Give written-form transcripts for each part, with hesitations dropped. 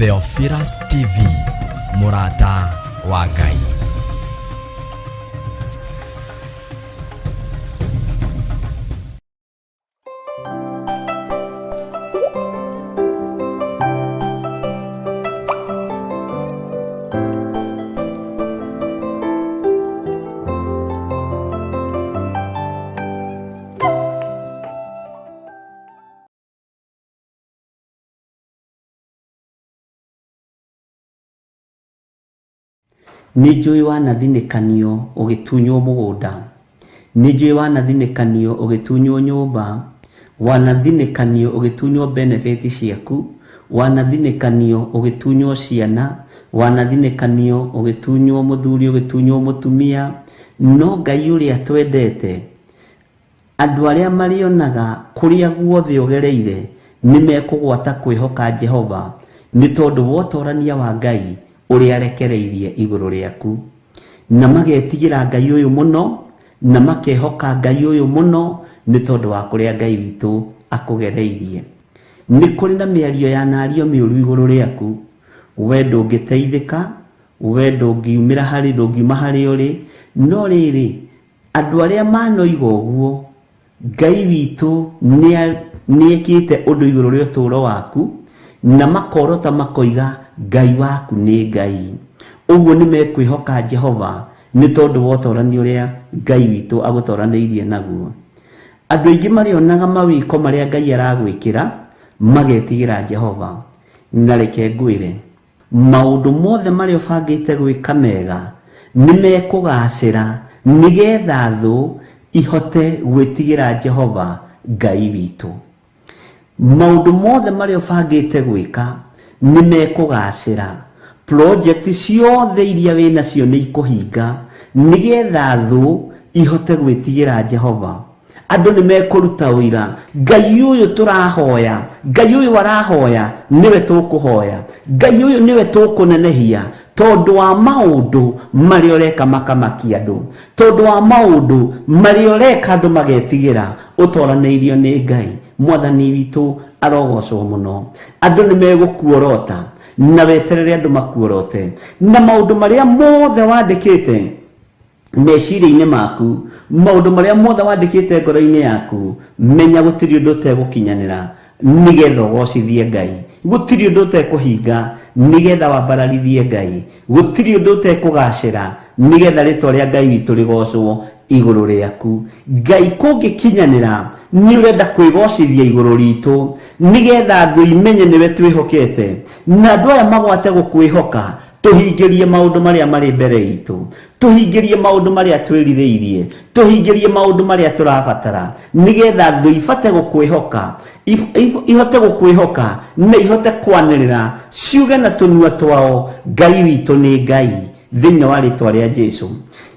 Theophilus TV, mũrata wa Ngai. Nĩnjũĩ wanathinĩkanio ũgĩtunywo mũgũnda, nĩnjũĩ wanathinĩkanio ũgĩtunywo nyũmba, wanathinĩkanio ũgĩtunywo benefit ciaku, wanathinĩkanio ũgĩtunywo ciana, wanathinĩkanio ũgĩtunywo mũthuri, ũgĩtunywo mũtumia, no Ngai ũrĩa twendete Andũ arĩa marĩonaga kũrĩa guothe ũgereire nĩ mekũgwata kwĩhoka Jehova nĩ tondũ wa ũtorania wa Ngai ũrĩa arekereirie igũrũ rĩaku. Na magetigĩra Ngai ũyũ mũno, na makehoka Ngai ũyũ mũno nĩ tondũ wa kũrĩa Ngai witũ akũgereirie. Nĩ kũrĩ na mĩario yanario mĩũru igũrũ rĩaku. We ndũngĩteithĩka, we ndũngiumĩra harĩ, ndũngiuma harĩa ũrĩ, no rĩrĩ, Andũ arĩa manoiga ũguo, Ngai witũ nĩekĩte ũndũ igũrũ rĩa ũtũũro waku, na makorota makoiga, Ngai waku nĩ Ngai. Ũguo nĩmekwĩhoka Jehova nĩ tondũ wa ũtorani ũrĩa Ngai witũ agũtoranĩirie naguo. Andũ aingĩ marĩonaga mawĩko marĩa Ngai aragwĩkĩra, magetigĩra Jehova. Na reke ngwĩre, Maũndũ mothe marĩa ũbangĩte gwĩka mega nĩ mekũgaacĩra, nĩgetha thũ ihote gwĩtigĩra Jehova Ngai witũ. Maũndũ mothe marĩa ũbangĩte gwĩka nĩ mekũgaacĩra. Project ciothe iria wĩ nacio nĩ ikũhinga, nĩgetha thũ ihote gwĩtigĩra Jehova. Andũ nĩ mekũruta ũira, Ngai ũyũ tũrahoya, Ngai ũyũ arahoya, nĩwe tũkũhoya, Ngai ũyũ nĩwe tũkũnenehia, tondũ wa maũndũ marĩa ũreka makamakia andũ, tondũ wa maũndũ marĩa ũreka andũ magetigĩra, ũtoranĩirio nĩ Ngai. Mwathani witũ arogocwo mũno. Andũ nĩ megũkuorota, na weterere andũ makuorote, na maũndũ marĩa mothe wandĩkĩte meciria-inĩ maku, maũndũ marĩa mothe wandĩkĩte ngoro-inĩ yaku, menya gũtirĩ ũndũ ũtegũkinyanĩra nĩgetha ũgocithie Ngai. Gũtirĩ ũndũ ũtekũhinga nĩgetha wambararithie Ngai. Gũtirĩ ũndũ ũtekũgacĩra nĩgetha rĩtwa rĩa Ngai witũ rĩgocwo igũrũ rĩaku. Ngai kũngĩkinyanĩra nĩ ũrenda kwĩgocithia igũrũ ritũ nĩgetha thũ imenye nĩwe twĩhokete na andũ aya magwate gũkwĩhoka. Tũhingĩrie maũndũ marĩa marĩ mbere itũ, tũhingĩrie maũndũ marĩa twĩrirĩirie, tũhingĩrie maũndũ marĩa tũrabatara, nĩgetha thũ ibate gũkwĩhoka, ihote gũkwĩhoka na ihote kwanĩrĩra ciuge na tũnua twao, Ngai witũ nĩ Ngai, thĩinĩ wa rĩtwa rĩa Jesu.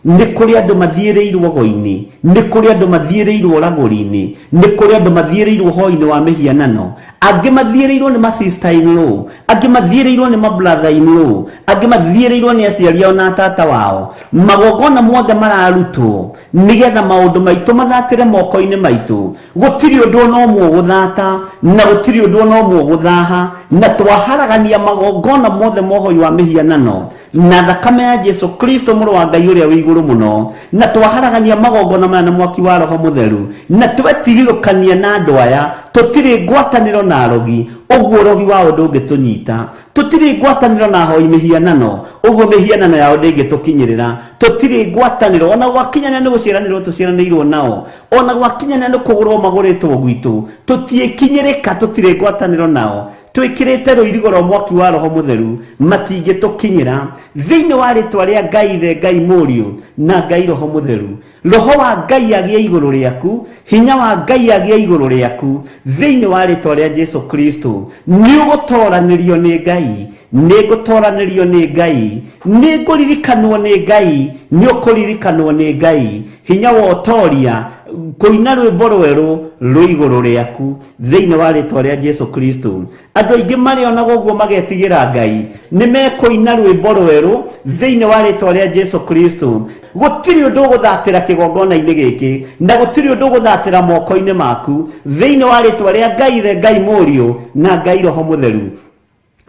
Nĩ kũrĩ andũ mathiĩrĩirwo ũgo-inĩ, nĩ kũrĩ andũ mathiĩrĩirwo ũragũri-inĩ, nĩ kũrĩ andũ mathiĩrĩirwo ũhoi-inĩ wa mĩhianano, angĩ mathiĩrĩirwo nĩ ma sister in law, angĩ mathiĩrĩirwo nĩ ma brother in law, angĩ mathiĩrĩirwo nĩ aciari ao na tata wao. Magongona mothe mararutwo nĩgetha maũndũ maitũ mathatĩre moko-inĩ maitũ. Gũtirĩ ũndũ ona ũmwe ũgũthata, na gũtirĩ ũndũ ona ũmwe ũgũthaha, na twaharagania magongona mothe ma ũhoi wa mĩhianano na thakame ya Jesu Kristo mũrũ wa Ngai ũrĩa wĩ igũrũ mũno, na twaharagania magongona maya na mwaki wa Roho Mũtheru, na twetigithũkania na andũ aya, tũtirĩ ngwatanĩro na arogi, ũguo ũrogi wao ndũngĩtũnyita. Tũtirĩ ngwatanĩro na ahoi mĩhianano, ũguo mĩhianano yao ndĩngĩtũkinyĩrĩra. Tũtirĩ ngwatanĩro, ona gwakinyanĩra nĩ gũciaranĩrwo tũciaranĩirwo nao, ona gwakinyanĩra nĩ kũgũrwo magũrĩtwo gwitũ, tũtiĩkinyĩrĩka, tũtirĩ ngwatanĩro nao. Twĩkĩrĩte rũirigo rwa mwaki wa Roho Mũtheru, matingĩtũkinyĩra. Thĩinĩ wa rĩtwa rĩa Ngai Ithe, Ngai Mũriũ, na Ngai Roho Mũtheru. Roho wa Ngai agĩe igũrũ rĩaku, hinya wa Ngai agĩe igũrũ rĩaku, thĩinĩ wa rĩtwa rĩa Jesu Kristo. Nĩ ũgũtoranĩrio nĩ Ngai, nĩ ngũtoranĩrio nĩ Ngai, nĩ ngũririkanwo nĩ Ngai, nĩ ũkũririkanwo nĩ Ngai. Hinya wa ũtoria, kũina rwĩmbo rwerũ rwĩ igũrũ rĩaku. Thĩinĩ wa rĩtwa rĩa Jesu Kristo. Andũ aingĩ marĩonaga ũguo magetigĩra Ngai. Nĩ mekũina rwĩmbo rwerũ thĩinĩ wa rĩtwa rĩa Jesu Kristo. Gũtirĩ ũndũ ũgũthatĩra kĩgongona-inĩ gĩkĩ, na gũtirĩ ũndũ ũgũthatĩra moko-inĩ maku, thĩinĩ wa rĩtwa rĩa Ngai Ithe, Ngai Mũriũ, na Ngai Roho Mũtheru.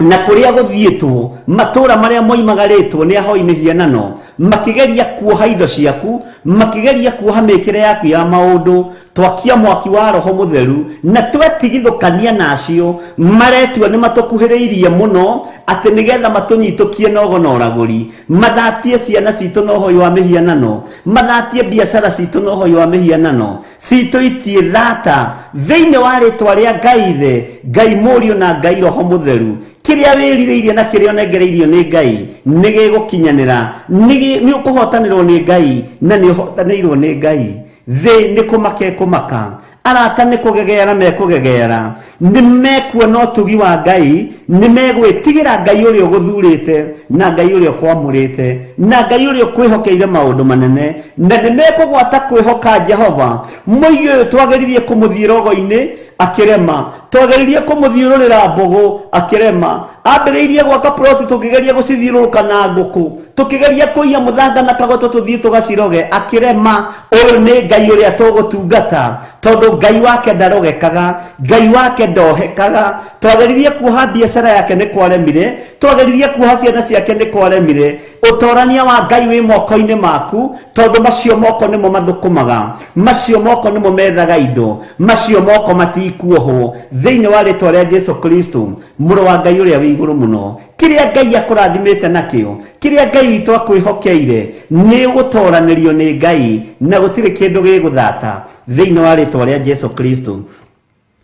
Na kũrĩa gũthiĩtwo matũũra marĩa moimagarĩtwo nĩ ahoi mĩhianano, makĩgeria kuoha indo ciaku, makĩgeria kuoha mĩkĩre yaku ya maũndũ, twakia mwaki wa Roho Mũtheru na twetigithũkania na acio maretua nĩ matũkuhĩrĩirie mũno, atĩ nĩgetha matũnyitũkie na ũgo na ũragũri, mathatie ciana citũ na ũhoi wa mĩhianano, mathatie biacara citũ na ũhoi wa mĩhianano. Citũ itiĩ thata thĩinĩ wa rĩtwa rĩa Ngai Ithe, Ngai Mũriũ na Ngai Roho Mũtheru. Kĩrĩa wĩrirĩirie na kĩrĩa ũnengereirio nĩ Ngai nĩ gĩgũkinyanĩra, nĩ ũkũhotanĩrwo nĩ Ngai na nĩ ũhotanĩirwo nĩ Ngai. Thĩ nĩ kũmaka ĩkũmaka, arata nĩ kũgegeara mekũgegeara, nĩ mekuona ũtugi wa Ngai, nĩ megwĩtigĩra Ngai ũrĩa ũgũthurĩte na Ngai ũrĩa ũkwamũrĩte na Ngai ũrĩa ũkwĩhokeire maũndũ manene, na nĩ mekũgwata kwĩhoka Jehova. Mũigi ũyũ twageririe kũmũthiĩra ũgo-inĩ akĩrema, twageririe kũmũthiũrũrĩra mbũgũ akĩrema, ambĩrĩirie gwaka ploti tũkĩgeria gũcithiũrũrũka na ngũkũ, tũkĩgeria kũiya mũthanga na kagoto tũthiĩ tũgaciroge akĩrema. Ũyũ nĩ Ngai ũrĩa tũgũtungata, tondũ Ngai wake ndarogekaga, Ngai wake ndohekaga. Twageririe kuoha biacara yake nĩ kwaremire, twageririe kuoha ciana ciake nĩ kwaremire. Ũtorania wa Ngai wĩ moko-inĩ maku, tondũ macio moko nĩmo mathũkũmaga, macio moko nĩmo methaga indo, macio moko matikuohwo. Thĩinĩ wa rĩtwa rĩa Jesu Kristo, mũrũ wa Ngai ũrĩa wĩ igũrũ mũno, kĩrĩa Ngai akũrathimĩte nakĩo, kĩrĩa Ngai witũ akwĩhokeire, nĩ ũgũtoranĩrio nĩ Ngai na gũtirĩ kĩndũ gĩgũthata thĩinĩ wa rĩtwa rĩa Jesu Kristo.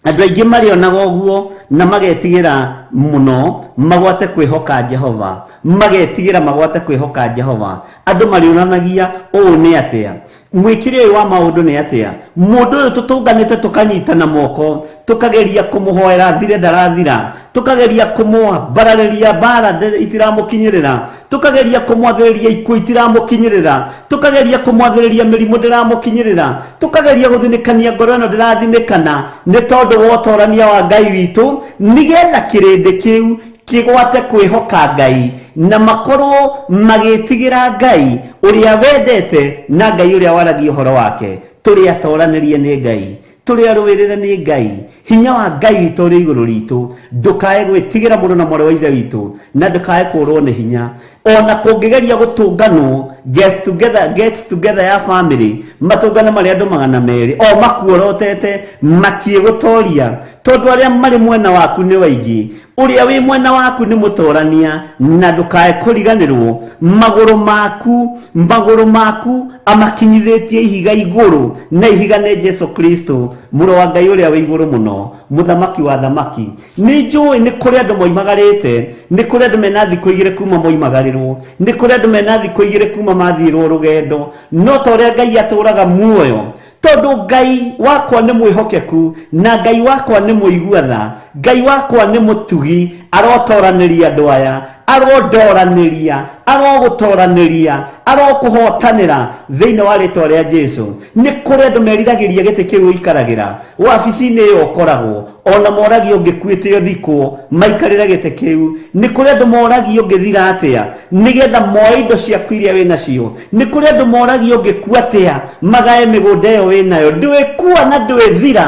Andũ aingĩ marĩonaga ũguo na magetigĩra mũno magwate kwĩhoka Jehova, magetigĩra magwate kwĩhoka Jehova. Andũ marĩonanagia ũũ nĩ atĩa, mwĩkĩre ũyũ wa maũndũ nĩ atĩa, mũndũ ũyũ tũtũnganĩte tũkanyitana moko, tũkageria kũmũhoera thire ndarathira, tũkageria kũmwambararĩria mbara itiramũkinyĩrĩra, tũkageria kũmwathĩrĩria ikuũ itiramũkinyĩrĩra, tũkageria kũmwathĩrĩria mĩrimũ ndĩramũkinyĩrĩra, tũkageria gũthinĩkania ngoro ĩno ndĩrathinĩkana, nĩ tondũ wa ũtorania wa Ngai witũ, nĩgetha kĩrĩndĩ kĩu kĩgwate kwĩhoka Ngai na makorwo magĩtigĩra Ngai ũrĩa wendete na Ngai ũrĩa waragia ũhoro wake. Tũrĩ atoranĩrie nĩ Ngai, tũrĩ arũĩrĩre nĩ Ngai, hinya wa Ngai witũ ũrĩ igũrũ ritũ. Ndũkae gwĩtigĩra mũrũ na mwarĩ wa Ithe witũ, na ndũkae kũrwo nĩ hinya. Ona kũngĩgeria gũtũnganwo get together, get together ya family, matũngane marĩ andũ 200 o makuorotete, matiĩgũtoria, tondũ arĩa marĩ mwena waku nĩ waingĩ. Ũrĩa wĩ mwena waku nĩ mũtorania, na ndũkae kũriganĩrwo magũrũ maku, magũrũ maku amakinyithĩtie ihiga igũrũ, na ihiga nĩ Jesu Kristo, mũrũ wa Ngai ũrĩa wĩ igũrũ mũno, mũthamaki wa thamaki. Nĩ njũĩ nĩ kũrĩ andũ moimagarĩte, nĩ kũrĩ andũ mena thikũ igĩrĩ kuma moimagarĩrwo, nĩ kũrĩ andũ mena thikũ igĩrĩ kuma mathiĩrwo rũgendo, no ta ũrĩa Ngai atũraga muoyo, tondũ Ngai wakwa nĩ mwĩhokeku na Ngai wakwa nĩ mũigua tha, Ngai wakwa nĩ mũtugi, arotoranĩria andũ aya, arondoranĩria, arogũtoranĩria, arokũhotanĩra thĩinĩ wa rĩtwa rĩa Jesu. Nĩ kũrĩ andũ meriragĩria gĩtĩ kĩu ũikaragĩra, wabici-inĩ ĩyo ũkoragwo, ona moragio ũngĩkuĩte ũthikwo, maikarĩre gĩtĩ kĩu. Nĩ kũrĩ andũ moragio ũngĩthira atĩa, nĩgetha moe indo ciaku iria wĩ nacio. Nĩ kũrĩ andũ moragio ũngĩkua atĩa, magae mĩgũnda ĩyo wĩ nayo. Ndwĩkua na ndwĩthira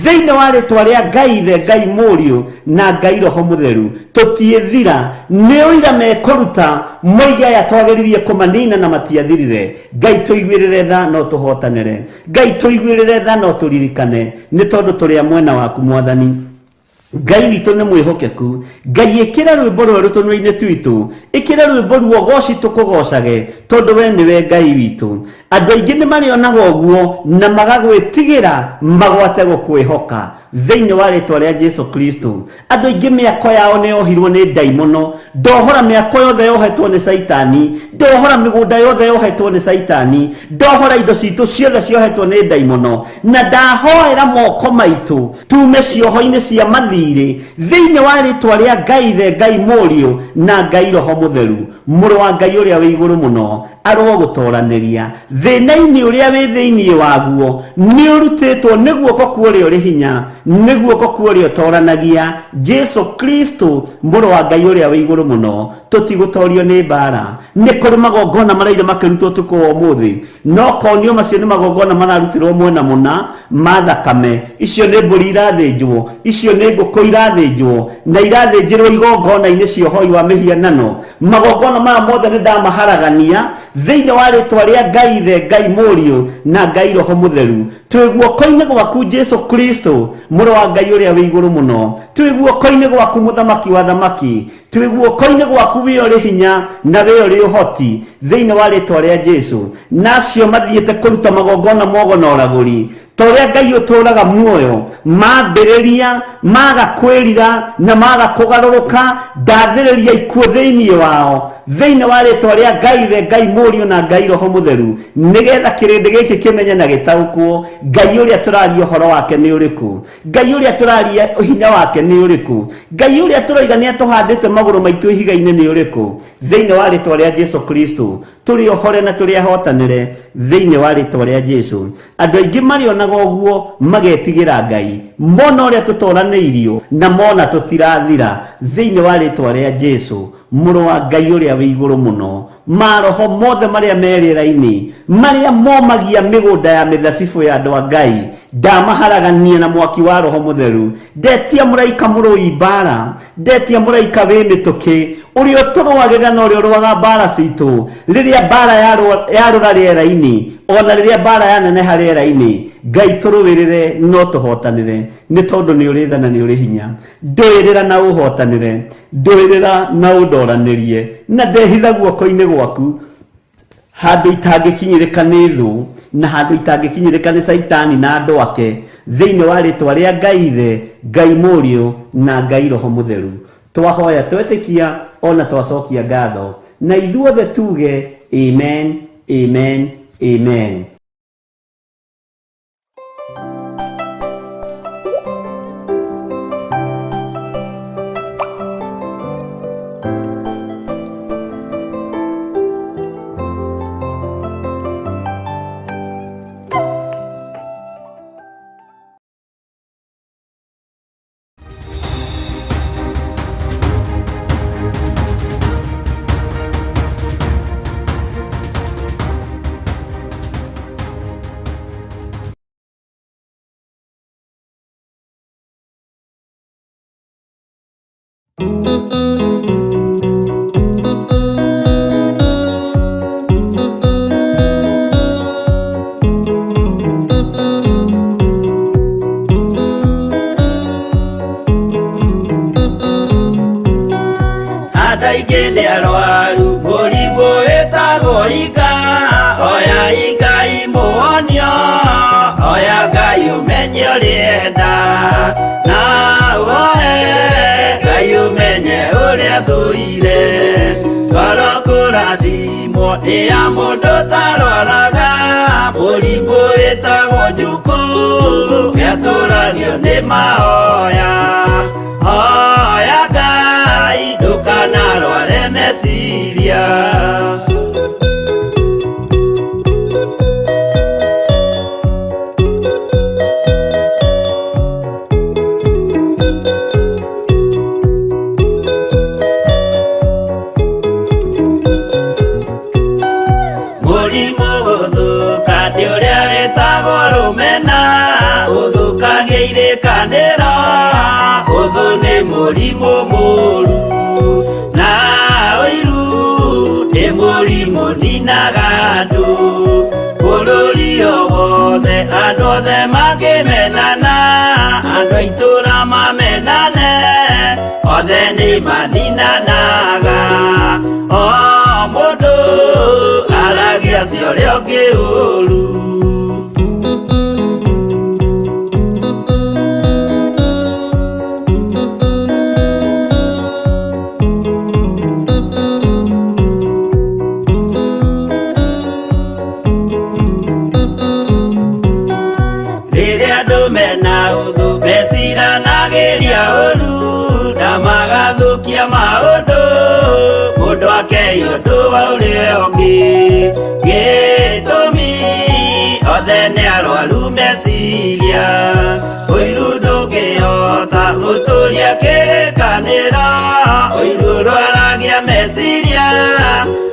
thĩinĩ wa rĩtwa rĩa Ngai Ithe, Ngai Mũriũ na Ngai Roho Mũtheru. Tũtiĩthira. Nĩ ũira mekũruta moige aya twageririe kũmanina na matiathirire. Ngai tũiguĩrĩre tha no tũhotanĩre. Ngai tũiguĩrĩre tha no tũririkane, nĩ tondũ tũrĩ a mwena waku Mwathani. Ngai witũ nĩ mwĩhokeku. Ngai ĩkĩra rwĩmbo rwerũ tũnua-inĩ twitũ, ĩkĩra rwĩmbo ruogoci tũkũgocage, tondũ we nĩwe Ngai witũ. Andũ aingĩ nĩ marĩonaga ũguo na magagwĩtigĩra magwate gũkwĩhoka thĩinĩ wa rĩtwa rĩa Jesu Kristo. Andũ aingĩ mĩako yao nĩ yohirwo nĩ ndaimono. Ndohora mĩako yothe yohetwo nĩ Caitani, ndohora mĩgũnda yothe yohetwo nĩ Caitani, ndohora indo citũ ciothe ciohetwo nĩ ndaimono, na ndahoera moko maitũ tume cioho-inĩ cia mathirĩ thĩinĩ wa rĩtwa rĩa Ngai Ithe, Ngai Mũriũ na Ngai Roho Mũtheru. Mũrũ wa Ngai ũrĩa wĩ igũrũ mũno arogũtoranĩria thĩna-inĩ ũrĩa wĩ thĩinĩ waguo, nĩ ũrutĩtwo nĩ guoko kwa ũrĩa ũrĩ hinya. Nĩ guoko kwa ũrĩa ũtoranagia, Jesu Kristo, mũrũ wa Ngai ũrĩa wĩ igũrũ mũno. Tũtigũtorio nĩ mbara. Nĩ kũrĩ magongona maraire makĩrutwo ũtukũ wa ũmũthĩ, no konio macio nĩ magongona mararutĩrwo mwena mũna ma thakame. Icio nĩ mbũri irathĩnjwo, icio nĩ ngũkũ irathĩnjwo, na irathĩnjĩrwo igongona-inĩ cia ũhoi wa mĩhianano. Magongona maya mothe nĩ ndamaharagania thĩinĩ wa rĩtwa rĩa Ngai Ithe, Ngai Mũriũ na Ngai Roho Mũtheru. Twĩ guoko-inĩ gwaku Jesu Kristo, mũrũ wa Ngai ũrĩa wĩ igũrũ mũno. Twĩ guoko-inĩ gwaku Mũthamaki wa thamaki. Twĩ guoko-inĩ gwaku wĩ ũrĩ hinya na wĩ ũrĩ ũhoti, thĩinĩ wa rĩtwa rĩa Jesu. Na acio mathiĩte kũruta magongona mogo na ũragũri, ta ũrĩa Ngai ũtũũraga muoyo, mambĩrĩria maga kwĩrira na maga kũgarũrũka, ndathĩrĩria ikuũ thĩinĩ wao, thĩinĩ wa rĩtwa rĩa Ngai Ithe, Ngai Mũriũ na Ngai Roho Mũtheru, nĩgetha kĩrĩndĩ gĩkĩ kĩmenye na gĩtaũkwo Ngai ũrĩa tũraria ũhoro wake nĩ ũrĩkũ, Ngai ũrĩa tũraria hinya wake nĩ ũrĩkũ, Ngai ũrĩa tũroiga nĩ atũhandĩte magũrũ maitũ ihiga-inĩ nĩ ũrĩkũ. Thĩinĩ wa rĩtwa rĩa Jesu Kristo, tũrĩ ohore na tũrĩ ahotanĩre thĩinĩ wa rĩtwa rĩa Jesu. Andũ aingĩ marĩonaga ũguo magetigĩra Ngai, mona ũrĩa tũtoranĩirio na mona tũtirathira thĩinĩ wa rĩtwa rĩa Jesu, mũrũ wa Ngai ũrĩa wĩ igũrũ mũno. Maroho mothe marĩa me rĩera-inĩ, marĩa momagia mĩgũnda ya mĩthabibũ ya andũ a Ngai, ndamaharagania na mwaki wa Roho Mũtheru. Ndetia mũraika mũrũi mbara, ndetia mũraika wĩ mĩtũkĩ, ũrĩa ũtũrũagĩrĩra na ũrĩa ũrũaga mbara citũ, rĩrĩa mbara yarũra rĩera-inĩ, ona rĩrĩa mbara yaneneha rĩera-inĩ, Ngai tũrũĩrĩre no tũhotanĩre, nĩ tondũ nĩ ũrĩ tha na nĩ ũrĩ hinya. Ndũĩrĩra na ũhotanĩre, ndũĩrĩra na ũndoranĩrie, na ndehitha guoko-inĩ gwaku handũ itangĩkinyĩrĩka nĩ thũ, na handũ itangĩkinyĩrĩka nĩ Caitani na andũ ake, thĩinĩ wa rĩtwa rĩa Ngai Ithe, Ngai Mũriũ na Ngai Roho Mũtheru. Twahoya twetĩkia ona twacokia ngatho, na ithuothe tuge amen, amen, amen. Andũ aingĩ nĩ arwaru mũrimũ wĩtagwo ika, oya Ngai mũhonio, oya Ngai ũmenye ũrĩenda, na ũhoe Ngai ũmenye ũrĩa thũire. Ngoro kũrathimwo nĩ ya mũndũ ũtarwaraga, mũrimũ wĩtagwo njukũ, nĩatũragio nĩ mahoya. Hoya Ngai ndũkanarware meciria. Mũrimũ gũthũka nĩ ũrĩa wĩtagwo rũmena, ũthũkagia irĩkanĩro, ũthũ nĩ mũrimũ mũru, na ũiru nĩ mũrimũ ninaga andũ. Bũrũri o wothe andũ othe mangĩmenana, andũ a itũũra mamenane, othe nĩ maninanaga. O mũndũ aragia cia ũrĩa ũngĩ ũru. Rĩrĩa andũ mena ũthũ meciranagĩria ũru, na magathũkia maũndũ, mũndũ akei ũndũ wa ũrĩa ũngĩ. Gĩtũmi othe nĩ arwaru meciria, ũiru ndũngĩ Mũtũria kĩrĩkanĩro ũiru rwaragia meciria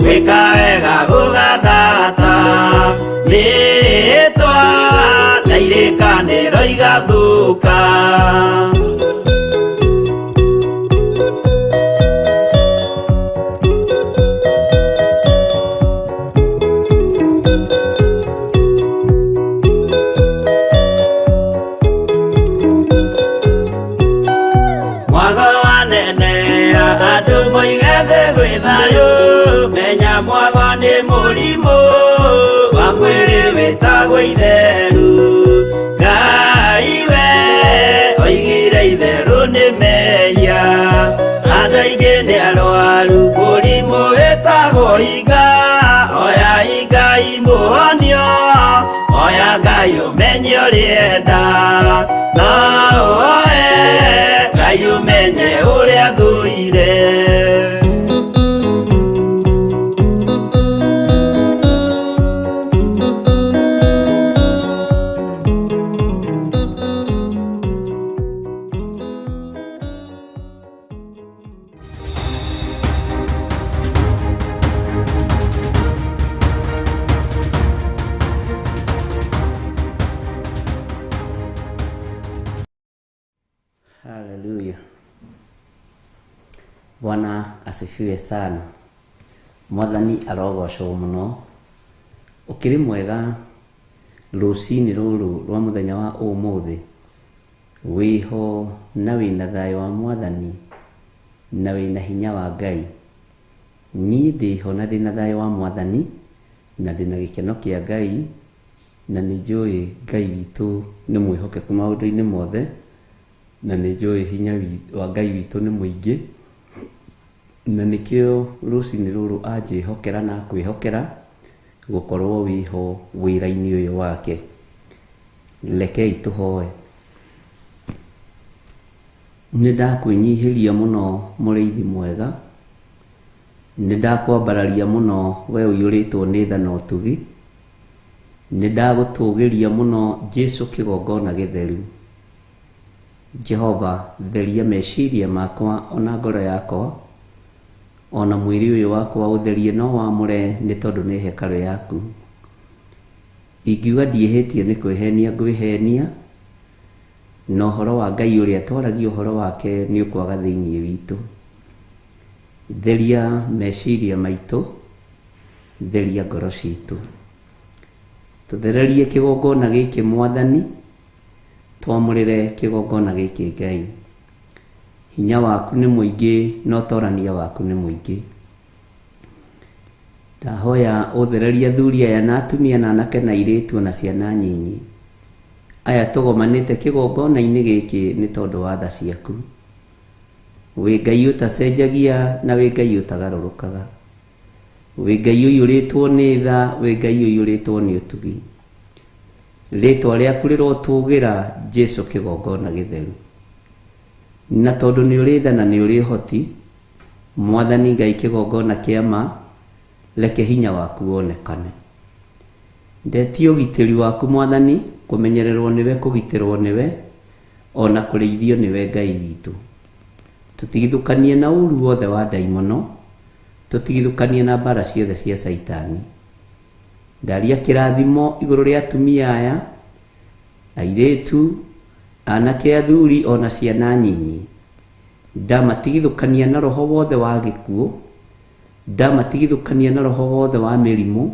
gwĩka wega gũgathata mĩĩtwa na irĩkanĩro igathũka. Mwago wanenea andũ moige thĩ gwĩ thayũ menya mwago nĩ mũrimũ wa mwĩrĩ wĩtagwo itheru. Ngai we oigire itherũ nĩ mehia andũ aingĩ nĩ arwaru mũrimũ wĩtagwo iga oya Ngai mũhonio oya Ngai ũmenye ũrĩenda no ũoe Ngai ũmenye ũrĩa thũire. Haleluya. Bwana asifiwe sana. Mwathani arogocwo muno. Ukiri mwega rucini ruru rwa muthenya wa umuthi wiho na wina thayo wa Mwathani na wina hinya wa Ngai. Niĩ ndĩho na ndĩna thayũ wa Mwathani na ndĩna gĩkeno kĩa Ngai na nĩ njũĩ Ngai witũ nĩ mwĩhokeku maũndũ-inĩ mothe na nĩ njũĩ hinya wa Ngai witũ nĩ mũingĩ na nĩkĩo rũcinĩ rũrũ anjĩhokera na akwĩhokera gũkorwo wĩho wĩra-inĩ ũyũ wake. Rekei tũhoe. Nĩ ndakwĩnyihĩria mũno mũrĩithi mwega, nĩ ndakwambararia mũno we ũiyũrĩtwo nĩ tha na ũtugi, nĩ ndagũtũgĩria mũno Jesũ kĩgongona gĩtheru. Jehova theria meciria makwa ona ngoro yakwa ona mwĩrĩ ũyũ wakwa ũtherie no wamũre nĩ tondũ nĩ hekarũ yaku. Ingiuga ndiĩhĩtie nĩ kwĩhenia ngwĩhenia, na ũhoro wa Ngai ũrĩa twaragia ũhoro wake nĩ ũkwaga thĩinĩ witũ. Theria meciria maitũ, theria ngoro citũ, tũthererie kĩgongona gĩkĩ Mwathani, twamũrĩre kĩgongona gĩkĩ Ngai. Hinya waku nĩ mũingĩ na ũtorania waku nĩ mũingĩ. Ndahoya ũthererie athuri aya na atumia na anake na airĩtu na ciana nyinyi aya tũgomanĩte kĩgongona-inĩ gĩkĩ nĩ tondũ wa tha ciaku. Wĩ Ngai ũtacenjagia na wĩ Ngai ũtagarũrũkaga, wĩ Ngai ũiyũrĩtwo nĩ tha, wĩ Ngai ũiyũrĩtwo nĩ ũtugi. Rĩtwa rĩaku rĩrotũgĩra Jesũ kĩgongona gĩtheru. Na tondũ nĩ ũrĩ tha na nĩ ũrĩ ũhoti, Mwathani Ngai kĩgongona kĩa ma, reke hinya waku wonekane. Ndetie ũgitĩri waku Mwathani, kũmenyererwo nĩwe, kũgitĩrwo nĩwe, ona kũrĩithio nĩwe Ngai witũ. Tũtigithũkanie na ũru wothe wa ndaimono, tũtigithũkanie na mbara ciothe cia Caitani. Ndaria kĩrathimo igũrũ rĩa atumia aya, airĩtu, anake athuri ona ciana nyinyi. Ndamatigithũkania na roho wothe wa gĩkuũ, ndamatigithũkania na roho wothe wa mĩrimũ,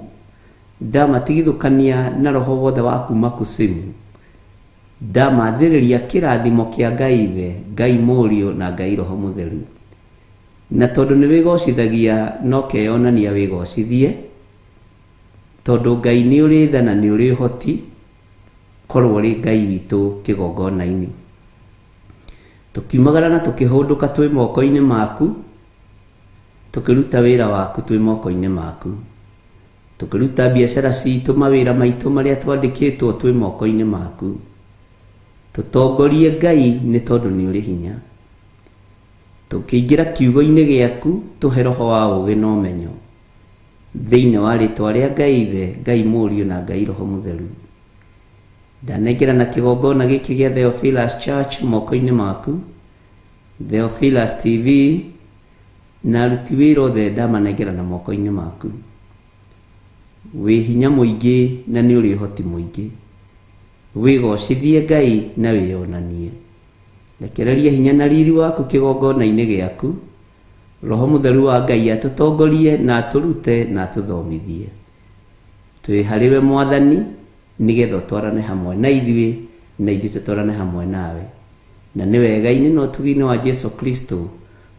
ndamatigithũkania na roho wothe wa kuma kusimu. Ndamathĩrĩria kĩrathimo kĩa Ngai Ithe, Ngai Mũriũ na Ngai Roho Mũtheru. Na tondũ nĩ wĩgocithagia no keyonania wĩgocithie, tondũ Ngai nĩ ũrĩ tha na nĩ ũrĩ ũhoti, korwo ũrĩ Ngai witũ kĩgongona-inĩ. Tũkiumagara na tũkĩhũndũka twĩ moko-inĩ maku, tũkĩruta wĩra waku twĩ moko-inĩ maku, tũkĩruta biacara citũ mawĩra maitũ marĩa twandĩkĩtwo twĩ moko-inĩ maku. Tũtongorie Ngai nĩ tondũ nĩ ũrĩ hinya. Tũkĩingĩra kiugo-inĩ gĩaku tũhe roho wa ũũgĩ na ũmenyo thĩinĩ wa rĩtwa rĩa Ngai Ithe, Ngai Mũriũ na Ngai Roho Mũtheru. Ndanengera na kĩgongona gĩkĩ gĩa Theophilus Church moko-inĩ maku. Theophilus TV na aruti wĩra othe ndamanengera na moko-inĩ maku. Wĩ hinya mũingĩ na nĩ ũrĩ ũhoti mũingĩ. Wĩgocithie Ngai na wĩyonanie. Rekereria hinya na riri waku kĩgongona-inĩ gĩaku. Roho Mũtheru wa Ngai atũtongorie na atũrute na atũthomithie. Twĩ harĩ we Mwathani nĩgetha ũtwarane hamwe na ithuĩ na ithuĩ tũtwarane hamwe nawe. Na nĩ wega-inĩ na ũtugi-inĩ wa Jesu Kristo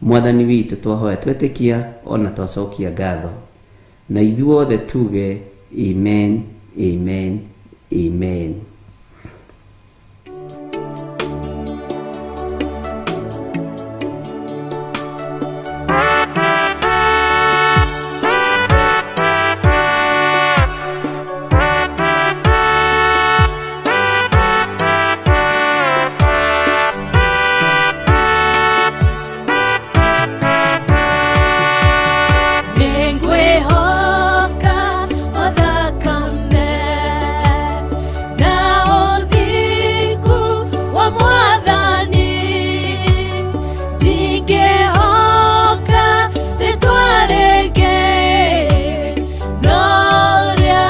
Mwathani witũ twahoya twetĩkia ona twacokia ngatho. Na ithuothe tuge amen, amen, amen. Nĩngwĩhoka thakame na ũthingu wa Mwathani, ndingĩhoka rĩtwa rĩngĩ no rĩa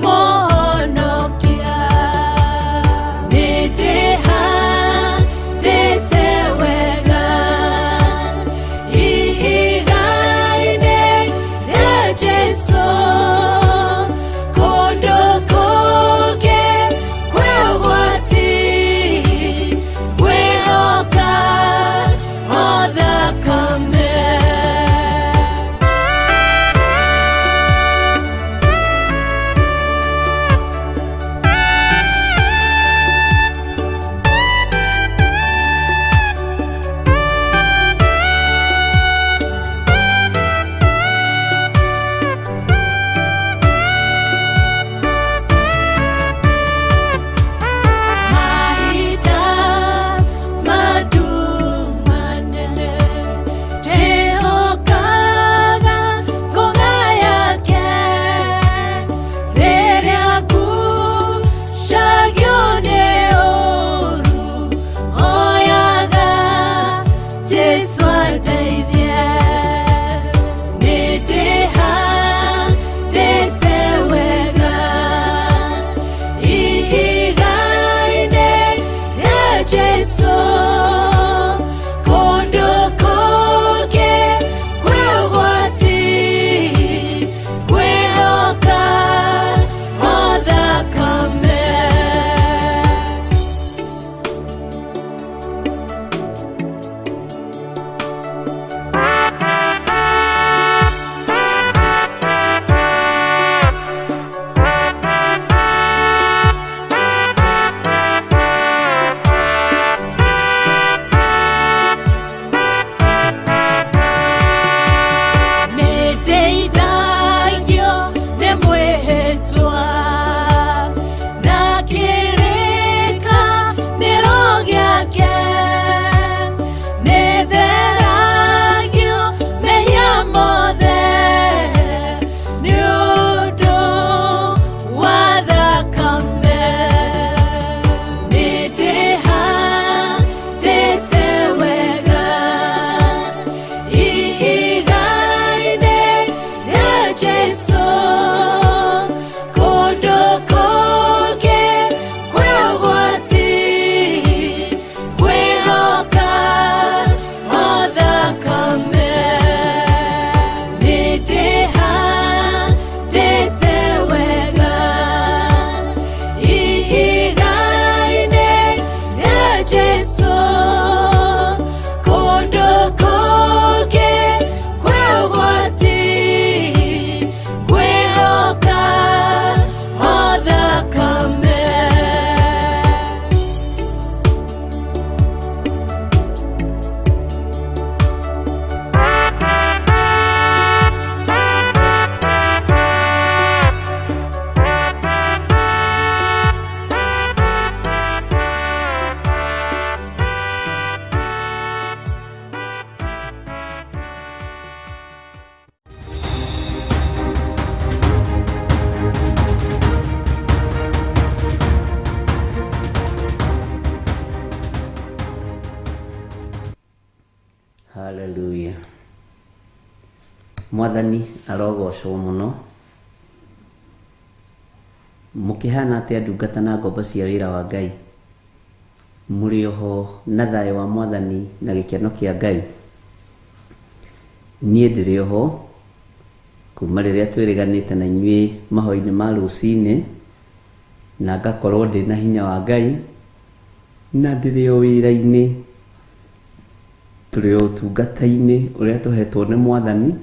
Mũhonokia. Nĩndĩhandĩte wega ihiga-inĩ rĩa Jesũ, kũndũ kũngĩ kwĩ ũgwati, ngwĩhoka o thakame. Mahinda manene ndĩhokaga ngũga yake, rĩrĩa ngucagio nĩ ũũru hoyaga Jesũ andeithie. Nĩndĩhandĩte wega ihiga-inĩ rĩa Jesũ, kũndũ kũngĩ kwĩ ũgwati, ngwĩhoka o thakame. Haleluya. Mwathani arogocwo mũno. Mũkĩhana atĩa ndungata na ngombo cia wĩra wa Ngai? Mũrĩ oho na thayũ wa Mwathani na gĩkeno kĩa Ngai? Niĩ ndĩrĩ oho kuma rĩrĩa twĩrĩganĩte na inyuĩ mahoya-inĩ ma rũcinĩ, na ngakorwo ndĩna hinya wa Ngai, na ndĩrĩ o wĩra-inĩ, tũrĩ o ũtungata-inĩ ũrĩa tũhetwo nĩ Mwathani,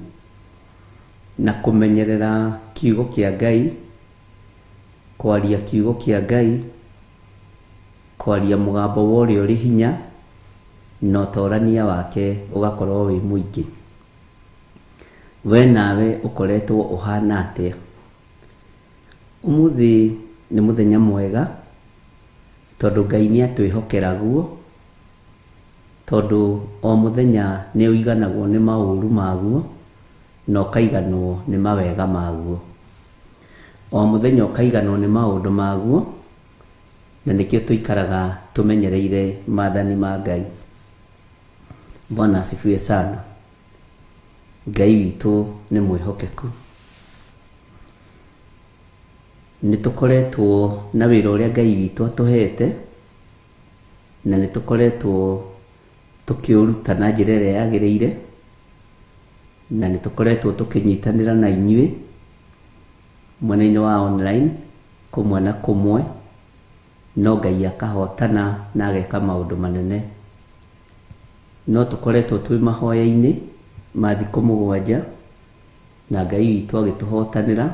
na kũmenyerera kiugo kĩa Ngai, kwaria kiugo kĩa Ngai, kwaria mũgambo wa ũrĩa ũrĩ hinya, na ũtorania wake ũgakorwo wĩ mũingĩ. We nawe ũkoretwo ũhana atĩa? Ũmũthĩ nĩ mũthenya mwega, tondũ Ngai nĩ atwĩhokera guo, tondũ o mũthenya nĩ ũiganagwo nĩ maũru maguo, na ũkaiganwo nĩ mawega maguo. O mũthenya ũkaiganwo nĩ maũndũ maguo, na nĩkĩo tũikaraga tũmenyereire maathani ma Ngai. Bwana asifiwe sana. Ngai witũ nĩ mwĩhokeku. Nĩ tũkoretwo na wĩra ũrĩa Ngai witũ atũhete, na nĩ tũkoretwo tũkĩũruta na njĩra ĩrĩa yagĩrĩire, na nĩ tũkoretwo tũkĩnyitanĩra na inyuĩ mwena-inĩ wa online kũmwe na kũmwe, no Ngai akahotana na ageka maũndũ manene. No tũkoretwo twĩ mahoya-inĩ ma thikũ 7, na Ngai witũ agĩtũhotanĩra,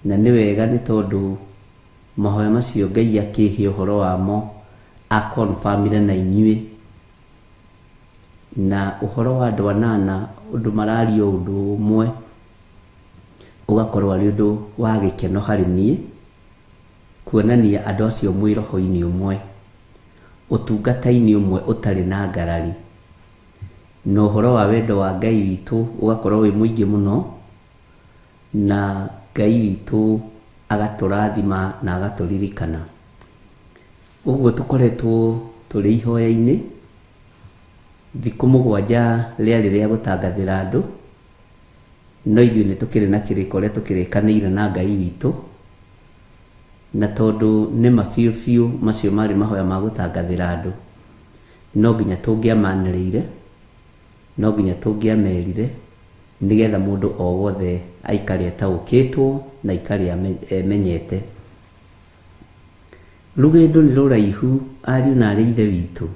na nĩ wega nĩ tondũ mahoya macio Ngai akĩhe ũhoro wamo akonfamire na inyuĩ, na ũhoro wa andũ anana ũndũ mararia ũndũ ũmwe ũgakorwo arĩ ũndũ wa gĩkeno harĩ niĩ, kuonania andũ acio mwĩ roho-inĩ ũmwe, ũtungata-inĩ ũmwe ũtarĩ na ngarari, na ũhoro wa wendo wa Ngai witũ ũgakorwo wĩ mũingĩ mũno, na Ngai witũ agatũrathima na agatũririkana. Ũguo tũkoretwo tũrĩ ihoya-inĩ thikũ 7 rĩarĩ rĩa gũtangathĩra andũ, no ithuĩ nĩ tũkĩrĩ na kĩrĩko ũrĩa tũkĩrĩkanĩire na Ngai witũ, na tondũ nĩ ma biũ biũ macio marĩ mahoya ma gũtangathĩra andũ, no nginya tũngĩamanĩrĩire, no nginya tũngĩamerire, nĩgetha mũndũ o wothe aikare ataũkĩtwo na aikare emenyete. Rũgendo nĩ rũraihu ariũ na arĩ ithe witũ,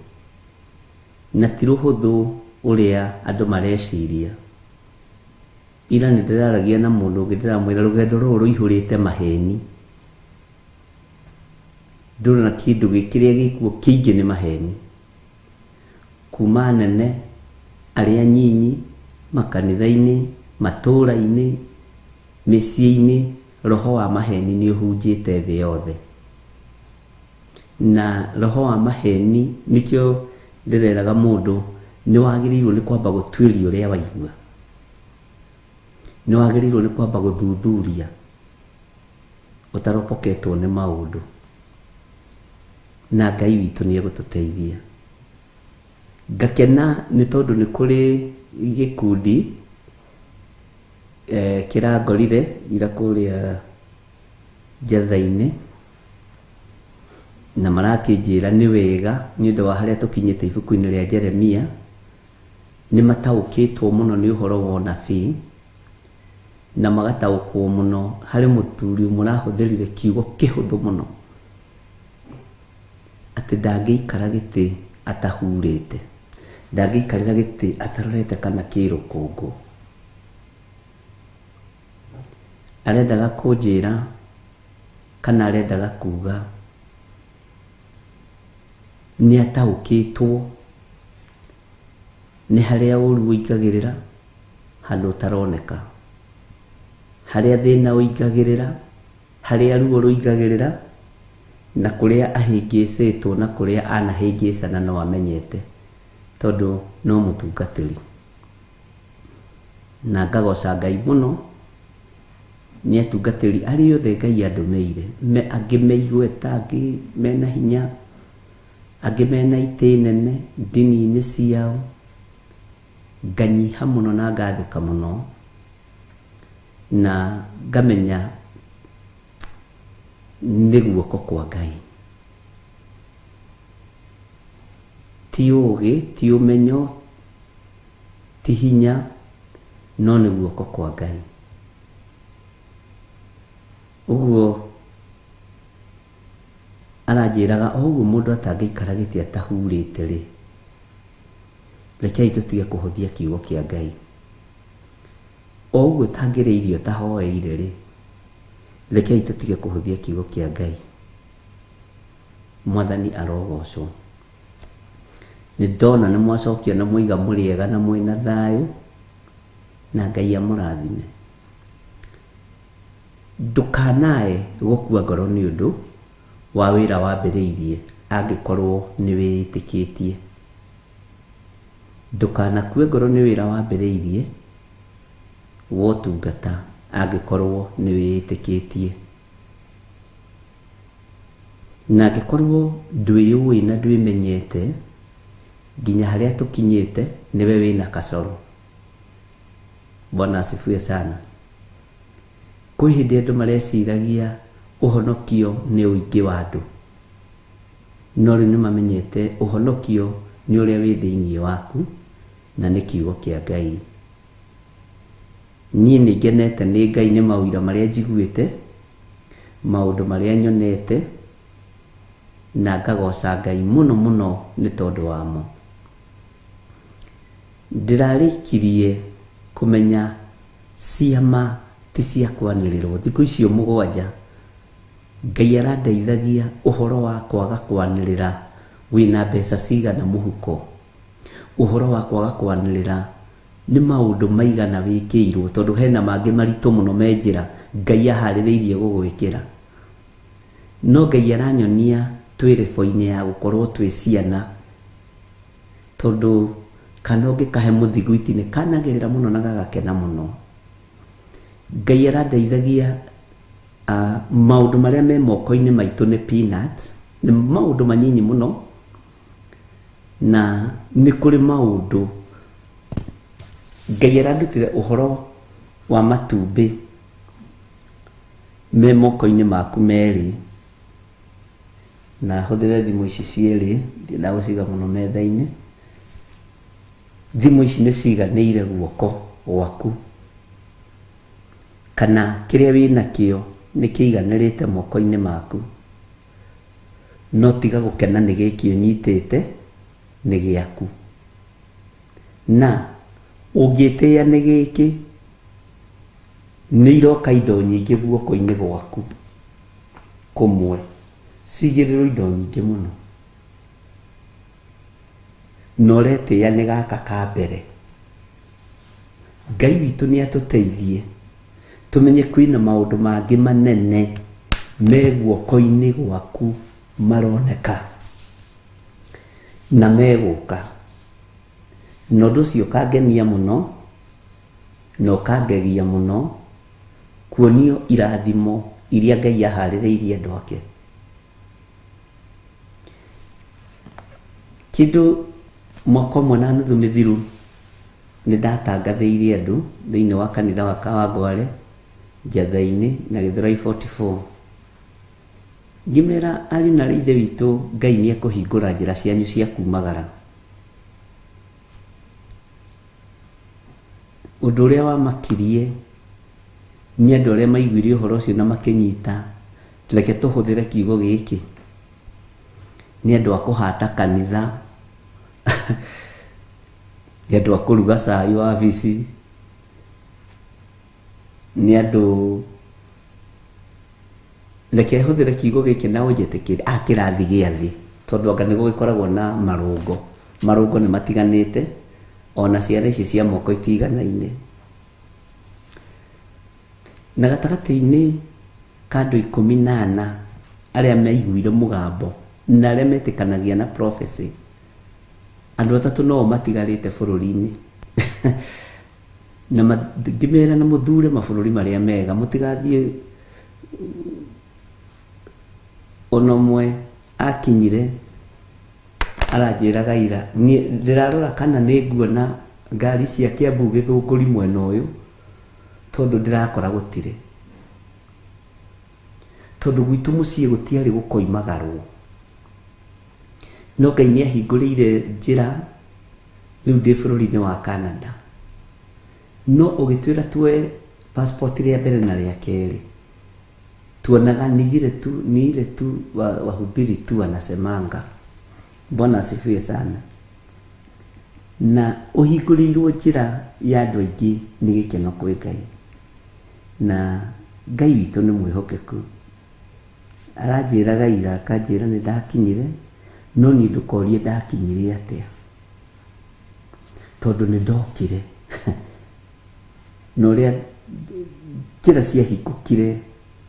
na ti rũhũthũ ũrĩa andũ mareciria. Ira nĩ ndĩraragia na mũndũ ũngĩ ndĩramwĩra rũgendo rũrũ rũihũrĩte maheni, ndũrona kĩndũ kĩrĩa gĩkuo kĩingĩ nĩ maheni, kuma nene arĩa nyinyi, makanitha-inĩ, matũũra-inĩ, mĩciĩ-inĩ, roho wa maheni nĩ ũhunjĩte thĩ yothe. Na roho wa maheni nĩkĩo ndĩreraga mũndũ nĩ wagĩrĩirwo nĩ kwamba gũtuĩria ũrĩa waigua, nĩ wagĩrĩirwo nĩ kwamba gũthuthuria ũtaropoketwo nĩ maũndũ, na Ngai witũ nĩ egũtũteithia. Ngakena nĩ tondũ nĩ kũrĩ gĩkundi kĩrangorire ira kũrĩa njatha-inĩ, na marakĩnjĩra nĩ wega nĩ ũndũ wa harĩa tũkinyĩte ibuku-inĩ rĩa Jeremia, nĩ mataũkĩtwo mũno nĩ ũhoro wa ũnabii, na magataũkwo mũno harĩ mũthuri ũmwe ũrahũthĩrire kiugo kĩhũthũ mũno, atĩ ndangĩikara gĩtĩ atahurĩte, ndangĩikarĩra gĩtĩ atarorete kana kĩ rũkũngũ. Arendaga kũnjĩra kana arendaga kuga nĩ ataũkĩtwo nĩ harĩa ũru ũingagĩrĩra handũ ũtaroneka, harĩa thĩna ũingagĩrĩra, harĩa ruo rũingagĩrĩra, na kũrĩa ahĩngĩcĩtwo na kũrĩa anahĩngĩcana no amenyete, tondũ no mũtungatĩri. Na ngagoca Ngai mũno nĩ atungatĩri arĩa othe Ngai andũmĩire, angĩ me igweta, angĩ mena hinya, angĩ mena itĩ nene ndini-inĩ ciao, Nganyiha mũno na ngathĩka mũno na ngamenya nĩ guoko kwa Ngai. Ti ũgĩ, ti ũmenyo, ti hinya, no nĩ guoko kwa Ngai. Ũguo aranjĩraga o ũguo mũndũ atangĩikara gĩtĩ atahurĩte rĩ, rekei tũtige kũhũthia kiugo kĩa Ngai. O ũguo ũtangĩrĩa irio ũtahoeire rĩ, rekei tũtige kũhũthia kiugo kĩa Ngai. Mwathani arogocwo. Nĩ ndona nĩ mwacokia na mwaiga mũrĩ ega na mwĩna thayũ, na Ngai amũrathime. Ndũkanae gũkua ngoro nĩ ũndũ wa wĩra wambĩrĩirie angĩkorwo nĩ wĩĩtĩkĩtie. Ndũkanakue ngoro nĩ wĩra wambĩrĩirie wa ũtungata angĩkorwo nĩ wĩĩtĩkĩtie. Na angĩkorwo ndwĩyũĩ na ndwĩmenyete nginya harĩa tũkinyĩte, nĩwe wĩna kacoro. Bwana asifiwe sana. Kwĩ hĩndĩ andũ mareciragia ũhonokio nĩ ũingĩ wa andũ, no rĩu nĩ mamenyete ũhonokio nĩ ũrĩa wĩ thĩinĩ waku na nĩ kiugo kĩa Ngai. Niĩ nĩ ngenete nĩ Ngai nĩ maũira marĩa njiguĩte, maũndũ marĩa nyonete, na ngagoca Ngai mũno mũno nĩ tondũ wamo. Ndĩrarĩkirie kũmenya ciama ti cia kwanĩrĩrwo. Thikũ icio mũgwanja Ngai arandeithagia ũhoro wa kwaga kwanĩrĩra wĩna mbeca cigana mũhuko, ũhoro wa kwaga kwanĩrĩra nĩ maũndũ maigana wĩkĩirwo, tondũ hena mangĩ maritũ mũno me njĩra Ngai aharĩrĩirie gũgwĩkĩra. No Ngai aranyonia twĩ rebo-inĩ ya gũkorwo twĩ ciana, tondũ kana ũngĩkahe mũthiguiti nĩ kanagĩrĩra mũno na gagakena mũno. Ngai arandeithagia maũndũ marĩa me moko-inĩ maitũ nĩ peanuts, nĩ maũndũ manyinyi mũno, na nĩ kũrĩ maũndũ Ngai arandutire ũhoro wa matumbĩ me moko-inĩ maku merĩ, na hũthĩre thimũ ici cierĩ, ndienda gũciga mũno metha-inĩ. Thimũ ici nĩ ciganĩire guoko gwaku, kana kĩrĩa wĩnakĩo nĩ kĩiganĩrĩte moko-inĩ maku, no tiga gũkena nĩ gĩkĩ ũnyitĩte nĩ gĩaku. Na ũngĩtĩĩa nĩ gĩkĩ, nĩ iroka indo nyingĩ guoko-inĩ gwaku kũmwe, cigĩrĩrwo indo nyingĩ mũno, na ũretĩĩa nĩ gaka ka mbere. Ngai witũ nĩ atũteithie tũmenye kwĩna maũndũ mangĩ manene me guoko-inĩ gwaku maroneka na megũka. Na ũndũ ũcio ũkangenia mũno na ũkangegia mũno kuonio irathimo iria Ngai aharĩrĩirie andũ ake. Kĩndũ mwaka ũmwe na nuthu mĩthiru nĩ ndatangathĩire andũ thĩinĩ wa kanitha wa Kawangware, Njatha-inĩ na Gĩthũrai 44. Ngĩmera ariũ na ithe witũ Ngai nĩ ekũhingũra njĩra cianyu cia kumagara. Ũndũ ũrĩa wamakirie nĩ andũ arĩa maiguire ũhoro ũcio na makĩnyita, reke tũhũthĩre kiugo gĩkĩ, nĩ andũ a kũhata kanitha, nĩ andũ a kũruga cai wabici, nĩ andũ, reke hũthĩre kiugo gĩkĩ na ũnjĩtĩkĩre, a kĩrathi gĩa thĩ, tondũ anga nĩ gũgĩkoragwo na marũngo, marũngo nĩ matiganĩte, ona ciara ici cia moko itiganaine. Na gatagatĩ-inĩ ka andũ ikũmi na ana arĩa maiguire mũgambo na arĩa metĩkanagia na prophecy, andũ atatũ no matigarĩte bũrũri-inĩ. Na ngĩmera na mũthure mabũrũri marĩa mega, mũtigathiĩ ona ũmwe akinyire aranjĩraga ira, niĩ ndĩrarora kana nĩ nguona Ngari cia Kiambu Gĩthũngũri mwena ũyũ, tondũ ndĩrakora gũtirĩ. Tondũ gwitũ mũciĩ gũtiarĩ gũkoimagarwo. No Ngai nĩ ahingũrĩire njĩra, rĩu ndĩ bũrũri-inĩ wa Canada. No ũgĩtwĩra tuoe passport rĩa mbere na rĩa kerĩ, tuonaga ni vile tu, ni ile tu wahubiri tu wanasemanga. Bwana asifiwe sana. Na ũhingũrĩirwo njĩra ya andũ aingĩ nĩ gĩkeno kwĩ Ngai. Na Ngai witũ nĩ mwĩhokeku. Aranjĩraga ira akanjĩra nĩ ndakinyire, no niĩ ndũkorie ndakinyire atĩa. Tondũ nĩ ndokire. Na ũrĩa njĩra ciahingũkire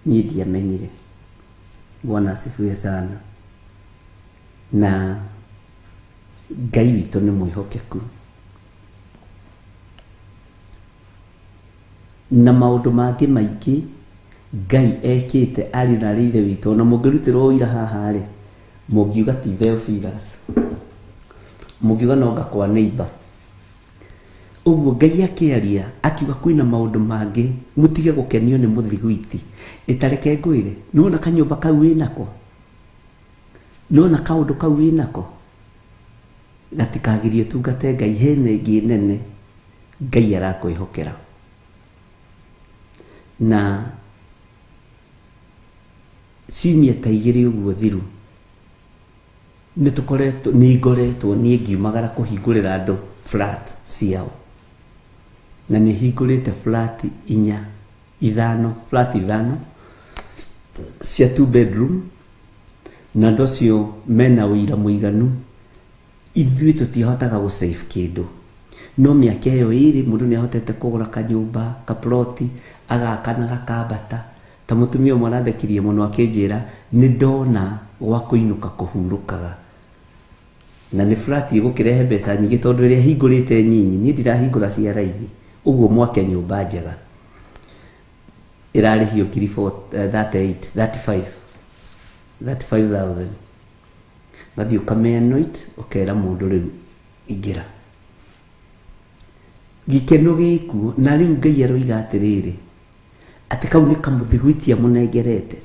niĩ ndiamenyire. Bwana asifiwe sana. Na Ngai witũ nĩ mwĩhokeku. Na maũndũ mangĩ maingĩ Ngai ekĩte ariũ na arĩ ithe witũ, ona mũngĩrutĩrwo ũira haha rĩ, mũngiuga ti Theophilus, mũngiuga no nga kwa neighbor. Ũguo Ngai akĩaria akiuga kwĩna maũndũ mangĩ, mũtige gũkenio nĩ mũthiguiti. Ĩtareke ngwĩre, nĩwona kanyũmba kau wĩnako, nĩwona kaũndũ kau wĩnako, gatikagirie ũtungate Ngai, hena ĩngĩ nene Ngai arakwĩhokera. Na ciumia ta igĩrĩ ũguo thiru, nĩtũkoretwo, nĩngoretwo niĩ ngiumagara kũhingũrĩra andũ flat ciao. Na nĩhingũrĩte flat inya, ithano, flat ithano cia 2 bedroom, na andũ acio mena ũira mũiganu. Ithuĩ tũtihotaga gũ save kĩndũ. No mĩaka ĩyo ĩrĩ mũndũ nĩahotete kũgũra kanyũmba, kaploti, agaka na gakambata. Ta mũtumia ũmwe arathekirie mũno akĩnjĩra nĩ ndona gwa kũinũka kũhurũkaga. Na nĩ flat ĩgũkĩrehe mbeca nyingĩ tondũ ĩrĩa hingũrĩte nyinyi, niĩ ndirahingũra cia raithi. Ũguo mwake nyũmba njega. Ĩrarĩhio ngiri 38, 35, 35,000. Gathiĩ ũkamĩanoit, ũkera mũndũ rĩu ingĩra. Gĩkeno gĩkuo, na rĩu Ngai aroiga atĩrĩrĩ, atĩ kau nĩ kamũthiguitia mũnengerete.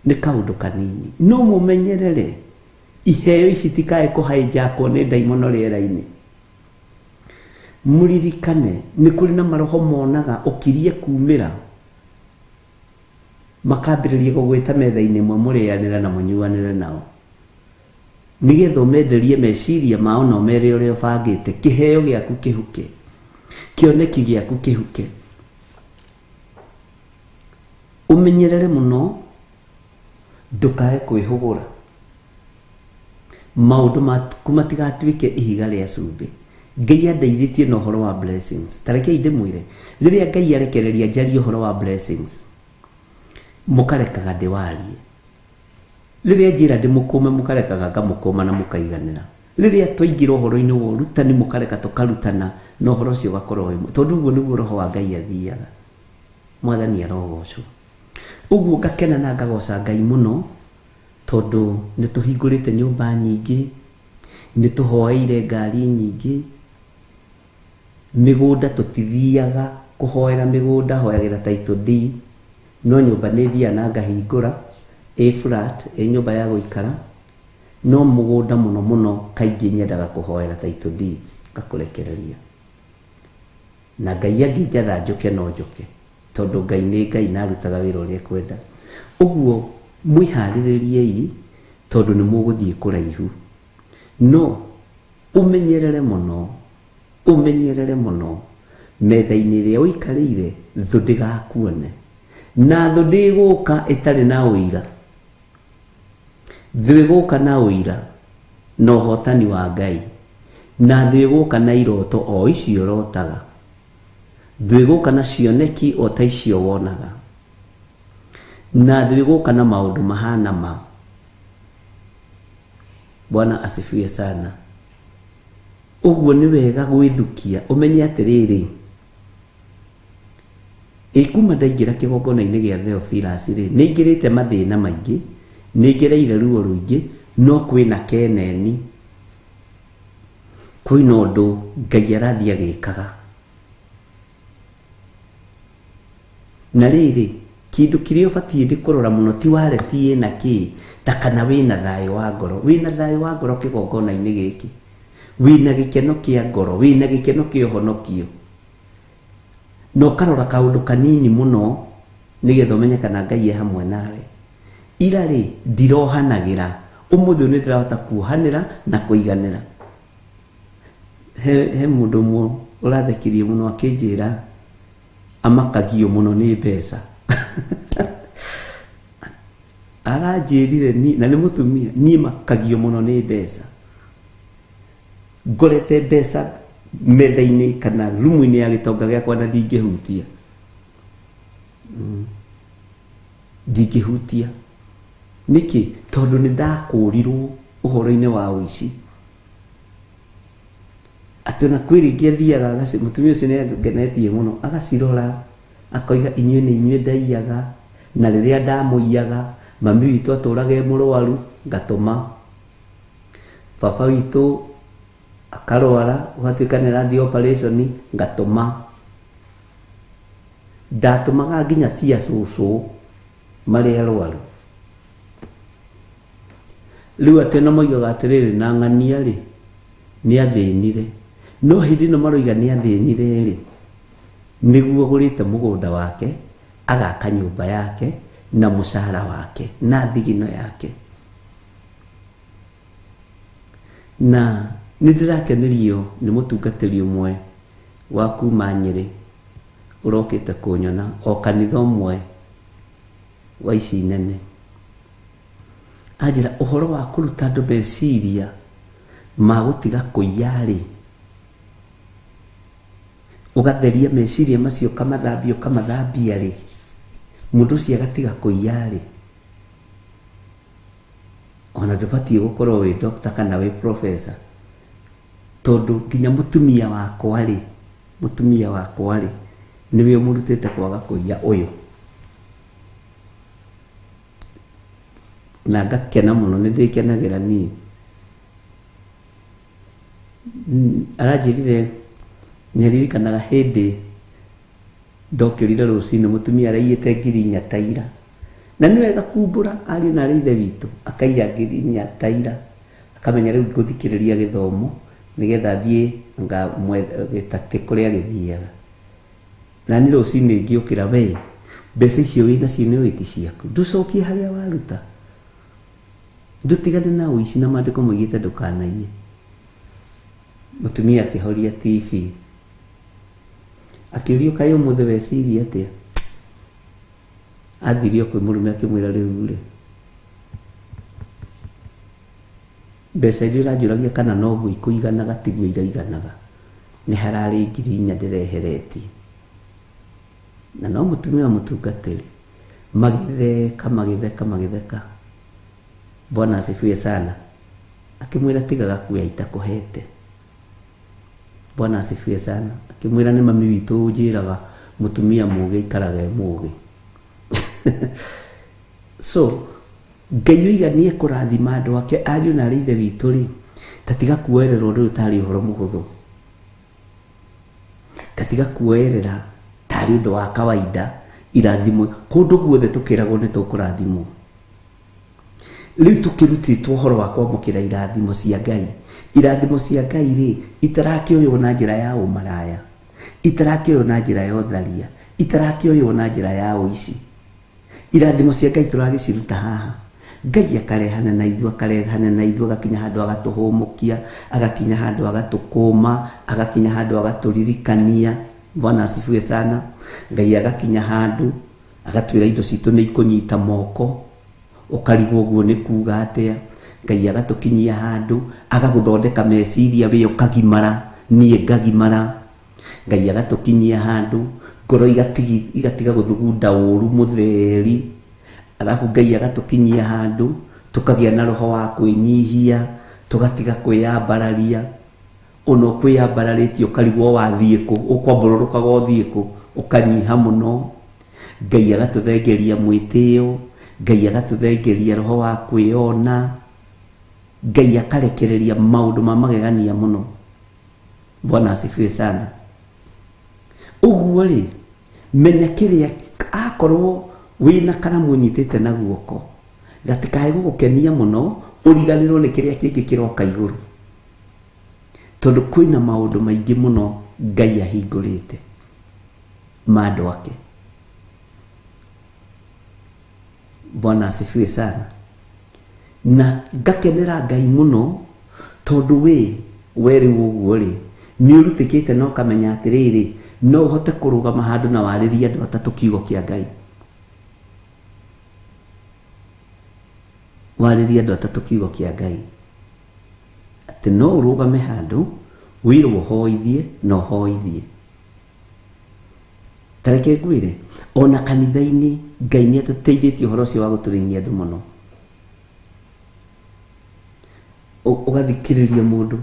Nĩ kaũndũ kanini. No mũmenyerere, iheo ici tikae kũhaijakwo nĩ ndaimono rĩera-inĩ. Mũririkane, nĩ kũrĩ na maroho monaga ũkirie kumĩra, makambĩrĩria gũgwĩta metha-inĩ ĩmwe mũrĩanĩre na mũnyuanĩre nao. Nĩgetha ũmenderie meciria mao na ũmere ũrĩa ũbangĩte, kĩheo gĩaku kĩhuke, kĩoneki gĩaku kĩhuke. Ũmenyerere mũno ndũkae kwĩhũgũra. Maũndũ maku matigatuĩke ihiga rĩa cumbĩ. Ngai andeithĩtie na ũhoro wa blessings. Ta rekei ndĩmwĩre, rĩrĩa Ngai arekereria njarie ũhoro wa blessings, mũkarekaga ndĩwarie. Rĩrĩa njĩra ndĩmũkũme, mũkarekaga ngamũkũma na mũkaiganĩra. Rĩrĩa twaingĩra ũhoro-inĩ wa ũrutani, mũkareka tũkarutana na ũhoro ũcio ũgakorwo wĩ tondũ ũguo nĩguo roho wa Ngai athiaga. Mwathani arogocwo. Ũguo ngakena na ngagoca Ngai mũno, tondũ nĩ tũhingũrĩte nyũmba nyingĩ, nĩ tũhoeire ngari nyingĩ, mĩgũnda tũtithiaga kũhoera mĩgũnda, hoyagĩra title deed, no nyũmba nĩ thiaga na ngahingũra, ĩ flat, ĩ nyũmba ya gũikara, no mũgũnda mũno mũno kaingĩ nyendaga kũhoera title deed, ngakũrekereria. Na Ngai angĩnjatha njũke no njũke, tondũ Ngai nĩ Ngai na arutaga wĩra ũrĩa ekwenda. Ũguo mwĩharĩrĩriei tondũ nĩ mũgũthiĩ kũraihu. No ũmenyerere mũno, ũmenyerere mũno metha-inĩ ĩrĩa ũikarĩire, thũ ndĩgakuone. Na thũ ndĩgũka ĩtarĩ na ũira. Thũ ĩgũka na ũira na ũhotani wa Ngai. Na thũ ĩgũka na iroto o icio ũrotaga. Thũ ĩgũka na cioneki o ta icio wonaga. Na thũ ĩgũka na maũndũ mahana ma. Bwana asifiwe sana. Ũguo nĩ wega gwĩthukia ũmenye atĩrĩrĩ, ĩ kuma ndaingĩra kĩgongona-inĩ gĩa Theophilus rĩ, nĩ ingĩrĩte mathĩna maingĩ, nĩ ngereire ruo rũingĩ, no kwĩna keneni. Kwĩna ũndũ Ngai arathiĩ agĩkaga. Na rĩrĩ, kĩndũ kĩrĩa ũbatiĩ nĩ kũrora mũno ti wareti ĩna kĩ, ta kana wĩna thayũ wa ngoro. Wĩna thayũ wa ngoro kĩgongona-inĩ gĩkĩ. Wĩna gĩkeno kĩa ngoro, wĩna gĩkeno kĩa ũhonokio. Na ũkarora kaũndũ kanini mũno nĩgetha ũmenye kana Ngai e hamwe nawe. Ira rĩ, ndirohanagĩra. Ũmũthĩ ũyũ nĩ ndĩrahota kuohanĩra na kũiganĩra. He mũndũ ũmwe ũrathekirie mũno akĩnjĩra amakagio mũno nĩ mbeca. Aranjĩrire niĩ, na nĩ mũtumia, niĩ makagio mũno nĩ mbeca. Ngorete mbeca metha-inĩ kana rumu-inĩ ya gĩtonga gĩakwa na ndingĩhutia. Ndingĩhutia. Nĩkĩ? Tondũ nĩ ndakũrirwo ũhoro-inĩ wa ũici. Atĩ ona kwĩ rĩngĩ athiaga mũtumia ũcio nĩ angenetie mũno, agacirora, akoiga inyuĩ nĩ inyuĩ ndaiyaga, na rĩrĩa ndamũiyaga, mami witũ atũraga e mũrwaru, ngatũma. Baba witũ akarwara, gũgatuĩka nĩ arathiĩ operation, ngatũma. Ndatũmaga nginya cia cũcũ marĩ arwaru. Rĩu atĩ ona moigaga atĩrĩrĩ, na ng'ania rĩ, nĩ athĩnire. No hĩndĩ ĩno maroiga nĩ athĩnire rĩ, nĩguo agũrĩte mũgũnda wake, agaka nyũmba yake, na mũcara wake, na thigino yake. Na nĩ ndĩrakenirio nĩ mũtungatĩri ũmwe wa kuma Nyĩrĩ, ũrokĩte kũnyona o kanitha ũmwe wa ici nene. Anjĩra ũhoro wa kũruta andũ meciria ma gũtiga kũiya rĩ, ũgatheria meciria macio, ũkamathambia, ũkamathambia rĩ, mũndũ ũcio agatiga kũiya rĩ, ona ndũbatiĩ gũkorwo wĩ doctor kana wĩ professor, tondũ nginya mũtumia wakwa rĩ, mũtumia wakwa rĩ, nĩwe ũmũrutĩte kwaga kũiya ũyũ. Na ngakena mũno, nĩ ndĩkenagĩra niĩ. Aranjĩrire nĩ aririkanaga hĩndĩ ndokĩrire rũcinĩ mũtumia araiyĩte ngiri inya ta ira. Na nĩ wega kumbũra ariũ na arĩ ithe witũ, akaiya ngiri inya ta ira. Akamenya rĩu ngũthikĩrĩria gĩthomo nĩgetha thiĩ ngamwethe kũrĩa gĩthiaga. Na niĩ rũcinĩ ngĩũkĩra, we mbeca icio wĩ nacio nĩ ũĩ ti ciaku, ndũcokie harĩa waruta. Ndũtigane na ũici na maandĩko moigĩte ndũkanaiye. Mũtumia akĩhoria TV. Akĩũrio kaĩ ũmũthĩ weciria atĩa? Athire o kwĩ mũrũme akĩmwĩra rĩu rĩ, mbeca iria ũranjũragia kana noguo ikũiganaga tiguo iraiganaga. Nĩ hararĩ ngiri inya ndĩreheretie. Na no mũtumia wa mũtungatĩri. Magĩtheka, magĩtheka, magĩtheka. Bwana asifiwe sana. Akĩmwĩra tiga gakuya itakũhete. Bwana asifiwe sana. Akĩmwĩra nĩ mami witũ ũnjĩraga mũtumia mũũgĩ aikaraga e mũũgĩ. So, Ngai oiga nĩ ekũrathima andũ ake ariũ na arĩ ithe witũ rĩ, ta tiga kuoerera ũndũ ũyũ tarĩ ũhoro mũhũthũ. Ta tiga kuoerera tarĩ ũndũ wa kawaida, irathimo kũndũ guothe tũkĩragwo nĩ tũkũrathimwo. Rĩu tũkĩrutĩtwo ũhoro wa kwamũkĩra irathimo cia Ngai. Irathimo cia Ngai rĩ, itarakĩoywo na njĩra ya ũmaraya, itarakĩoywo na njĩra ya ũtharia, itarakĩoywo na njĩra ya ũici. Irathimo cia Ngai tũragĩciruta haha. Ngai akarehana na ithuĩ, akarehana na ithuĩ, agakinya handũ agatũhũmũkia, agakinya handũ agatũkũma, agakinya handũ agatũririkania. Bwana asifiwe sana. Ngai agakinya handũ agatwĩra indo citũ nĩ ikũnyita moko, ũkarigwo ũguo nĩ kuga atĩa. Ngai agatũkinyia handũ agagũthondeka meciria we ũkagimara, niĩ ngagimara. Ngai agatũkinyia handũ ngoro igatiga gũthugunda ũru mũtheri. Alafu Ngai agatũkinyia handũ tũkagĩa na roho wa kwĩnyihia, tũgatiga kwĩyambararia. Ona ũkwĩyambararĩtie ũkarigwo wathiĩ kũ, ũkwambũrũrũkaga ũthiĩ kũ, ũkanyiha mũno. Ngai agatũthengeria mwĩtĩo, Ngai agatũthengeria roho wa kwĩyona, Ngai akarekereria maũndũ ma magegania mũno. Bwana asifiwe sana. Ũguo rĩ, menya kĩrĩa akorwo wĩna karamu ũnyitĩte na guoko gatikae gũgũkenia mũno ũriganĩrwo nĩ kĩrĩa kĩngĩ kĩroka igũrũ, tondũ kwĩna maũndũ maingĩ mũno Ngai ahingũrĩte ma andũ ake. Bwana asifiwe sana. Na ngakenera Ngai mũno tondũ we rĩu ũguo rĩ nĩ ũrutĩkĩte na ũkamenya atĩrĩrĩ, no ũhote kũrũgama handũ na warĩrie andũ atatũ kiugo kĩa Ngai. Warĩrie andũ atatũ kiugo kĩa Ngai, atĩ no ũrũgame handũ wĩrwo ũhoithie na ũhoithie. Ta reke ngwĩre, ona kanitha-inĩ Ngai nĩ atũteithĩtie ũhoro ũcio wa gũtũrĩinia andũ mũno. Ũgathikĩrĩria mũndũ,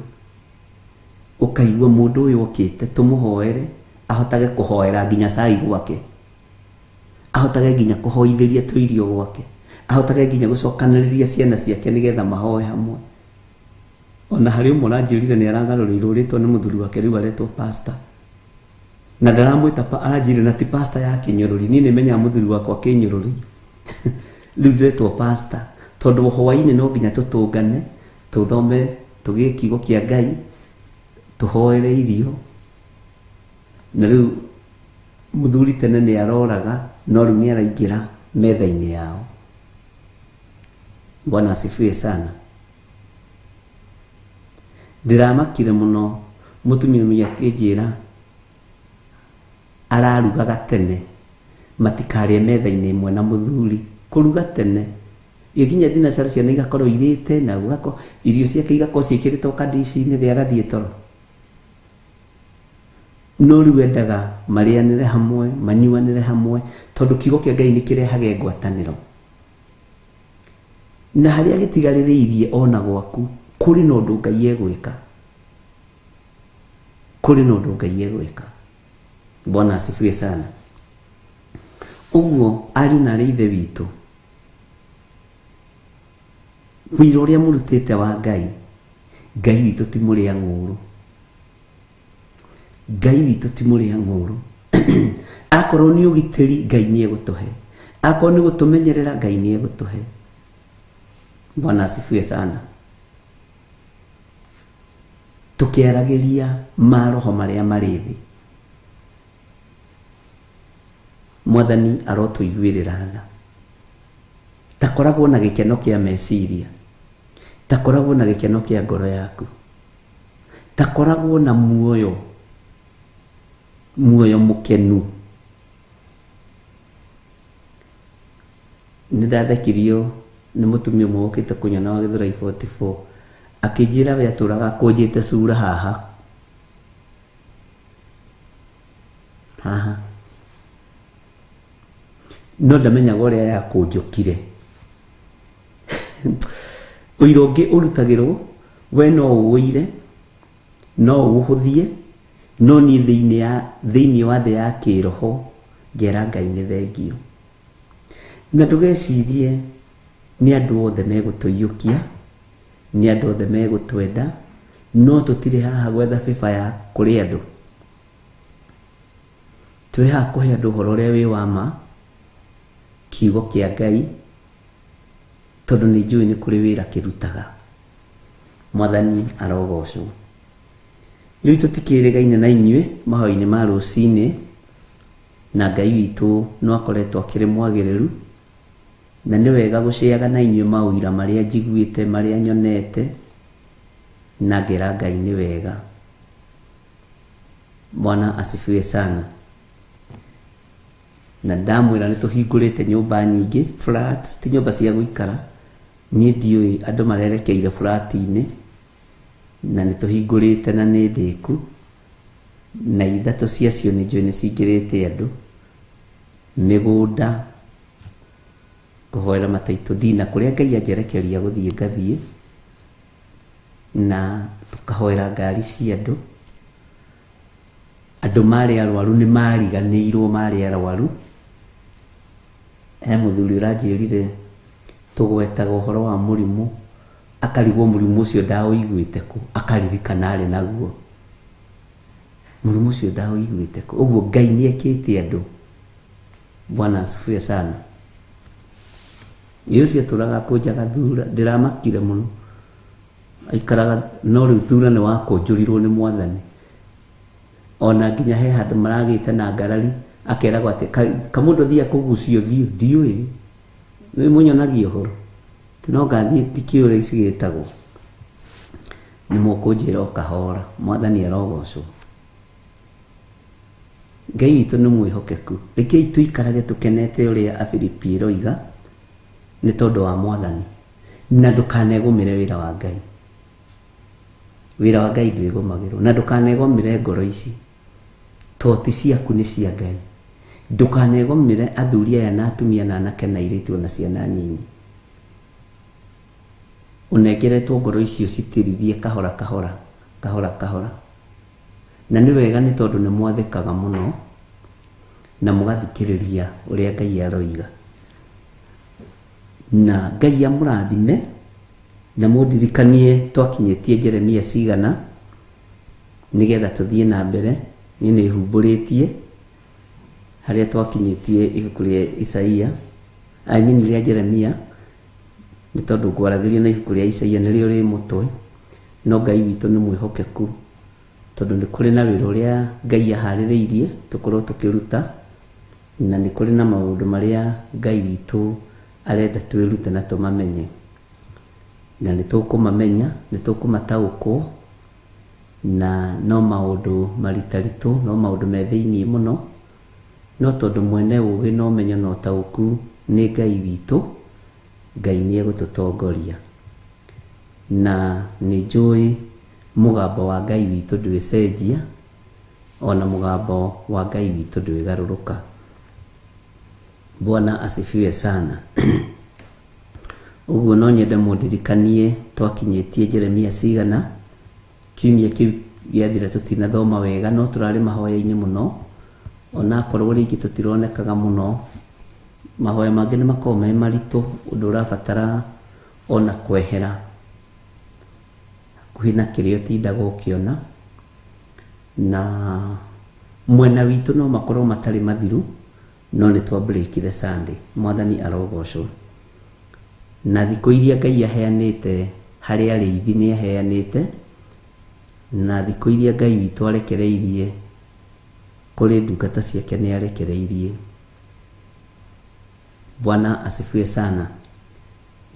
ũkaigua mũndũ ũyũ okĩte tũmũhoere ahotage kũhoera nginya cai gwake, ahotage nginya kũhoithĩria tũirio gwake, ahotage nginya gũcokanĩrĩria ciana ciake nĩgetha mahoe hamwe. Ona harĩ ũmwe ũranjĩrire nĩ aragarũrĩirwo rĩtwa nĩ mũthuri wake, rĩu aretwo pastor. Na ndaramwĩta aranjĩrire na ti pastor ya kĩnyũrũri, niĩ nĩ menyaga mũthuri wakwa kĩnyũrũri. Rĩu ndĩretwo pastor tondũ hwaĩ-inĩ no nginya tũtũngane, tũthome, tũgĩe kiugo kĩa Ngai, tũhoere irio. Na rĩu mũthuri tene nĩ aroraga, no rĩu nĩ araingĩra metha-inĩ yao. Bwana asifiwe sana. Ndĩramakire mũno mũtumia ũmwe akĩnjĩra ararugaga tene matikarĩe metha-inĩ ĩmwe na mũthuri. Kũruga tene gĩkinya thinacara ciana igakorwo irĩte na gũgakorwo irio ciake igakorwo ciĩkĩrĩtwo kandici-inĩ we agathiĩ toro. No rĩu endaga marĩanĩre hamwe, manyuanĩre hamwe, tondũ kiugo kĩa Ngai nĩ kĩrehage ngwatanĩro. Na harĩa gĩtigarĩrĩirie ona gwaku kũrĩ na ũndũ Ngai egwĩka, kũrĩ na ũndũ Ngai egwĩka. Bwana asifiwe sana. Ũguo ariũ na arĩ ithe witũ, wĩra ũrĩa mũrutĩte wa Ngai, Ngai witũ ti mũrĩa ng'ũũrũ. Ngai witũ ti mũrĩa ng'ũũrũ. Akorwo nĩ ũgitĩri, Ngai nĩ egũtũhe. Akorwo nĩ gũtũmenyerera, Ngai nĩ egũtũhe. Bwana asifiwe sana. Tũkĩaragĩria maroho marĩa marĩ thĩ, Mwathani arotũiguĩrĩra tha. Ta koragwo na gĩkeno kĩa meciria, ta koragwo na gĩkeno kĩa ngoro yaku, ta koragwo na muoyo, muoyo mũkenu. Nĩ ndathekirio nĩ mũtumia ũmwe ũkĩte kũnyona wa Gĩthũrai 44, akĩnjĩra we atũraga akũnjĩte cura haha haha, no ndamenyaga ũrĩa yakũnjũkire. Ũira ũngĩ ũrutagĩrwo, we no ũũire, no ũũhũthie, no niĩ thĩinĩ wa thĩ ya kĩroho ngera Ngai nĩ thengio. Na ndũgecirie nĩ andũ othe megũtũiyũkia, nĩ andũ othe megũtwenda, no tũtirĩ haha gwetha bĩba ya kũrĩ andũ. Twĩ haha kũhe andũ ũhoro ũrĩa wĩ wa ma, kiugo kĩa Ngai, tondũ nĩ njũĩ nĩ kũrĩ wĩra kĩrutaga. Mwathani arogocwo. Rĩu tũtikĩrĩgaine na inyuĩ mahoya-inĩ ma rũcinĩ, na Ngai witũ no akoretwo akĩrĩ mwagĩrĩru, na nĩ wega gũceaga na inyuĩ maũira marĩa njiguĩte, marĩa nyonete, na ngera Ngai nĩ wega. Bwana asifiwe sana. Na ndamwĩra nĩ tũhingũrĩte nyũmba nyingĩ, flat, ti nyũmba cia gũikara. Niĩ ndiũĩ andũ marerekeire flat-inĩ, na nĩ tũhingũrĩte na nĩ ndĩku, na ithatũ ciacio nĩ njũĩ nĩ cingĩrĩte andũ. Mĩgũnda, kũhoera mataitũ ndina kũrĩa Ngai anjerekeria gũthiĩ ngathiĩ, na tũkahoera ngari cia andũ. Andũ marĩ arwaru nĩ mariganĩirwo marĩ arwaru. He mũthuri ũranjĩrire tũgwetaga ũhoro wa mũrimũ, akarigwo mũrimũ ũcio ndaũiguĩte kũ, akaririkana arĩ naguo. Mũrimũ ũcio ndaũiguĩte kũ. Ũguo Ngai nĩ ekĩte andũ. Bwana asifiwe sana. Ĩ ũcio atũraga akũnjaga thura, ndĩramakire mũno. Aikaraga no rĩu thura nĩ wakũnjũrirwo nĩ mwathani. Ona nginya he handũ maragĩte na ngarari akeragwo atĩ kamũndũ athiaga kũgucio thiũ ndiũĩ. Nĩ mũnyonagia ũhoro. No ngathiĩ ndikĩũĩ ũrĩa ici gĩtagwo. Nĩ mũkũnjĩra o kahora. Mwathani arogocwo. Ngai witũ nĩ mwĩhokeku. Rekei tũikarage tũkenete ũrĩa Afilipi ĩroiga nĩ tondũ wa mwathani. Na ndũkanegũmĩre wĩra wa Ngai. Wĩra wa Ngai ndwĩgũmagĩrwo. Na ndũkanegũmĩre ngoro ici. Toti ciaku nĩ cia Ngai. Ndũkanegũmĩre athuri aya na atumia na anake na airĩtu ona ciana nyinyi. Ũnengeretwo ngoro icio citirithie kahora kahora, kahora kahora. Na nĩ wega nĩ tondũ nĩ mwathĩkaga mũno na mũgathikĩrĩria ũrĩa Ngai aroiga. Na Ngai amũrathime na mũndirikanie twakinyĩtie Jeremia cigana nĩgetha tũthiĩ na mbere. Niĩ nĩ humbũrĩtie harĩa twakinyĩtie ibuku rĩa Isaia, I mean rĩa Jeremia, nĩ tondũ ngwaragĩria na ibuku rĩa Isaia nĩrĩo rĩ mũtwe. No Ngai witũ nĩ mwĩhokeku tondũ nĩ kũrĩ na wĩra ũrĩa Ngai aharĩrĩirie tũkorwo tũkĩruta, na nĩ kũrĩ na maũndũ marĩa Ngai witũ arenda twĩrute na tũmamenye. Na nĩ tũkũmamenya, nĩ tũkũmataũkwo, na no maũndũ maritaritũ, no maũndũ me thĩiniĩ mũno, no tondũ mwene ũgĩ na ũmenyo na ũtaũku nĩ Ngai witũ, Ngai nĩ egũtũtongoria. Na nĩ njũĩ mũgambo wa Ngai witũ ndwĩcenjia, ona mũgambo wa Ngai witũ ndwĩgarũrũka. Bwana asifiwe sana. Ũguo no nyende mũndirikanie twakinyĩtie Jeremia cigana. Kiumia kĩu gĩathira tũtinathoma wega, no tũrarĩ mahoya-inĩ mũno, onakorwo rĩngĩ tũtironekaga mũno. Mahoya mangĩ nĩ makoragwo me maritũ, ũndũ ũrabatara ona kwehera hakuhĩ na kĩrĩa ũtindaga ũkĩona. Na mwena witũ no makorwo matarĩ mathiru, no nĩ twambĩrĩkire Sunday. Mwathani arogocwo. Na thikũ iria Ngai aheanĩte harĩ arĩithi nĩ aheanĩte, na thikũ iria Ngai witũ arekereirie kũrĩ ndungata ciake nĩ arekereirie. Bwana asifiwe sana.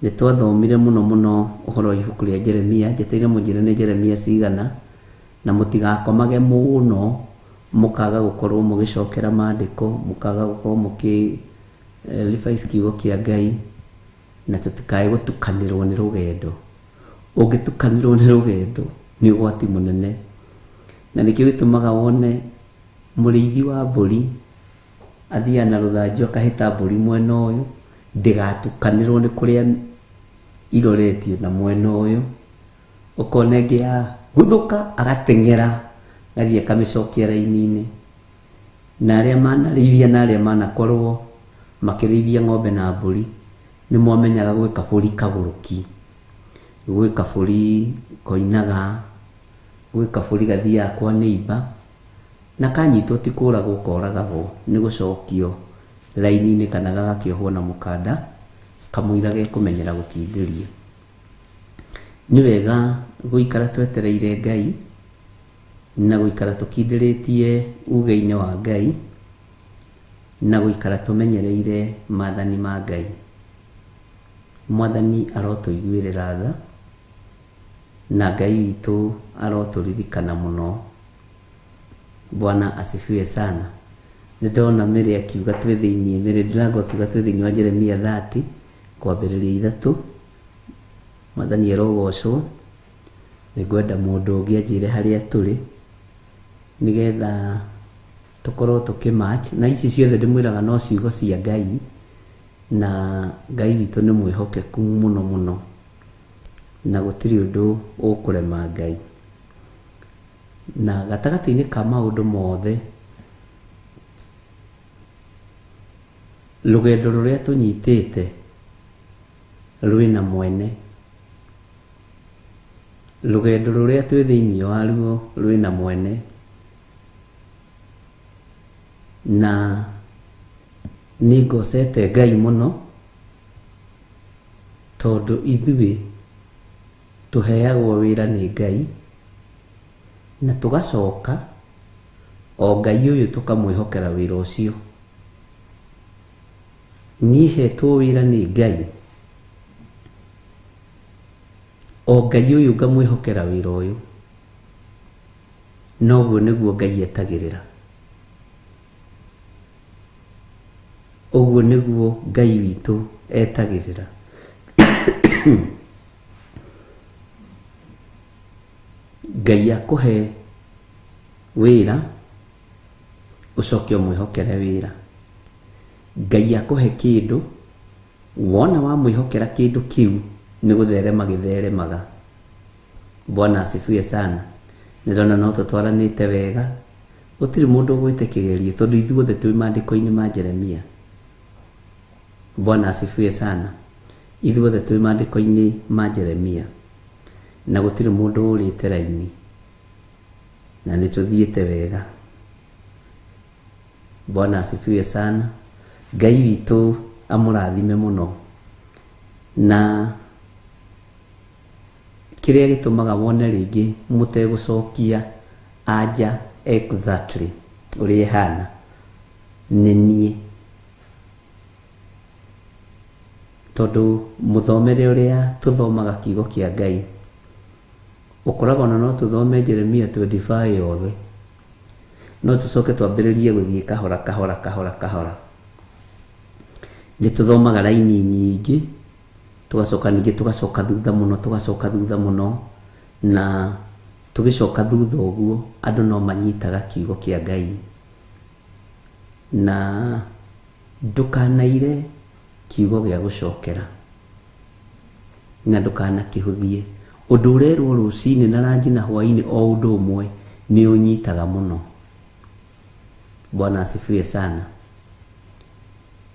Nĩ twathomire mũno mũno ũhoro wa ibuku rĩa Jeremia. Njeteire mũnjĩre nĩ Jeremia cigana, na mũtigakomage mũno mũkaga gũkorwo mũgĩcokera maandĩko, mũkaga gũkorwo mũkĩ revise kiugo kĩa Ngai, na tũtikae gũtukanĩrwo nĩ rũgendo. Ũngĩtukanĩrwo nĩ rũgendo nĩ ũgwati mũnene, na nĩkĩo gĩtũmaga wone mũrĩithi wa mbũri athiaga na rũthanju akahĩta mbũri mwena ũyũ, ndĩgatukanĩrwo nĩ kũrĩa iroretio na mwena ũyũ. Ũkona ĩngĩ ya guthũka agateng'era agathiĩ akamĩcokia raini-inĩ. Na arĩa manarĩithia na arĩa manakorwo makĩrĩithia ng'ombe na mbũri nĩ mwamenyaga gwĩ kabũri kagũrũki, gwĩ kabũri koinaga, gwĩ kabũri gathiaga kwa neighbor, na kanyitwo ti kũragwo koragagwo, nĩ gũcokio raini-inĩ kana gagakĩohwo na mũkanda kamũira gekũmenyera gũkindĩria. Nĩ wega gũikara twetereire Ngai na gũikara tũkindĩrĩtie uge-inĩ wa Ngai na gũikara tũmenyereire maathani ma Ngai. Mwathani arotũiguĩrĩra tha, na Ngai witũ arotũririkana mũno. Bwana asifiwe sana. Nĩ ndona Mary akiuga twĩ thĩiniĩ, Mary Ndirango akiuga twĩ thĩiniĩ wa Jeremia 30 kwambĩrĩria 3. Mwathani arogocwo. Nĩ ngwenda mũndũ ũngĩ anjĩre harĩa tũrĩ nĩgetha tũkorwo tũkĩmatch. Na ici ciothe ndĩmwĩraga no ciugo cia Ngai, na Ngai witũ nĩ mwĩhokeku mũno mũno, na gũtirĩ ũndũ ũkũrema Ngai. Na gatagatĩ-inĩ ka maũndũ mothe, rũgendo rũrĩa tũnyitĩte rwĩna mwene, rũgendo rũrĩa twĩ thĩiniĩ waruo rwĩna mwene, Na nĩ ngocete Ngai mũno tondũ ithuĩ tũheagwo wĩra nĩ Ngai na tũgacoka o Ngai ũyũ tũkamwĩhokera wĩra ũcio. Niĩ hetwo wĩra nĩ Ngai, o Ngai ũyũ ngamwĩhokera wĩra ũyũ. Noguo nĩguo Ngai etagĩrĩra. Ũguo nĩguo Ngai witũ etagĩrĩra. Ngai akũhe wĩra ũcoke ũmwĩhokere wĩra. Ngai akũhe kĩndũ, wona wamwĩhokera kĩndũ kĩu nĩ gũtherema gĩtheremaga. Bwana asifiwe sana. Nĩndona no tũtwaranĩte wega, gũtirĩ mũndũ ũgwĩte kĩgerio tondũ ithuothe twĩ maandĩko-inĩ ma Jeremia. Bwana asifiwe sana. Ithuothe twĩ maandĩko-inĩ ma Jeremia na gũtirĩ mũndũ ũrĩte raini na nĩ tũthiĩte wega. Bwana asifiwe sana. Ngai witũ amũrathime mũno. Na kĩrĩa gĩtũmaga wone rĩngĩ mũtegũcokia anja exactly ũrĩa ĩhana nĩ niĩ, tondũ mũthomere ũrĩa tũthomaga kiugo kĩa Ngai ũkoraga ona no tũthome Jeremia 25 yothe, no tũcoke twambĩrĩrie gũthiĩ kahora kahora kahora kahora. Nĩ tũthomaga raini nyingĩ, tũgacoka ningĩ tũgacoka thutha mũno, tũgacoka thutha mũno, na tũgĩcoka thutha ũguo andũ no manyitaga kiugo kĩa Ngai. Na ndũkanaire kiugo gĩa gũcokera na ndũkanakĩhũthie. Ũndũ ũrerwo rũcinĩ na ranji na hwaĩ-inĩ o ũndũ ũmwe nĩ ũnyitaga mũno. Bwana asifiwe sana.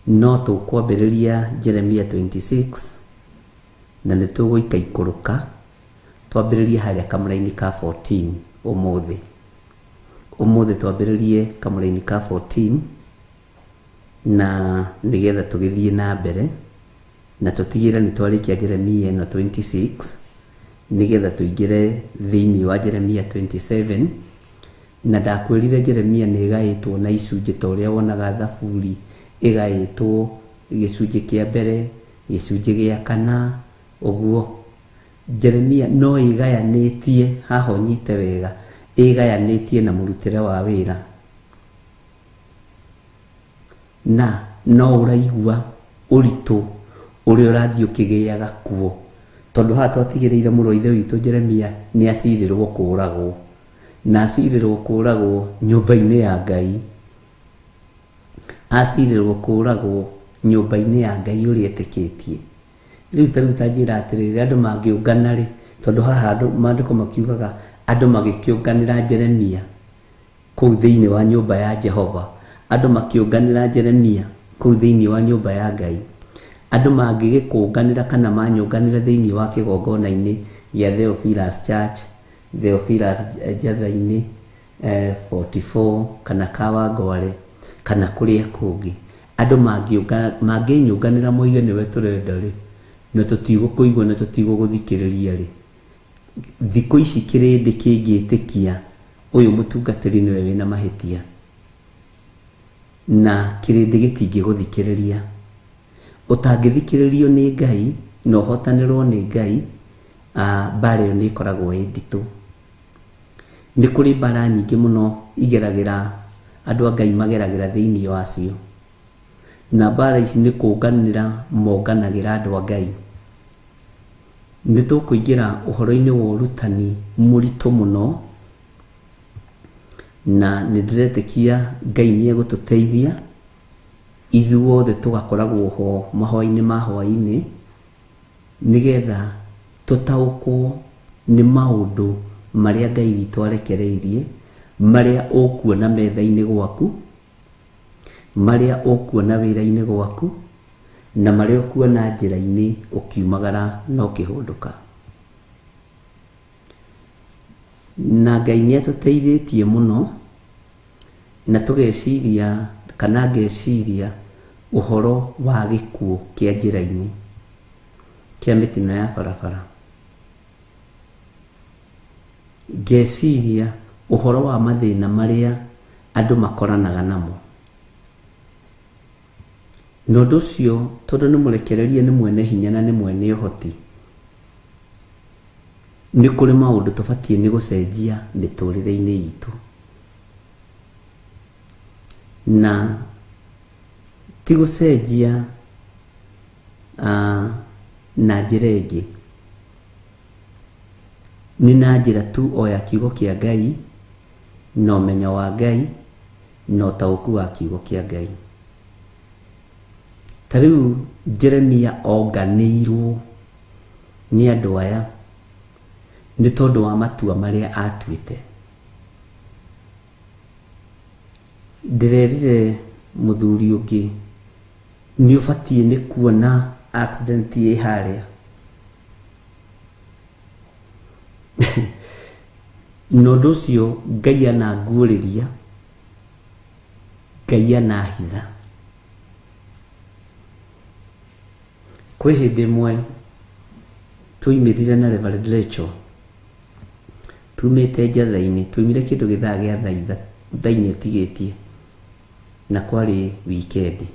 No tũkwambĩrĩria Jeremia 26 na nĩ tũgũikaikũrũka twambĩrĩrie harĩa kamũraini ka 14 ũmũthĩ. Ũmũthĩ twambĩrĩrie kamũraini ka 14 na nĩgetha tũgĩthiĩ na mbere na tũtigĩrĩre nĩ twarĩkia Jeremia ĩno 26 nĩgetha tũingĩre thĩinĩ wa Jeremia 27. Na ndakwĩrire Jeremia nĩ ĩgaĩtwo na icunjĩ ta ũrĩa wonaga Thaburi ĩgaĩtwo gĩcunjĩ kĩa mbere, gĩcunjĩ gĩa kana, ũguo. Jeremia no ĩgayanĩtie, haha ũnyite wega, ĩgayanĩtie na mũrutĩre wa wĩra. Na no ũraigua ũritũ ũrĩa ũrathiĩ ũkĩgĩaga kuo, tondũ haha twatigĩrĩire mũrũ wa ithe witũ Jeremia nĩ acirĩrwo kũũragwo, na acirĩrwo kũũragwo nyũmba-inĩ ya Ngai. Acirĩrwo kũũragwo nyũmba-inĩ ya Ngai ũrĩa etĩkĩtie. Rĩu ta rĩu ta njĩra atĩrĩrĩ, andũ mangĩũngana rĩ, tondũ haha andũ maandĩko makiugaga andũ magĩkĩũnganĩra Jeremia kũu thĩinĩ wa nyũmba ya Jehova, andũ makĩũnganĩra Jeremia kũu thĩinĩ wa nyũmba ya Ngai. Andũ mangĩgĩkũnganĩra kana manyũnganĩra thĩinĩ wa kĩgongona-inĩ gĩa Theophilus Church, Theophilus Njatha-inĩ 44 kana Kawangware kana kũrĩa kũngĩ, andũ mangĩnyũnganĩra moige nĩwe tũrenda rĩ, na tũtigũkũigua na tũtigũgũthikĩrĩria rĩ, thikũ ici kĩrĩndĩ kĩngĩtĩkia ũyũ mũtungatĩri nĩwe wĩna mahĩtia, na kĩrĩndĩ gĩtingĩgũthikĩrĩria. Ũtangĩthikĩrĩrio nĩ Ngai na ũhotanĩrwo nĩ Ngai, mbara ĩyo nĩ ĩkoragwo ĩ nditũ. Nĩ kũrĩ mbara nyingĩ mũno igeragĩra andũ a Ngai mageragĩra thĩinĩ wacio, na mbara ici nĩ kũnganĩra monganagĩra andũ a Ngai. Nĩ tũkũingĩra ũhoro-inĩ wa ũrutani mũritũ mũno, na nĩ ndĩretĩkia Ngai nĩ egũtũteithia ithuothe tũgakoragwo ho mahoya-inĩ ma hwaĩ-inĩ, nĩgetha tũtaũkwo nĩ maũndũ marĩa Ngai witũ arekereirie, marĩa ũkuona metha-inĩ gwaku, marĩa ũkuona wĩra-inĩ gwaku, na marĩa ũkuona njĩra-inĩ ũkiumagara na ũkĩhũndũka. Na Ngai nĩ atũteithĩtie mũno, Na tũgeciria kana ngeciria ũhoro wa gĩkuũ kĩa njĩra-inĩ, kĩa mĩtino ya barabara. Ngeciria ũhoro wa mathĩna marĩa andũ makoranaga namo. Na ũndũ ũcio tondũ nĩ mũrekererie nĩ mwene hinya na nĩ mwene ũhoti, nĩ kũrĩ maũndũ tũbatiĩ nĩ gũcenjia mĩtũrĩre-inĩ itũ. Na ti gũcenjia na njĩra ĩngĩ, nĩ na njĩra tu o ya kiugo kĩa Ngai na ũmenyo wa Ngai na ũtaũku wa kiugo kĩa Ngai. Ta rĩu Jeremia onganĩirwo nĩ andũ aya nĩ tondũ wa matua marĩa atuĩte. Ndĩrerire mũthuri ũngĩ nĩ ũbatiĩ nĩ kuona accident ĩ harĩa. Na ũndũ ũcio Ngai ananguũrĩria, Ngai anahitha. Kwĩ hĩndĩ ĩmwe twaimĩrire na Reverend Rachel tumĩte njatha-inĩ, twaimire kĩndũ gĩthaa gĩa thaa inya ĩtigĩtie, na kwarĩ wikendi.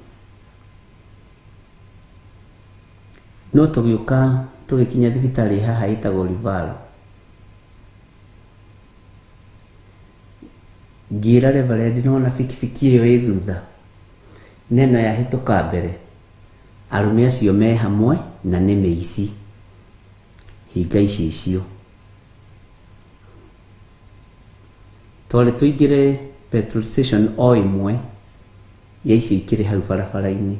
No tũgĩũka tũgĩkinya thibitarĩ haha ĩtagwo Rivaro. Ngĩra Reverend nĩwona bikibiki ĩyo ĩ thutha, na ĩno yahĩtũka mbere, arũme acio me hamwe na nĩ mĩici, hinga icicio. Twarĩ tũingĩre petrol station o ĩmwe ya icio ikĩrĩ hau barabara-inĩ.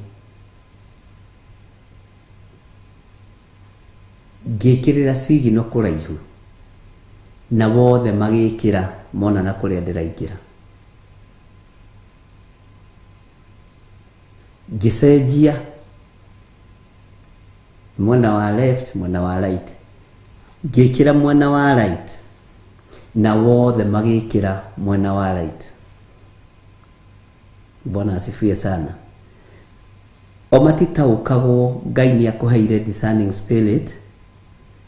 Ngĩkĩrĩra sigino kũraihu na wothe magĩkĩra mona na kũrĩa ndĩraingĩra. Ngĩcenjia mwena wa left, mwena wa right. Ngĩkĩra mwena wa right na wothe magĩkĩra mwena wa right. Bwana asifiwe sana. O matitaũkagwo Ngai nĩ akũheire discerning spirit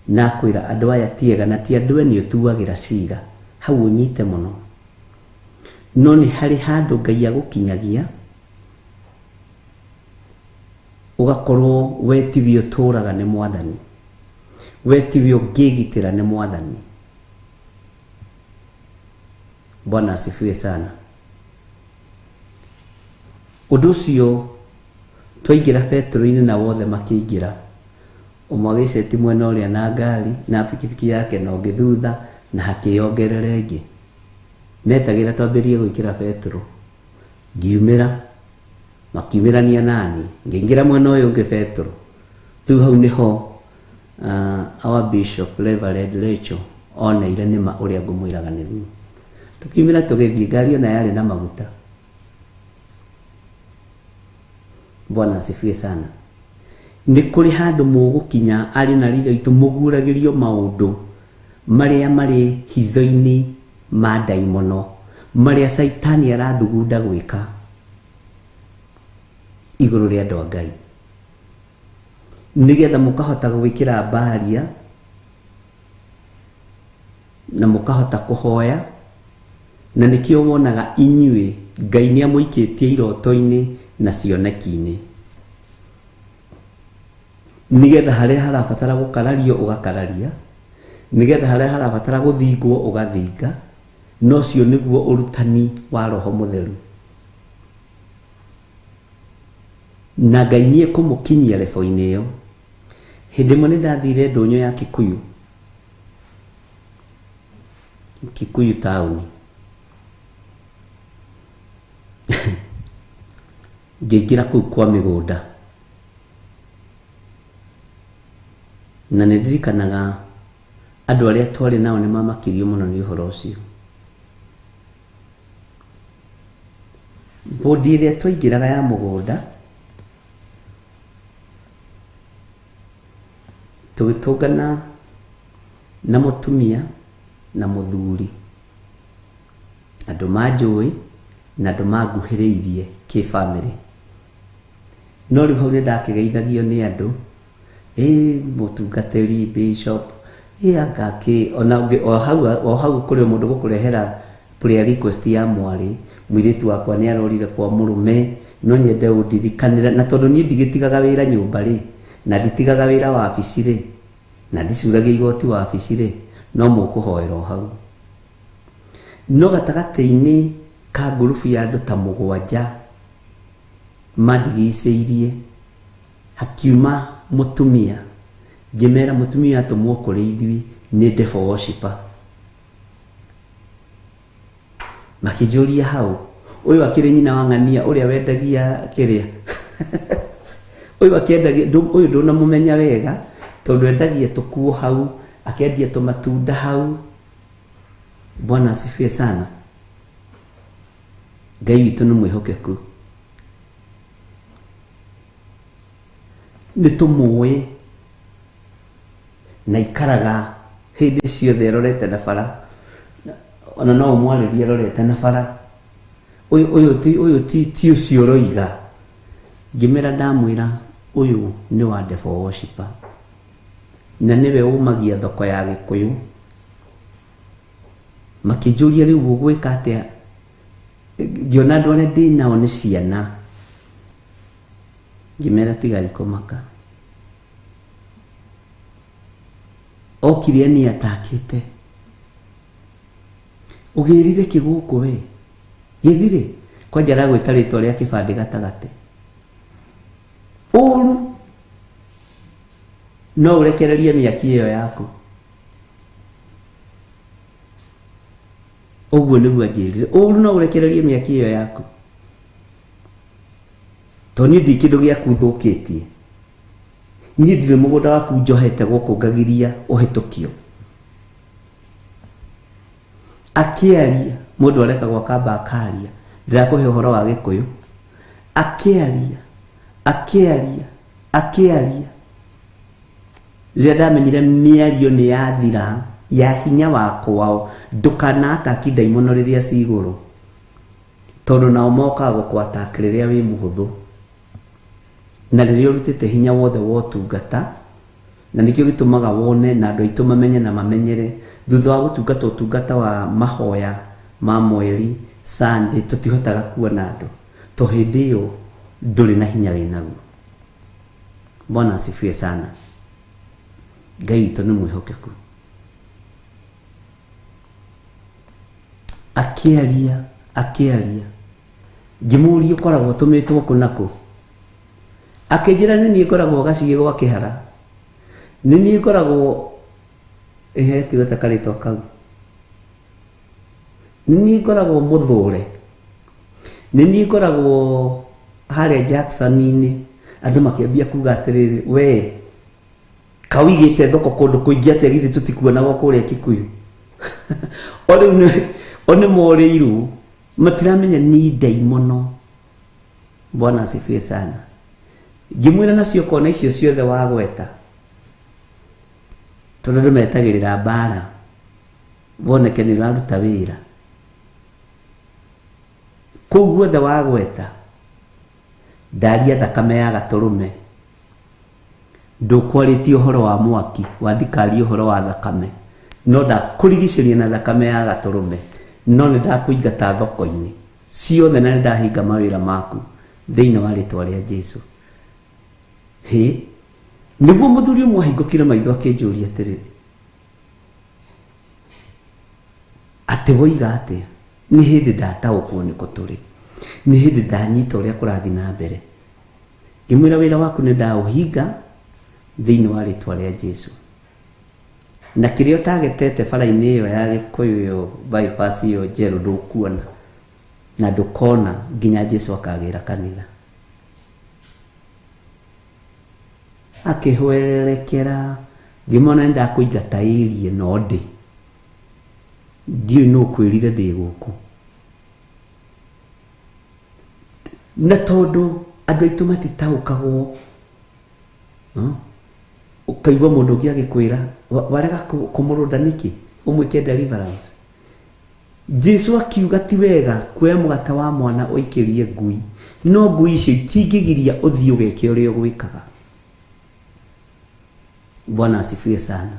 na akwĩra andũ aya ti ega na ti andũ ene ũtuagĩra cira, hau ũnyite mũno. No nĩ harĩ handũ Ngai agũkinyagia ũgakorwo we tiwe ũtũraga nĩ Mwathani, we tiwe ũngĩgitĩra nĩ Mwathani. Bwana asifiwe sana. Ũndũ ũcio twaingĩra petrol-inĩ na wothe makĩingĩra, ũmwe agĩceti mwena ũrĩa na ngari na bikibiki yake na ũngĩ thutha na hakĩongerera ĩngĩ. Metagĩra twambĩrĩrie gwĩkĩra petrol, ngiumĩra, makiumĩrania nani, ngĩingĩra mwena ũyũ ũngĩ petrol. Rĩu hau nĩho our Bishop Reverend Rachel oneire nĩma ũrĩa ngũmwĩraga nĩguo. Tũkiumĩra tũgĩthiĩ, ngari ona yarĩ na maguta. Bwana asifiwe sana. Nĩ kũrĩ handũ mũgũkinya arĩ na ritho itũ mũguũragĩrio maũndũ marĩa marĩ hitho-inĩ ma ndaimono, marĩa Caitani arathugunda gwĩka igũrũ rĩa andũ a Ngai, nĩgetha mũkahota gwĩkĩra mbaria na mũkahota kũhoya. Na nĩkĩo wonaga inyuĩ Ngai nĩ amũikĩtie iroto-inĩ na cioneki-inĩ, nĩgetha harĩa harabatara gũkarario ũgakararia, nĩgetha harĩa harabatara gũthingwo ũgathinga. No ũcio nĩguo ũrutani wa Roho Mũtheru. Na Ngai nĩ ekũmũkinyia lebo-inĩ ĩyo. Hĩndĩ ĩmwe nĩ ndathire ndũnyũ ya Kikuyu, Kikuyu taũni, ngĩingĩra kũu kwa mĩgũnda, na nĩ ndirikanaga andũ arĩa twarĩ nao nĩ mamakirio mũno nĩ ũhoro ũcio. Bodi ĩrĩa twaingĩraga ya mũgũnda, tũgĩtũngana na mũtumia na mũthuri, andũ manjũĩ Na andũ manguhĩrĩirie kĩbamĩrĩ. No rĩu hau nĩ ndakĩgeithagio nĩ andũ, ĩ mũtungatĩri bishop, ĩ anga kĩ, ona o hau o hau kũrĩ mũndũ gũkũrehera prayer request ya mwarĩ, mũirĩtu wakwa nĩ arorire kwa mũrũme, no nyende ũndirikanĩre. Na tondũ niĩ ndigĩtigaga wĩra nyũmba rĩ, na nditigaga wĩra wabici rĩ, na ndicuragia igoti wabici rĩ, no mũkũhoera o hau. No gatagatĩ-inĩ ka ngurubu ya andũ ta 7 mandigicĩirie, hakiuma mũtumia, ngĩmera mũtumia atũmwo kũrĩ ithuĩ nĩ devil worshipper. Makĩnjũria hau, ũyũ akĩrĩ nyina wa ng'ania ũrĩa wendagia kĩrĩa? Ũyũ akĩendagia, ũyũ ndũnamũmenya wega, tondũ endagia tũkuo hau, akendia tũmatunda hau. Bwana asifiwe sana. Ngai witũ nĩ mwĩhokeku. Nĩ tũmũĩ na ikaraga hĩndĩ ciothe arorete na bara, ona no ũmwarĩrie arorete na bara. Ũyũ ti ũcio ũroiga. Ngĩmera ndamwĩra ũyũ nĩ wa devil worshipper, na nĩwe ũmagia thoko ya Gĩkũyũ. Makĩnjũria rĩu ũgwĩka atĩa? Ngĩona andũ arĩa ndĩ nao nĩ ciana. Ngĩmera tigai kũmaka. Okire ni atakĩte. Ũgĩrire kĩ gũkũ we? Gĩthirĩ? Kwanja aragwĩta rĩtwa rĩa kĩbandĩ gatagatĩ. Ũru no ũrekererie mĩaki ĩyo yaku. Ũguo nĩguo anjĩrire. Ũru no ũrekererie mĩaki ĩyo yaku. Tondũ niĩ ndirĩ kĩndũ gĩaku thũkĩtie. Niĩ ndirĩ mũgũnda waku njohete gũkũ ngagiria ũhĩtũkio. Akĩaria, mũndũ arekagwo akamba akaria. Ndĩrakũhe ũhoro wa Gĩkũyũ. Akĩaria, akĩaria, akĩaria. Rĩrĩa ndamenyire mĩario nĩ yathira ya hinya wa kwao, ndũkana-ataki ndaimono rĩrĩa ci igũrũ, tondũ nao mokaga gũkũ-attack rĩrĩa wĩ mũhũthũ, na rĩrĩa ũrutĩte hinya wothe wa ũtungata. Na nĩkĩo gĩtũmaga wone na andũ aitũ mamenye na mamenyere thutha wa gũtungata ũtungata wa mahoya ma mweri Sunday, tũtihotaga kuona andũ to hĩndĩ ĩyo ndũrĩ na hinya wĩnaguo. Bwana asifiwe sana. Ngai witũ nĩ mwĩhokeku. Akĩaria, akĩaria, ngĩmũria ũkoragwo ũtũmĩtwo kũ na kũ? Akĩnjĩra nĩ niĩ ngoragwo gacigĩ gwa Kĩhara, nĩ niĩ ngoragwo ĩhe tiweta karĩtwa kau, nĩ niĩ ngoragwo Mũthũre, nĩ niĩ ngoragwo harĩa Jackson-inĩ. Andũ makĩambia kuga atĩrĩrĩ, we kawigĩte thoko kũndũ kũingĩ atĩa, githĩ tũtikuonagwo kũrĩa Kikuyu? O rĩu o nĩ morĩirwo, matiramenya ni ndaimono. Bwana asifiwe sana. Ngĩmwĩra nacio kona icio ciothe wagweta, tondũ andũ metagĩrĩra mbara woneke nĩ ũraruta wĩra kũu guothe wagweta, ndaria thakame ya gatũrũme, ndũkwarĩtie ũhoro wa mwaki, wandikaria ũhoro wa thakame, no ndakũrigicĩria na thakame ya gatũrũme, no nĩ ndakũingata thoko-inĩ ciothe na nĩ ndahinga mawĩra maku thĩinĩ wa rĩtwa rĩa Jesu. Hĩ, nĩguo mũthuri ũmwe ahingũkire maitho akĩnjũria atĩrĩrĩ, atĩ woiga atĩa? Nĩ hĩndĩ ndataũkwo nĩkũ tũrĩ, nĩ hĩndĩ ndanyita ũrĩa kũrathiĩ na mbere. Ngĩmwĩra wĩra waku nĩ ndaũhinga thĩinĩ wa rĩtwa rĩa Jesu. Na kĩrĩa ũtagetete bara-inĩ ĩyo ya Gĩkũyũ ĩyo bypass ĩyo njerũ ndũkuona, na ndũkona nginya Jesu akagĩra kanitha. Akĩhwererekera, ngĩmwona nĩ ndakũingata ĩrie no ndĩ ndiũĩ nũ ũkwĩrire ndĩ gũkũ. Na tondũ andũ aitũ matitaũkagwo, ũkaigua mũndũ ũngĩ agĩkwĩra warega kũmũrũnda nĩkĩ, ũmwĩke deliverance. Jesu akiuga ti wega kuoya mũgate wa mwana ũikĩrie ngui, no ngui icio itingĩgiria ũthiĩ ũgeke ũrĩa ũgwĩkaga. Bwana asifiwe sana.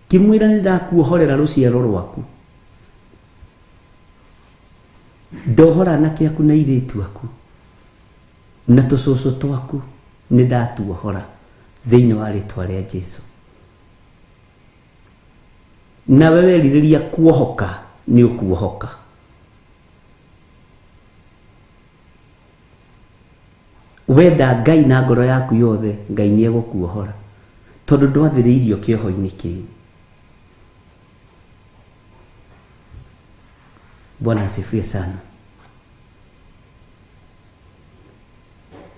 Ngĩmwĩra nĩ ndakuohorera rũciaro rwaku, ndohora anake aku na airĩtu aku na tũcũcũ twaku, nĩ ndatuohora thĩinĩ wa rĩtwa rĩa Jesu. Nawe werirĩria kuohoka nĩ ũkuohoka. Wenda Ngai na ngoro yaku yothe, Ngai nĩ egũkuohora tondũ ndwathĩrĩirio kĩoho-inĩ kĩu. Bwana asifiwe sana.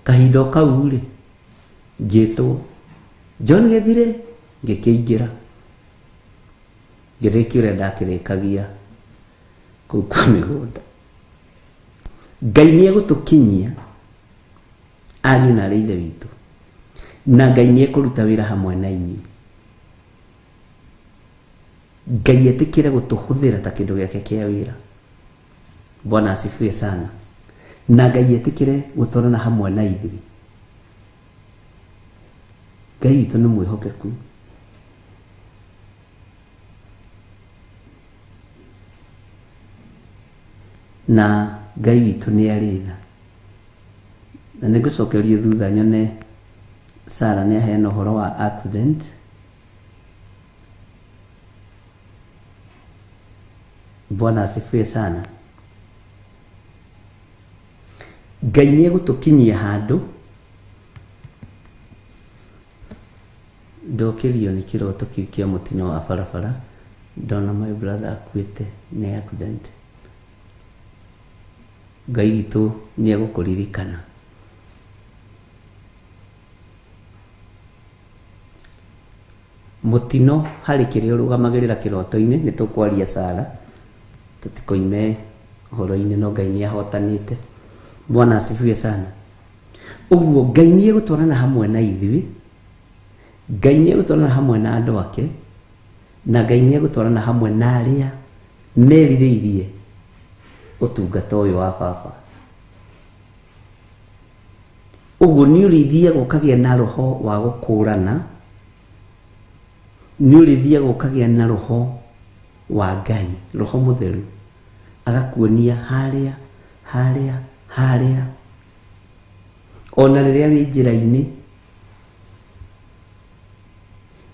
Kahinda o kau rĩ, ngĩtwo John Gĩthire, ngĩkĩingĩra ngĩrĩkia ũrĩa ndakĩrĩkagia kũu kwa mĩgũnda. Ngai nĩ egũtũkinyia ariũ na arĩ ithe witũ, na Ngai nĩ ekũruta wĩra hamwe na inyuĩ. Ngai etĩkĩre gũtũhũthĩra ta kĩndũ gĩake kĩa wĩra. Bwana asifiwe sana. Na Ngai etĩkĩre gũtwarana hamwe na ithuĩ. Ngai witũ nĩ mwĩhokeku. Na Ngai witũ nĩ arĩ tha. Na nĩ ngũcokerio thutha nyone Sara nĩ aheana ũhoro wa accident. Bwana asifiwe sana. Ngai nĩ egũtũkinyia handũ ndokĩrio nĩ kĩroto kĩu kĩa mũtino wa barabara, ndona my brother akuĩte nĩ accident. Ngai witũ nĩ egũkũririkana. Mũtino harĩ kĩrĩa ũrũgamagĩrĩra kĩroto-inĩ, nĩ tũkwaria Sara, tũtikoime ũhoro-inĩ, no Ngai nĩ ahotanĩte. Bwana asifiwe sana. Ũguo Ngai nĩ egũtwarana hamwe na ithuĩ, Ngai nĩ egũtwarana hamwe na andũ ake, na Ngai nĩ egũtwarana hamwe na arĩa merirĩirie ũtungata ũyũ wa baba. Ũguo nĩ ũrĩthiaga ũkagĩa na roho wa gũkũrana, nĩ ũrĩthiaga ũkagĩa na roho wa Ngai, roho mũtheru, agakuonia harĩa, harĩa, harĩa. Ona rĩrĩa wĩ njĩra-inĩ,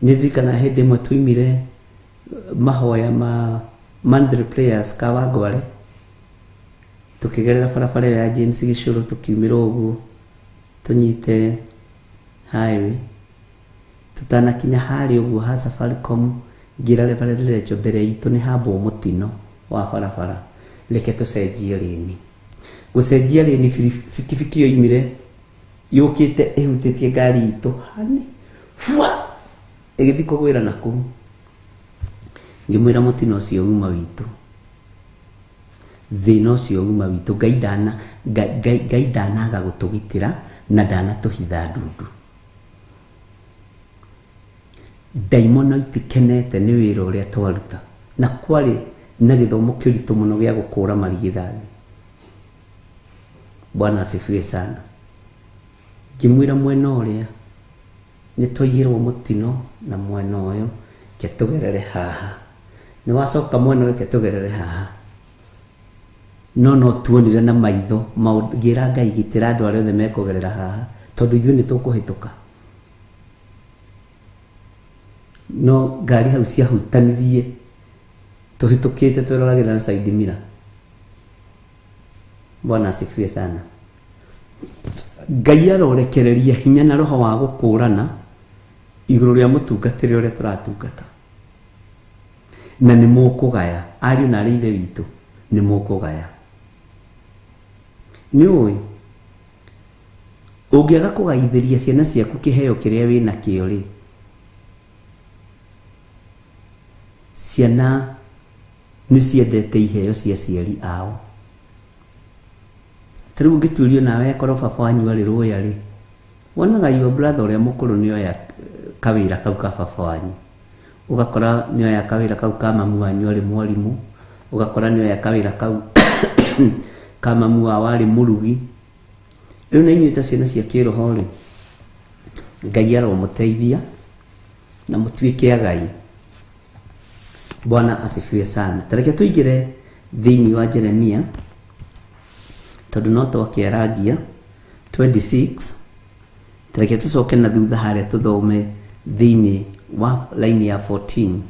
nĩ ndirikanaga hĩndĩ ĩmwe twaumire mahoya ma Monthly Prayers Kawangware, tũkĩgerera barabara ĩyo ya James Gĩcũrũ, tũkiumĩra ũguo tũnyite highway, tũtanakinya harĩa ũguo ha Safaricom, ngĩra Reverend Rachel mbere itũ nĩ hambwo mũtino wa barabara, reke tũcenjie lane. Gũcenjia lane, bikibiki yoimire yũkĩte ĩhutĩtie ngari itũ hani fua ĩgĩthiĩ kũgwĩra na kũu. Ngĩmwĩra mũtino ũcio uma witũ, thĩna ũcio uma witũ, Ngai ndana Ngai Ngai ndanaga gũtũgitĩra na ndanatũhitha ndundu. Ndaimono itikenete nĩ wĩra ũrĩa twaruta, na kwarĩ na gĩthomo kĩritũ mũno gĩa gũkũra marigithathi. Bwana asifiwe sana. Ngĩmwĩra mwena ũrĩa nĩ twaigĩrwo mũtino, na mwena ũyũ ke tũgerere haha, nĩ wacoka mwena ũyũ ke tũgerere haha. No no tuonire na maitho maũndũ. Ngĩra Ngai gitĩra andũ arĩa othe mekũgerera haha, tondũ ithuĩ nĩ tũkũhĩtũka. No ngari hau ciahutanirie tũhĩtũkĩte twĩroragĩra na side mirror. Bwana asifiwe sana. Ngai arorekereria hinya na roho wa gũkũrana igũrũ rĩa mũtungatĩre ũrĩa tũratungata, na nĩ mũkũgaya ariũ na arĩ ithe witũ, nĩ mũkũgaya. Nĩ ũĩ ũngĩaga kũgaithĩria ciana ciaku kĩheo kĩrĩa wĩna kĩo rĩ, ciana nĩ ciendete iheo cia aciari ao. Ta rĩu ũngĩtuĩrio nawe korwo baba wanyu arĩ rũya rĩ, wonaga your brother ũrĩa mũkũrũ nĩ oya kawĩra kau ka baba wanyu, ũgakora nĩoya kawĩra kau ka mamu wanyu arĩ mwarimũ, ũgakora nĩoya kawĩra kau ka mamu wao arĩ mũrugi. Rĩu na inyuĩ ta ciana cia kĩroho rĩ, Ngai aromũteithia na mũtuĩke agai. Bwana asifiwe sana. Tareke tũingĩre thĩinĩ wa Jeremia tondũ no twakĩarangia 26. Tareke tũcoke na thutha harĩa tũthome thĩinĩ wa line ya 14.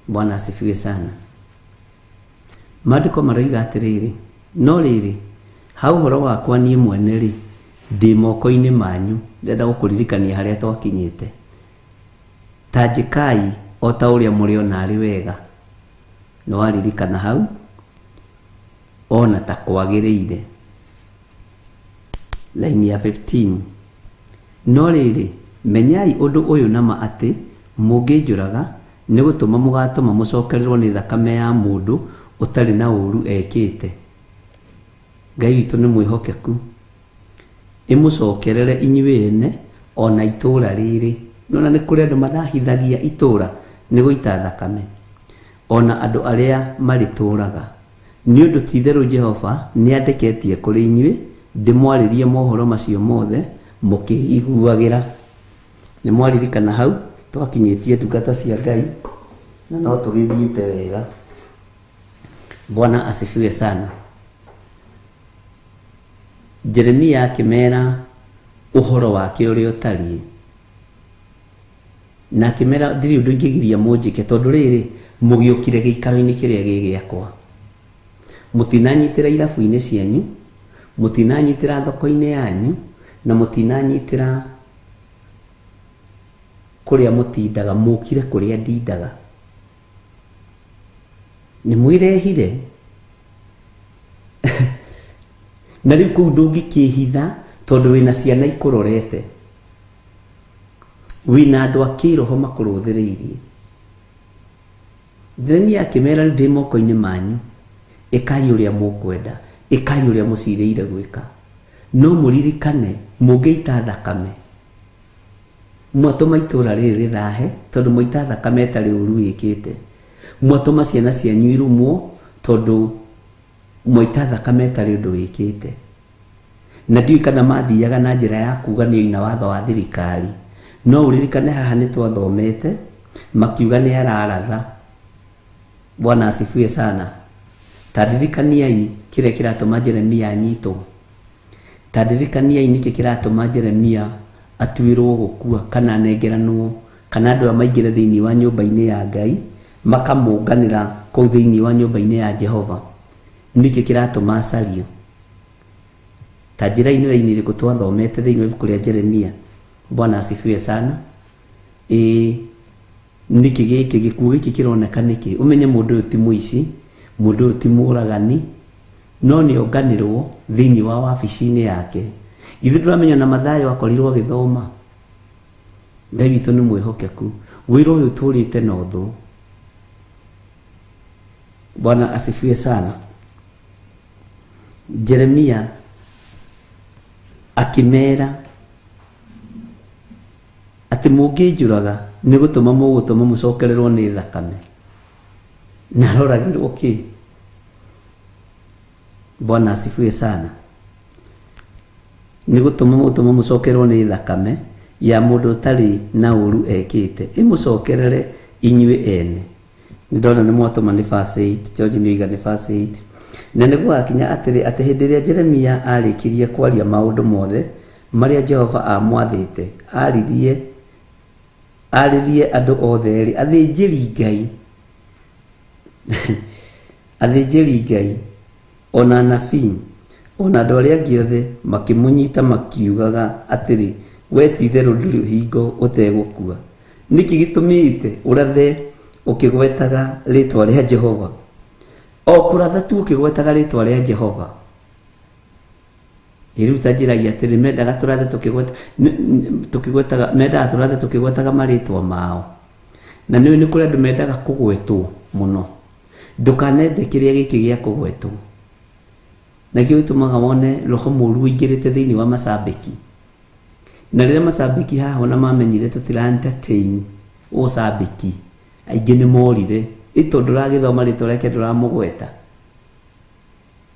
Bwana asifiwe sana. Maandĩko maroiga atĩrĩrĩ, no rĩrĩ, ha ũhoro wakwa niĩ mwene rĩ, ndĩ moko-inĩ manyu. Ndĩrenda gũkũririkania harĩa twakinyĩte. Ta njĩkai o ta ũrĩa mũrĩona arĩ wega. Nĩ waririkana hau, ona ta kwagĩrĩire. Line ya 15. No rĩrĩ, menyai ũndũ ũyũ nama atĩ mũngĩnjũraga nĩ gũtũma mũgatũma mũcokererwo nĩ thakame ya mũndũ ũtarĩ na ũũru ekĩte. Ngai witũ nĩ mwĩhokeku, ĩmũcokerere inyuĩ ene ona itũũra rĩrĩ. Nona nĩ kũrĩ andũ mathahithagia itũũra nĩ gũita thakame, ona andũ arĩa marĩtũũraga. Nĩ ũndũ ti-itherũ Jehova nĩandeketie kũrĩ inyuĩ ndĩmwarĩrie mohoro macio mothe mũkĩiguagĩra. Nĩ mwaririkana hau twakinyĩtie ndungata cia Ngai na no tũgĩthiĩte wega. Bwana asifiwe sana. Jeremia akĩmera ũhoro wake ũrĩa ũtariĩ, na akĩmera ndirĩ ũndũ ingĩgiria mũnjĩke, tondũ rĩrĩ mũgĩũkire gĩikaro-inĩ kĩrĩa gĩ gĩakwa, mũtinanyitĩra irabu-inĩ cianyu, mũtinanyitĩra thoko-inĩ yanyu, na mũtinanyitĩra kũrĩa mũtindaga, mũkire kũrĩa ndindaga. Nĩ mwĩrehire na rĩu kũu ndũngĩkĩhitha tondũ wĩna ciana ikũrorete, wĩna andũ a kĩroho makũrũthĩrĩirie. Jeremia akĩmera rĩu ndĩ moko-inĩ manyu, ĩkai ũrĩa mũkwenda, ĩkai ũrĩa mũcirĩire gwĩka, no mũririkane mũngĩita thakame mwatũma itũũra rĩrĩ rĩthahe, tondũ mwaita thakame ĩtarĩ ũũru wĩkĩte. Mwatũma ciana cianyu irumwo, tondũ mwaita thakame ĩtarĩ ũndũ wĩkĩte. Na ndiũĩ kana mathiaga na njĩra ya kuga nĩ oina watho wa thirikari, no ũririkane haha nĩ twathomete makiuga nĩ araratha. Bwana asifiwe sana. Ta ndirikaniai kĩrĩa kĩratũma Jeremia anyitwo. Ta ndirikaniai nĩkĩ kĩratũma Jeremia atuĩrwo gũkua kana anengeranwo, kana andũ aya maingĩre thĩinĩ wa nyũmba-inĩ ya Ngai makamũnganĩra kũu thĩinĩ wa nyũmba-inĩ ya Jehova. Nĩkĩ kĩratũma acario? Ta njĩra-inĩ raini ĩrĩkũ twathomete thĩinĩ wa ibuku rĩa Jeremia? Bwana asifiwe sana. Nĩkĩ gĩkĩ gĩkuũ gĩkĩ kĩroneka nĩkĩ? Ũmenye mũndũ ũyũ ti mũici, mũndũ ũyũ ti mũũragani, no nĩ onganĩrwo thĩinĩ wa wabici-inĩ yake. Ithuĩ ndũramenya na Mathayo akorirwo agĩthoma. Ngai witũ nĩ mwĩhokeku. Wĩra ũyũ ũtũrĩte na ũthũ. Bwana asifiwe sana. Jeremia akĩmera atĩ mũngĩnjũraga nĩ gũtũma mũgũtũma mũcokererwo nĩ thakame. Na aroragĩrwo kĩ? Bwana asifiwe sana. Nĩ gũtũma mũgũtũma mũcokererwo nĩ thakame ya mũndũ ũtarĩ na ũũru ekĩte, ĩmũcokerere inyuĩ ene. Nĩ ndona nĩ mwatũma nĩ verse 8, George nĩ oiga nĩ verse 8. Na nĩ gũgakinya atĩrĩ, atĩ hĩndĩ ĩrĩa Jeremia arĩkirie kwaria maũndũ mothe marĩa Jehova aamwathĩte arĩrie andũ othe rĩ, athĩnjĩri Ngai ona anabii ona andũ arĩa angĩ othe makĩmũnyita makiugaga atĩrĩ, we ti-itherũ ndũrĩ hingo ũtegũkua. Nĩkĩ gĩtũmĩte ũrathe ũkĩgwetaga rĩtwa rĩa Jehova? O kũratha tu ũkĩgwetaga rĩtwa rĩa Jehova. Rĩu ta njĩragia atĩrĩ, mendaga tũrathe tũkĩgwetaga, mendaga tũrathe tũkĩgwetaga marĩtwa mao. Na nĩũĩ nĩ kũrĩ andũ mendaga kũgwetwo mũno. Ndũkanende kĩrĩa gĩkĩ gĩa kũgwetwo. Na kĩo gĩtũmaga wone roho mũũru ũingĩrĩte thĩinĩ wa macambĩki. Na rĩrĩa macambĩki haha ona mamenyire tũtira entertain ũcambĩki, aingĩ nĩ morire. Ĩ tondũ ndũragĩthoma rĩtwa rĩake ndũramũgweta.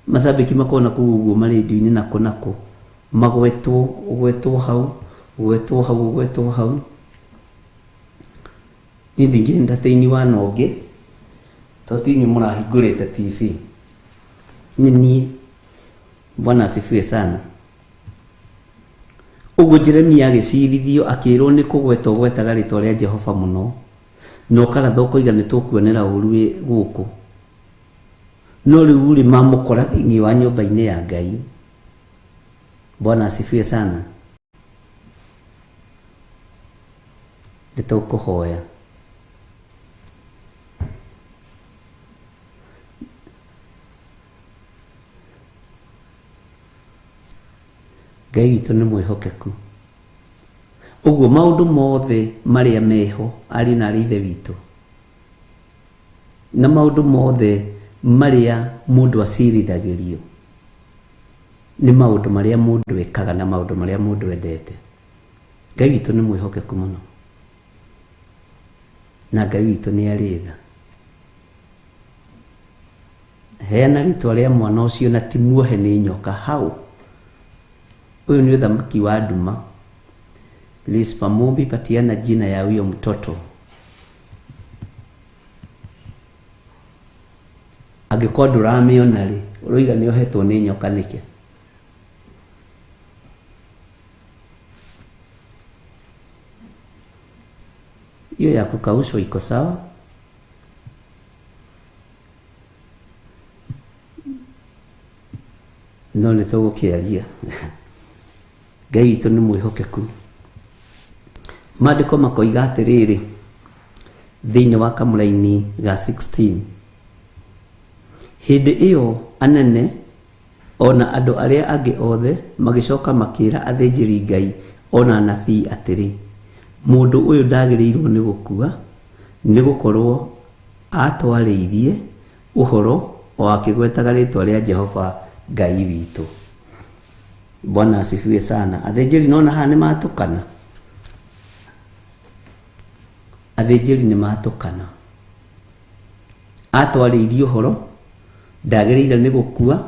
Macambĩki makona kũu ũguo marendio-inĩ nakũ nakũ, magwetwo, ũgwetwo hau, ũgwetwo hau, ũgwetwo hau. Niĩ ndingĩ entertain wana ũngĩ, tondũ ti inyuĩ mũrahingũrĩte TV. Nĩ niĩ. Bwana asifiwe sana. Ũguo Jeremia agĩcirithio akĩrwo nĩ kũgweta ũgwetaga rĩtwa rĩa Jehova mũno, na ũkaratha ũkoiga nĩ tũkuonera ũru wĩ gũkũ. No rĩu rĩ mamũkora thĩinĩ wa nyũmba-inĩ ya Ngai. Bwana asifiwe sana. Nĩ tũkũhoya. Ngai witũ nĩ mwĩhokeku. Ũguo maũndũ mothe marĩa meho ariũ na arĩ ithe witũ, na maũndũ mothe marĩa mũndũ acirithagĩrio nĩ maũndũ marĩa mũndũ ekaga na maũndũ marĩa mũndũ endete. Ngai witũ nĩ mwĩhokeku mũno, na Ngai witũ nĩ arĩ tha. Heana rĩtwa rĩa mwana ũcio na ti muohe nĩ nyoka. How? Ũyũ nĩ ũthamaki wa nduma. Rispa Mumbi, patiana jina ya huyo mtoto. Angĩkorwo ndũramĩona rĩ, ũroiga nĩ ohetwo nĩ nyoka nĩkĩ? Hiyo ya kukaushwa iko sawa. No nĩ tũgũkĩaria. Ngai witũ nĩ mwĩhokeku. Maandĩko makoiga atĩrĩrĩ thĩinĩ wa kamũraini ga 16, hĩndĩ ĩyo anene ona andũ arĩa angĩ othe magĩcoka makĩra athĩnjĩri Ngai ona anabii atĩrĩ, mũndũ ũyũ ndagĩrĩirwo nĩ gũkua, nĩ gũkorwo atwarĩirie ũhoro o akĩgwetaga rĩtwa rĩa Jehova Ngai witũ. Bwana asifiwe sana. Athĩnjĩri nona haha nĩ matũkana. Athĩnjĩri nĩ matũkana. Atwarĩirie ũhoro ndagĩrĩire nĩ gũkua,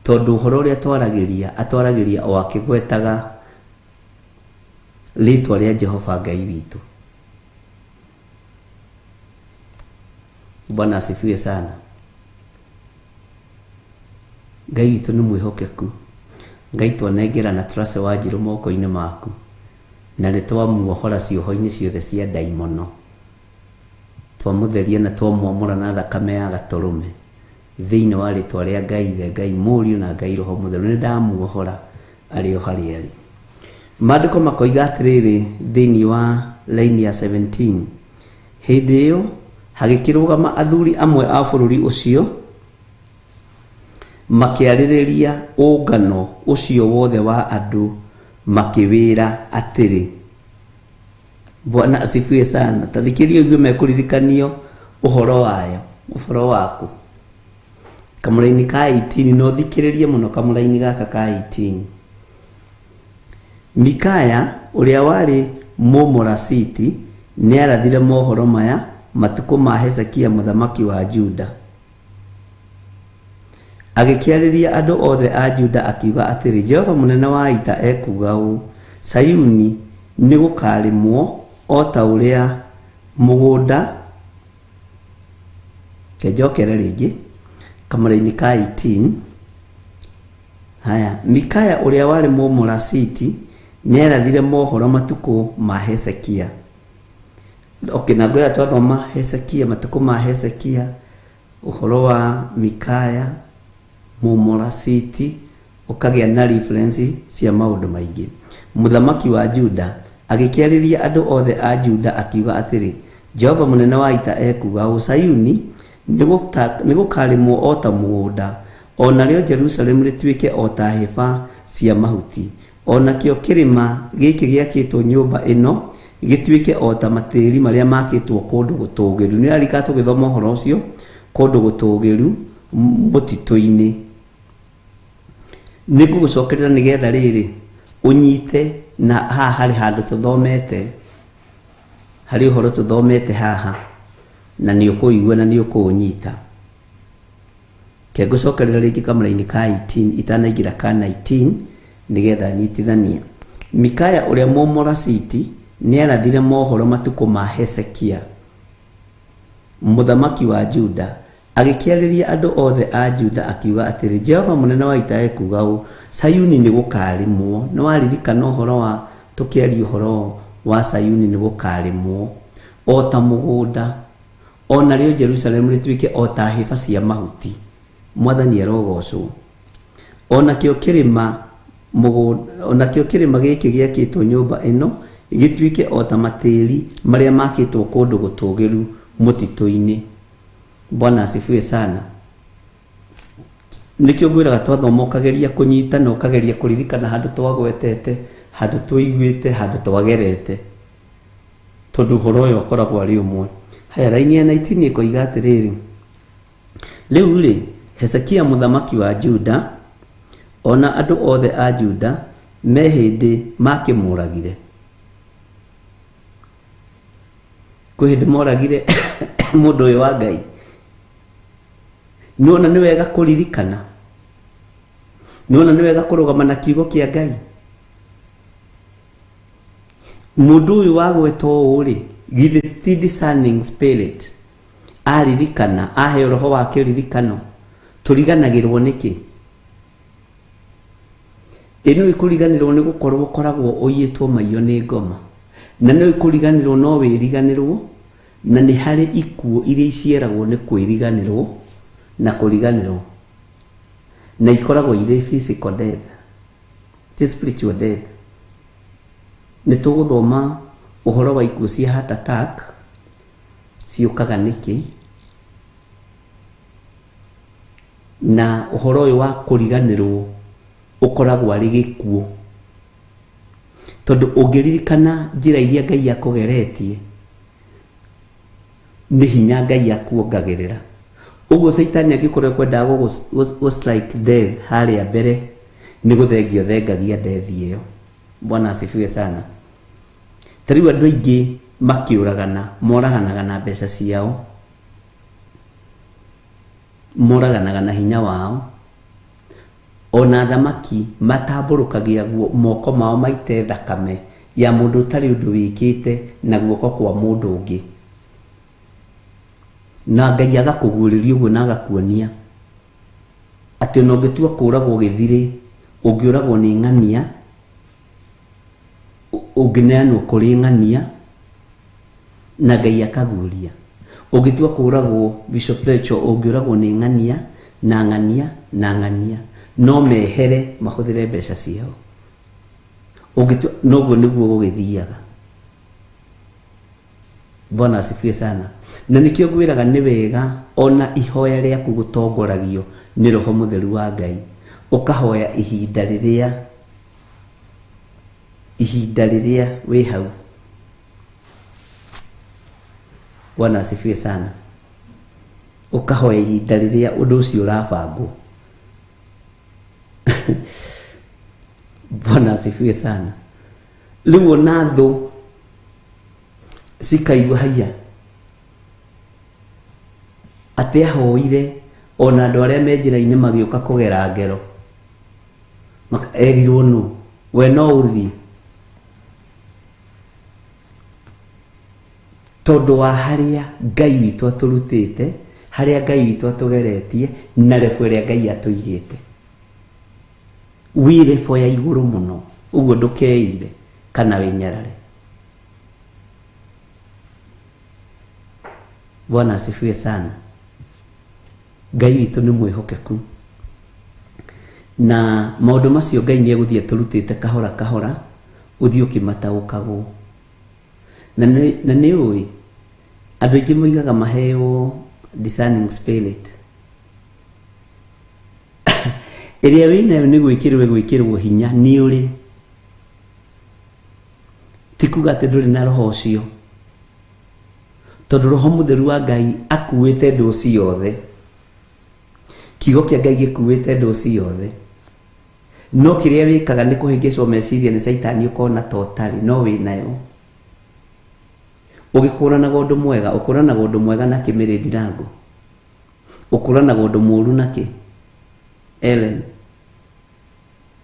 tondũ ũhoro ũrĩa atwaragĩria atwaragĩria o akĩgwetaga rĩtwa rĩa Jehova Ngai witũ. Bwana asifiwe sana. Ngai witũ nĩ mwĩhokeku. Ngai twanengera na Tracy Wanjiru moko-inĩ maku, na nĩ twamuohora cioho-inĩ ciothe cia ndaimono. Twamũtheria na twamwamũra na thakame ya gatũrũme thĩinĩ wa rĩtwa rĩa Ngai Ithe, Ngai Mũriũ na Ngai Roho Mũtheru. Nĩ ndamuohora arĩ o harĩa arĩ. Maandĩko makoiga atĩrĩrĩ thĩinĩ wa laini ya 17, hĩndĩ ĩyo hagĩkĩrũgama athuri amwe a bũrũri ũcio makĩarĩrĩria ũngano ũcio wothe wa andũ makĩwĩra atĩrĩ. Bwana asifiwe sana. Tathikĩrĩria ũigue mekũririkanio ũhoro wayo, ũhoro waku. Kamũraini ka 18, no thikĩrĩrie mũno kamũraini gaka ka 18. Mikaya ũrĩa warĩ Mũmorasiti nĩarathire mohoro maya matukũ ma Hezekia mũthamaki wa Juda. Agĩkĩarĩria andũ othe a Juda akiuga atĩrĩ, Jehova mũnene wa ita ekuuga ũũ, Sayuni nĩgũkarĩmwo o ta ũrĩa mũgũnda. Kenjokere rĩngĩ kamũraini ka 18. Haya, Mikaya ũrĩa warĩ Mũmorasiti nĩarathire mohoro matukũ ma Hezekia. Okay, na ngoya twathoma Hezekia, matukũ ma Hezekia, ũhoro wa Mikaya Mũmorasiti ũkagĩa na reference cia maũndũ maingĩ. Mũthamaki wa Juda agĩkĩarĩria andũ othe a Juda akiuga atĩrĩ, Jehova mũnene wa ita ekuuga ũũ, Sayuni nĩgũkarĩmwo o ta mũgũnda, o narĩo Jerusalemu rĩtuĩke o ta hĩba cia mahuti, o nakĩo kĩrĩma gĩkĩ gĩakĩtwo nyũmba ĩno gĩtuĩke o ta matĩri marĩa makĩtwo kũndũ gũtũũgĩru. Nĩ arika tũgĩthoma ũhoro ũcio, kũndũ gũtũũgĩru mũtitũ-inĩ. Nĩngũgũcokerera nĩgetha rĩrĩ Ũnyite na haha harĩ handũ tũthomete, harĩ ũhoro tũthomete haha, na nĩ ũkũigua na nĩ ũkũũnyita. Ke ngũcokerera rĩngĩ kamũraini ka 18 itanaingĩra ka 19 nĩgetha nyitithanie. Mikaya ũrĩa Mũmoraciti nĩarathire mohoro matukũ ma Hezekia mũthamaki wa Juda, agĩkĩarĩria andũ othe a Juda akiuga atĩrĩ, Jehova mũnene wa ita ekuuga ũũ, Sayuni nĩ gũkarĩmwo. Nĩ waririkana ũhoro wa tũkĩaria ũhoro wa Sayuni nĩ gũkarĩmwo o ta mũgũnda, o narĩo Jerusalemu rĩtuĩke o ta hĩba cia mahuti. Mwathani arogocwo. O nakĩo kĩrĩma mũgũnda, o nakĩo kĩrĩma gĩkĩ gĩakĩtwo nyũmba ĩno gĩtuĩke o ta matĩri marĩa makĩtwo kũndũ gũtũũgĩru mũtitũ-inĩ. Bwana asifiwe sana. Nĩkĩo ngwĩraga twathoma ũkageria kũnyita na ũkageria kũririkana handũ twagwetete, handũ tũiguĩte, handũ twagerete, tondũ ũhoro ũyũ ũkoragwo arĩ ũmwe. Haya, raini ya 19 ĩkoiga atĩrĩrĩ, rĩu rĩ, Hezekia mũthamaki wa Juda ona andũ othe a Juda me hĩndĩ makĩmũragire. Kwĩ hĩndĩ moragire mũndũ ũyũ wa Ngai. Nĩwona nĩ wega kũririkana, nĩwona nĩ wega kũrũgama na kiugo kĩa Ngai. Mũndũ ũyũ wagwetwo ũũ rĩ, githĩ ti discerning spirit aririkana, aheo roho wa kĩririkano, tũriganagĩrwo nĩkĩ? Ĩ no ĩkũriganĩrwo nĩ gũkorwo ũkoragwo ũiyĩtwo maiyo nĩ ngoma, na no ĩkũriganĩrwo no wĩriganĩrwo, na nĩ harĩ ikuũ iria iciaragwo nĩ kwĩriganĩrwo na kũriganĩrwo, na ikoragwo irĩ physical death, ti spiritual death. Nĩ tũgũthoma ũhoro wa ikuũ cia heart attack ciũkaga nĩkĩ, na ũhoro ũyũ wa kũriganĩrwo ũkoragwo arĩ gĩkuũ, tondũ ũngĩririkana njĩra iria Ngai akũgeretie nĩ hinya Ngai akuongagĩrĩra. Ũguo Caitani angĩkorwo ekwendaga gũ strike death harĩa mbere, nĩ gũthengia thengagia death ĩyo. Bwana asifiwe sana. Ta rĩu andũ aingĩ makĩũragana, moraganaga na mbeca ciao, moraganaga na hinya wao, ona thamaki matambũrũkagia moko mao maite thakame ya mũndũ ũtarĩ ũndũ wĩkĩte na guoko kwa mũndũ ũngĩ. Na Ngai agakũguũrĩria ũguo na agakuonia atĩ ona ũngĩtua kũragwo gĩthirĩ, ũngĩũragwo nĩ ng'ania, ũngĩneanwo kũrĩ ng'ania, na Ngai akaguũria. Ũngĩtua kũragwo Bishop Rachel, ũngĩũragwo nĩ ng'ania na ng'ania na ng'ania, no mehere mahũthĩre mbeca ciao. Ũngĩtua, noguo nĩguo gũgĩthiaga. Bwana asifiwe sana. Na nĩkĩo ngwĩraga nĩ wega ona ihoya rĩaku gũtongoragio nĩ Roho Mũtheru wa Ngai. Ũkahoya ihinda rĩrĩa wĩ hau. Bwana asifiwe sana. Ũkahoya ihinda rĩrĩa ũndũ ũcio ũrabangwo. Bwana asifiwe sana. Rĩu ona thũ cikaigua haiya atĩ ahoire ona andũ arĩa me njĩra-inĩ magĩũka kũgera ngero, erirwo nũ, we no ũthiĩ, tondũ wa harĩa Ngai witũ atũrutĩte, harĩa Ngai witũ atũgeretie, na rebu ĩrĩa Ngai atũigĩte. Wĩ rebu ya igũrũ mũno, ũguo ndũkeire kana wĩnyarare. Bwana asifiwe sana. Ngai witũ nĩ mwĩhokeku, na maũndũ macio Ngai nĩ egũthiĩ atũrutĩte kahora kahora, ũthiĩ ũkĩmataũkagwo. Na nĩ ũĩ andũ aingĩ moigaga maheo discerning spirit ĩrĩa wĩnayo nĩ gwĩkĩrwo ĩgwĩkĩrwo hinya nĩ ũrĩ, ti kuga atĩ ndũrĩ na roho ũcio, tondũ Roho Mũtheru wa Ngai akuĩte ndũ ciothe. Kiugo kĩa Ngai gĩkuĩte ndũ ciothe. No kĩrĩa wĩkaga nĩ kũhĩngĩcwo meciria nĩ caitani ũkona ta ũtarĩ, no wĩnayo. Ũgĩkũranaga ũndũ mwega, ũkũranaga ũndũ mwega nakĩ Mary Ndirango? Ũkũranaga ũndũ mũru nakĩ Ellen?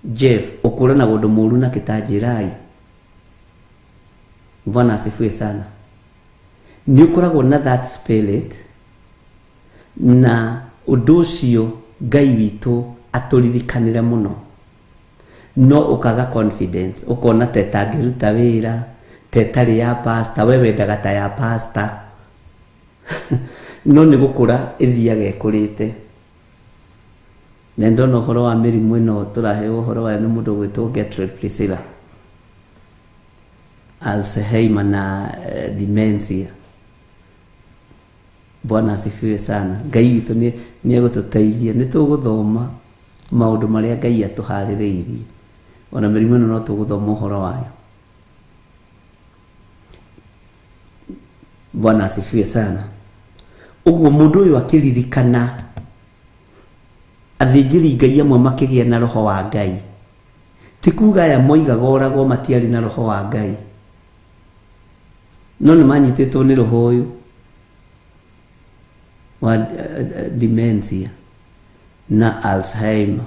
Jeff, ũkũranaga ũndũ mũru nakĩ ta njĩrai? Bwana asifiwe sana. Nĩ ũkoragwo na that spirit, na ũndũ ũcio Ngai witũ atũririkanĩre mũno. No ũkaga confidence, ũkona ta ĩtangĩruta wĩra, ta ĩtarĩ ya pastor, we wendaga ta ya pastor. No nĩ gũkũra ĩthiaga ĩkũrĩte. Na ndona ũhoro wa mĩrimũ ĩno tũraheo ũhoro wayo nĩ mũndũ ũgwĩtwo Gertrude Priscilla. Alzheimer na dementia. Bwana asifiwe sana. Ngai witũ nĩ egũtũteithia, nĩ tũgũthoma maũndũ marĩa Ngai atũharĩrĩirie. Ona mĩrimũ ĩno no tũgũthoma ũhoro wayo. Bwana asifiwe sana. Ũguo mũndũ ũyũ akĩririkana athĩnjĩri Ngai amwe makĩgĩa na roho wa Ngai. Ti kuga aya moigaga oragwo matiarĩ na roho wa Ngai. No nĩ manyitĩtwo nĩ roho ũyũ wa dementia na Alzheimer.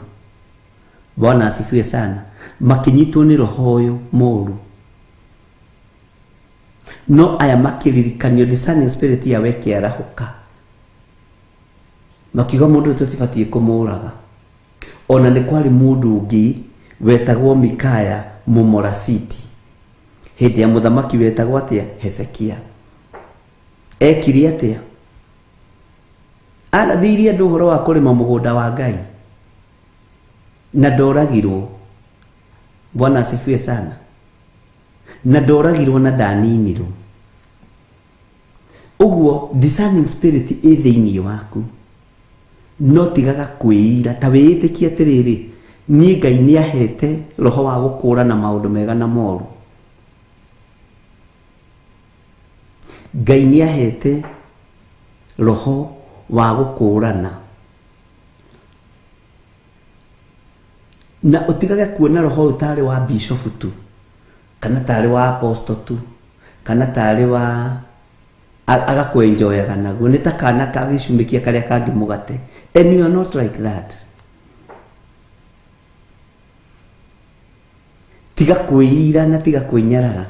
Bwana asifiwe sana. Makinyitwo nĩ roho ũyũ mũru. No aya makĩririkanio discerning spirit yao ĩkĩarahũka. Makiuga mũndũ ũyũ tũtibatiĩ kũmũraga. Ona nĩ kwarĩ mũndũ ũngĩ wetagwo Mikaya Mũmorasiti. Hĩndĩ ya mũthamaki wetagwo atĩa? Hezekia. Ekire atĩa? Arathĩirie andũ ũhoro wa kũrĩma mũgũnda wa Ngai. Na ndoragirwo. Bwana asifiwe sana. Na ndoragirwo na ndaninirwo. Ũguo discerning spirit ĩ thĩinĩ waku. No tigaga kwĩira ta wĩĩtĩkie atĩrĩrĩ, niĩ Ngai nĩ ahete roho wa gũkũũrana maũndũ mega na moru. Ngai nĩ ahete roho wa gũkũũrana. Na ũtigage kuona roho ũyũ tarĩ wa bishop tu, kana tarĩ wa apostle tu, kana tarĩ wa agakwenjoyaga naguo. Nĩ ta kana kagĩcumĩkia karĩa kangĩ mũgate. And you are not like that. Tiga kwĩira na tiga kwĩnyarara.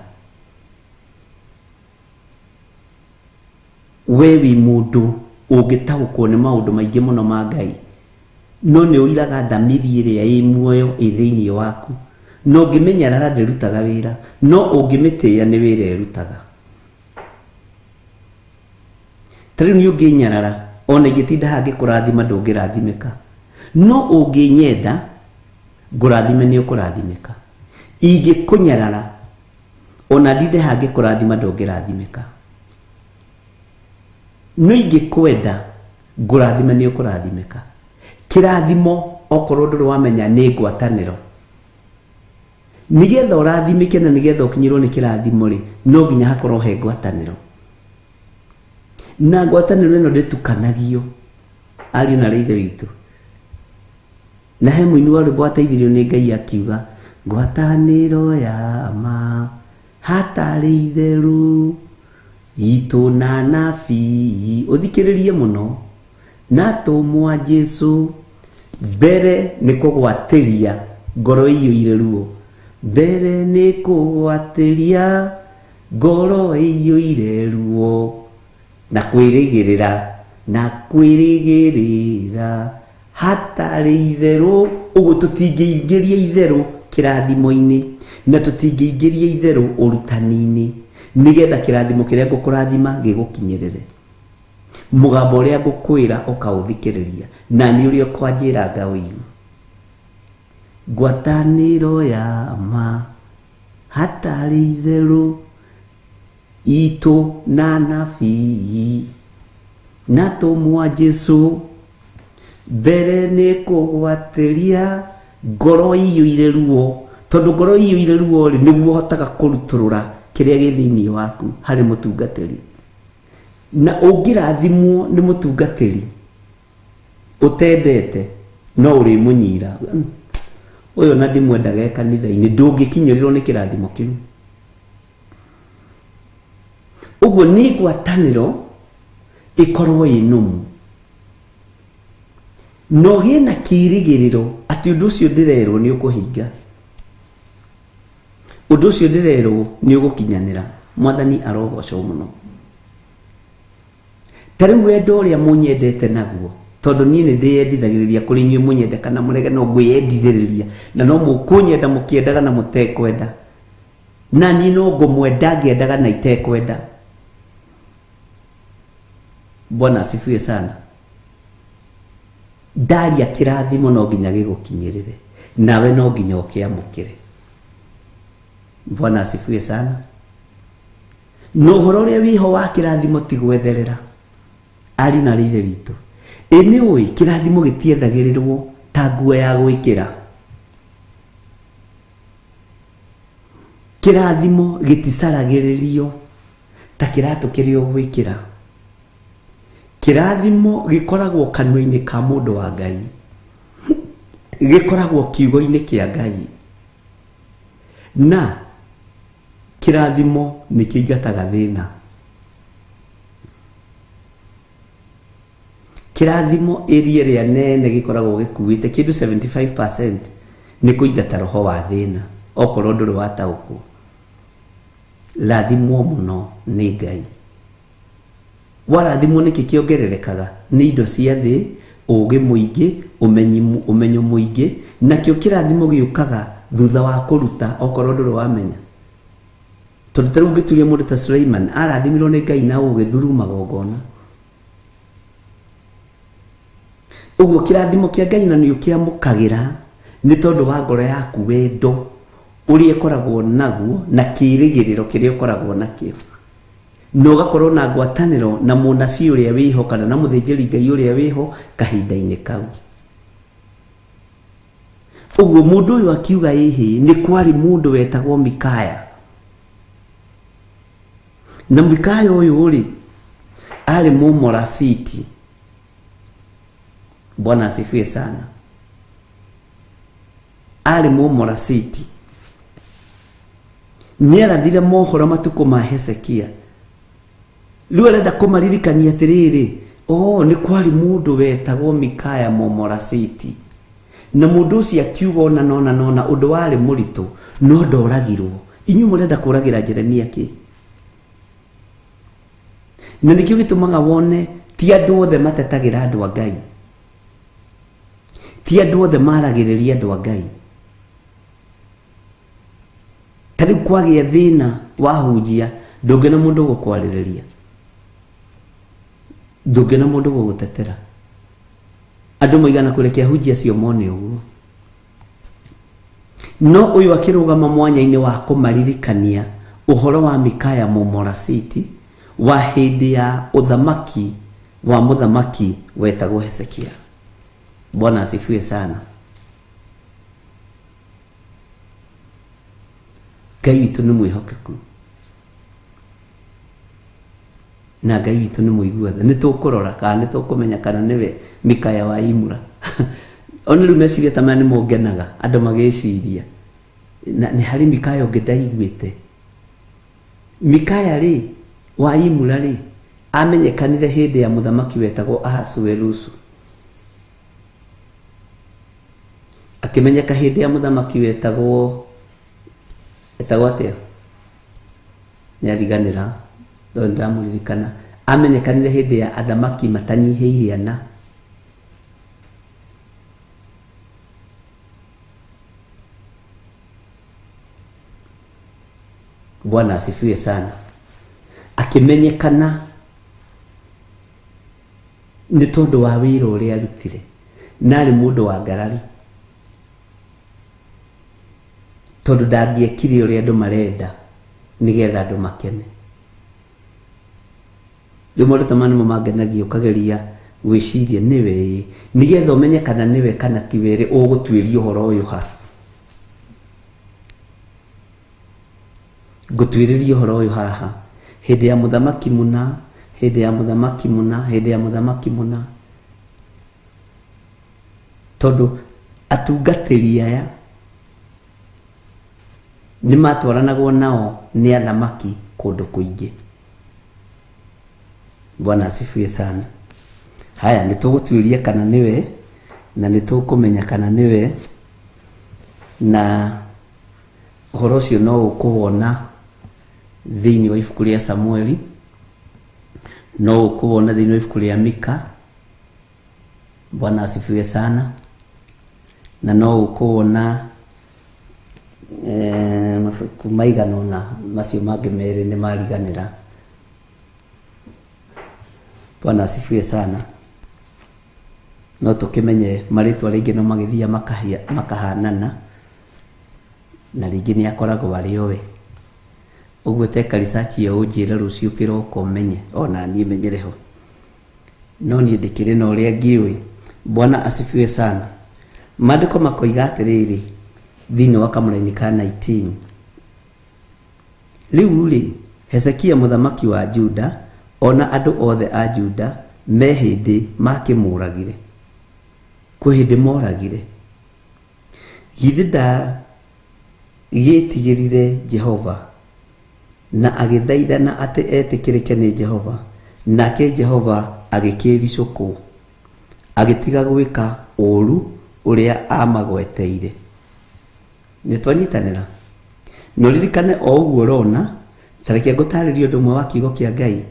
We wĩ mũndũ ũngĩtaũkwo nĩ maũndũ maingĩ mũno ma Ngai. No nĩ ũiraga thamiri ĩrĩa ĩ muoyo ĩ thĩinĩ waku. No ũngĩmĩnyarara ndĩrutaga wĩra, no ũngĩmĩtĩĩa nĩ wĩra ĩrutaga. Ta rĩu niĩ ũngĩnyarara, ona ingĩtinda haha ngĩkũrathima ndũngĩrathimĩka. No ũngĩnyenda, ngũrathime nĩ ũkũrathimĩka. Ingĩkũnyarara, ona ndinde haha ngĩkũrathima ndũngĩrathimĩka. No ingĩkwenda, ngũrathime nĩ ũkũrathimĩka. Kĩrathimo okorwo ndũrĩ wamenya nĩ ngwatanĩro. Nĩgetha ũrathimĩke na nĩgetha ũkinyĩrwo nĩ kĩrathimo rĩ, no nginya hakorwo he ngwatanĩro. Na ngwatanĩro ĩno ndĩtukanagio, ariũ na ithe witũ. Na he mũini wa rwĩmbo wateithirio nĩ Ngai akiuga, ngwatanĩro ya ma hatarĩ itherũ itũ na nabii. Ũthikĩrĩrie mũno. Na tũmwa Jesũ mbere nĩ kũgwatĩria ngoro ĩiyũire ruo. Mbere nĩ kũgwatĩria ngoro ĩiyũire ruo. Na kwĩrĩgĩrĩra, na kwĩrĩgĩrĩra hatarĩ itherũ. Ũguo tũtingĩingĩria itherũ kĩrathimo-inĩ, na tũtingĩingĩria itherũ ũrutani-inĩ, nĩgetha kĩrathimo kĩrĩa ngũkũrathima gĩgũkinyĩrĩre. Mũgambo ũrĩa ngũkwĩra ũkaũthikĩrĩria, na nĩ ũrĩa ũkwanjĩra ngaũigua. Ngwatanĩro ya ma hatarĩ itherũ itũ na nabii na tũmwa Jesũ mbere nĩ kũgwatĩria ngoro ĩiyũire ruo. Tondũ ngoro ĩiyũire ruo rĩ, nĩguo ũhotaga kũrutũrũra kĩrĩa gĩ thĩinĩ waku harĩ mũtungatĩri. Na ũngĩrathimwo nĩ mũtungatĩri ũtendete, no ũrĩmũnyira. Ũyũ na ndimwendaga e kanitha-inĩ, ndũngĩkinyĩrĩrwo nĩ kĩrathimo kĩu. Ũguo nĩ ngwatanĩro ĩkorwo ĩ nũmu, na ũgĩe na kĩĩrĩgĩrĩro atĩ ũndũ ũcio ndĩrerwo nĩ ũkũhinga, ũndũ ũcio ndĩrerwo nĩ ũgũkinyanĩra. Mwathani arogocwo mũno. Ta rĩu wendo ũrĩa mũnyendete naguo, tondũ niĩ nĩ ndĩyendithagĩrĩria kũrĩ inyuĩ, mũnyende kana mũrege, no ngwĩyendithĩrĩria, na no mũkũnyenda mũkĩendaga na mũtekwenda, na niĩ no ngũmwenda ngĩendaga na itekwenda. Bwana asifiwe sana. Ndaria kĩrathimo no nginya gĩgũkinyĩrĩre, nawe no nginya ũkĩamũkĩre. Bwana asifiwe sana. Na ũhoro ũrĩa wĩho wa kĩrathimo ti gwetherera, ariũ na arĩ ithe witũ. Ĩ nĩ ũĩ kĩrathimo gĩtiethagĩrĩrwo ta nguo ya gwĩkĩra. Kĩrathimo gĩticaragĩrĩrio ta kĩratũ kĩrĩa ũgwĩkĩra. Kĩrathimo gĩkoragwo kanua-inĩ ka mũndũ wa Ngai, gĩkoragwo kiugo-inĩ kĩa Ngai, na kĩrathimo nĩ kĩingataga thĩna. Kĩrathimo ĩria ĩrĩa nene gĩkoragwo gĩkuĩte kĩndũ 75% nĩ kũingata roho wa thĩna, okorwo ndũrĩ wataũkwo. Rathimwo mũno nĩ Ngai. Warathimwo nĩkĩ kĩongererekaga? Nĩ indo cia thĩ, ũũgĩ mũingĩ, ũmenyo mũingĩ, nakĩo kĩrathimo gĩũkaga thutha wa kũruta, okorwo ndũrĩ wamenya. Tondũ ta rĩu ũngĩturia mũndũ ta Suleiman, arathimirwo nĩ Ngai na ũũgĩ through magongona. Ũguo kĩrathimo kĩa Ngai na nĩ ũkĩamũkagĩra nĩ tondũ wa ngoro yaku, wendo ũrĩa ĩkoragwo naguo na kĩĩrĩgĩrĩro kĩrĩa ũkoragwo nakĩo, na ũgakorwo na ngwatanĩro na mũnabii ũrĩa wĩho kana na mũthĩnjĩri Ngai ũrĩa wĩho kahinda-inĩ kau. Ũguo mũndũ ũyũ akiuga ĩhĩ, nĩ kwarĩ mũndũ wetagwo Mikaya, na Mikaya ũyũ rĩ arĩ Mũmorasiti. Bwana asifiwe sana. Arĩ Mũmorasiti, nĩ arathire mohoro matukũ ma Hezekia. Rĩu arenda kũmaririkania atĩrĩrĩ, o nĩ kwarĩ mũndũ wetagwo Mikaya Mũmorasiti, na mũndũ ũcio akiuga ona nona nona ũndũ warĩ mũritũ, no ndoragirwo. Inyuĩ mũrenda kũragĩra Jeremia kĩ? Na nĩkĩo gĩtũmaga wone ti andũ othe matetagĩra andũ a Ngai, ti andũ othe maragĩrĩria andũ a Ngai. Ta rĩu kwagĩa thĩna wahunjia, ndũngĩona mũndũ ũgũkwarĩrĩria, ndũngĩona mũndũ ũgũgũtetera. Andũ maigana kũrekia ahunjia acio mone ũguo. No ũyũ akĩrũgama mwanya-inĩ wa kũmaririkania ũhoro wa Mikaya Mũmorasiti wa hĩndĩ ya ũthamaki wa mũthamaki wetagwo Hezekia. Bwana asifiwe sana. Ngai witũ nĩ mwĩhokeku, na Ngai witũ nĩ mũigua tha. Nĩ tũkũrora kana nĩ tũkũmenya kana nĩwe Mikaya wa Imura. Ona rĩu meciria ta maya nĩ mongenaga andũ magĩciria na nĩ harĩ Mikaya ũngĩ ndaiguĩte. Mikaya rĩ wa Imura rĩ amenyekanire hĩndĩ ya mũthamaki wetagwo Ahasuerusu. Akĩmenyeka hĩndĩ ya mũthamaki wetagwo atĩa? Nĩ ariganĩra, no nĩndamũririkana. Amenyekanire hĩndĩ ya athamaki matanyihĩire ana. Bwana asifiwe sana. Akĩmenyekana nĩ tondũ wa wĩra ũrĩa arutire, na arĩ mũndũ wa ngarari, tondũ ndangĩekire ũrĩa andũ marenda nĩgetha andũ makene. Rĩu maũndũ ta maya nĩmo mangenagia, ũkageria gwĩciria nĩwe ĩ, nĩgetha ũmenye kana nĩwe kana tiwe rĩ, ũgũtuĩria ũhoro ũyũ ha? Ngũtuĩrĩria ũhoro ũyũ haha, hĩndĩ ya mũthamaki mũna, hĩndĩ ya mũthamaki mũna, hĩndĩ ya mũthamaki mũna. Tondũ atungatĩri aya Nĩ matwaranagwo nao nĩ athamaki kũndũ kũingĩ. Bwana asifiwe sana. Haya, nĩ tũgũtuĩria kana nĩwe, na nĩ tũkũmenya kana nĩwe, na ũhoro ũcio no ũkũwona thĩinĩ wa ibuku rĩa Samueli, no ũkũwona thĩinĩ wa ibuku rĩa Mika. Bwana asifiwe sana. Na no ũkũwona mabuku maigana ũna, macio mangĩ merĩ nĩ mariganĩra. Bwana asifiwe sana. No tũkĩmenye marĩtwa rĩngĩ no magĩthiaga makahanana, na rĩngĩ nĩ akoragwo arĩ o we. Ũguo teka research ĩyo ũnjĩre rũciũ kĩroko menye, ona niĩ menyere ho. No niĩ ndĩkĩrĩ na ũrĩa ngĩũĩ. Bwana asifiwe sana. Maandĩko makoiga atĩrĩrĩ thĩinĩ wa kamũraini ka 19. Rĩu rĩ, Hezekia mũthamaki wa Juda ona andũ othe a Juda me hĩndĩ makĩmũragire. Kwĩ hĩndĩ moragire. Githĩ ndagĩtigĩrire Jehova na agĩthaithana atĩ etĩkĩrĩke nĩ Jehova, nake Jehova agĩkĩricũkwo, agĩtiga gwĩka ũũru ũrĩa amagweteire. Nĩ twanyitanĩra? Na ũririkane o ũguo ũrona, ta reke ngũtarĩrie ũndũ ũmwe wa kiugo kĩa Ngai.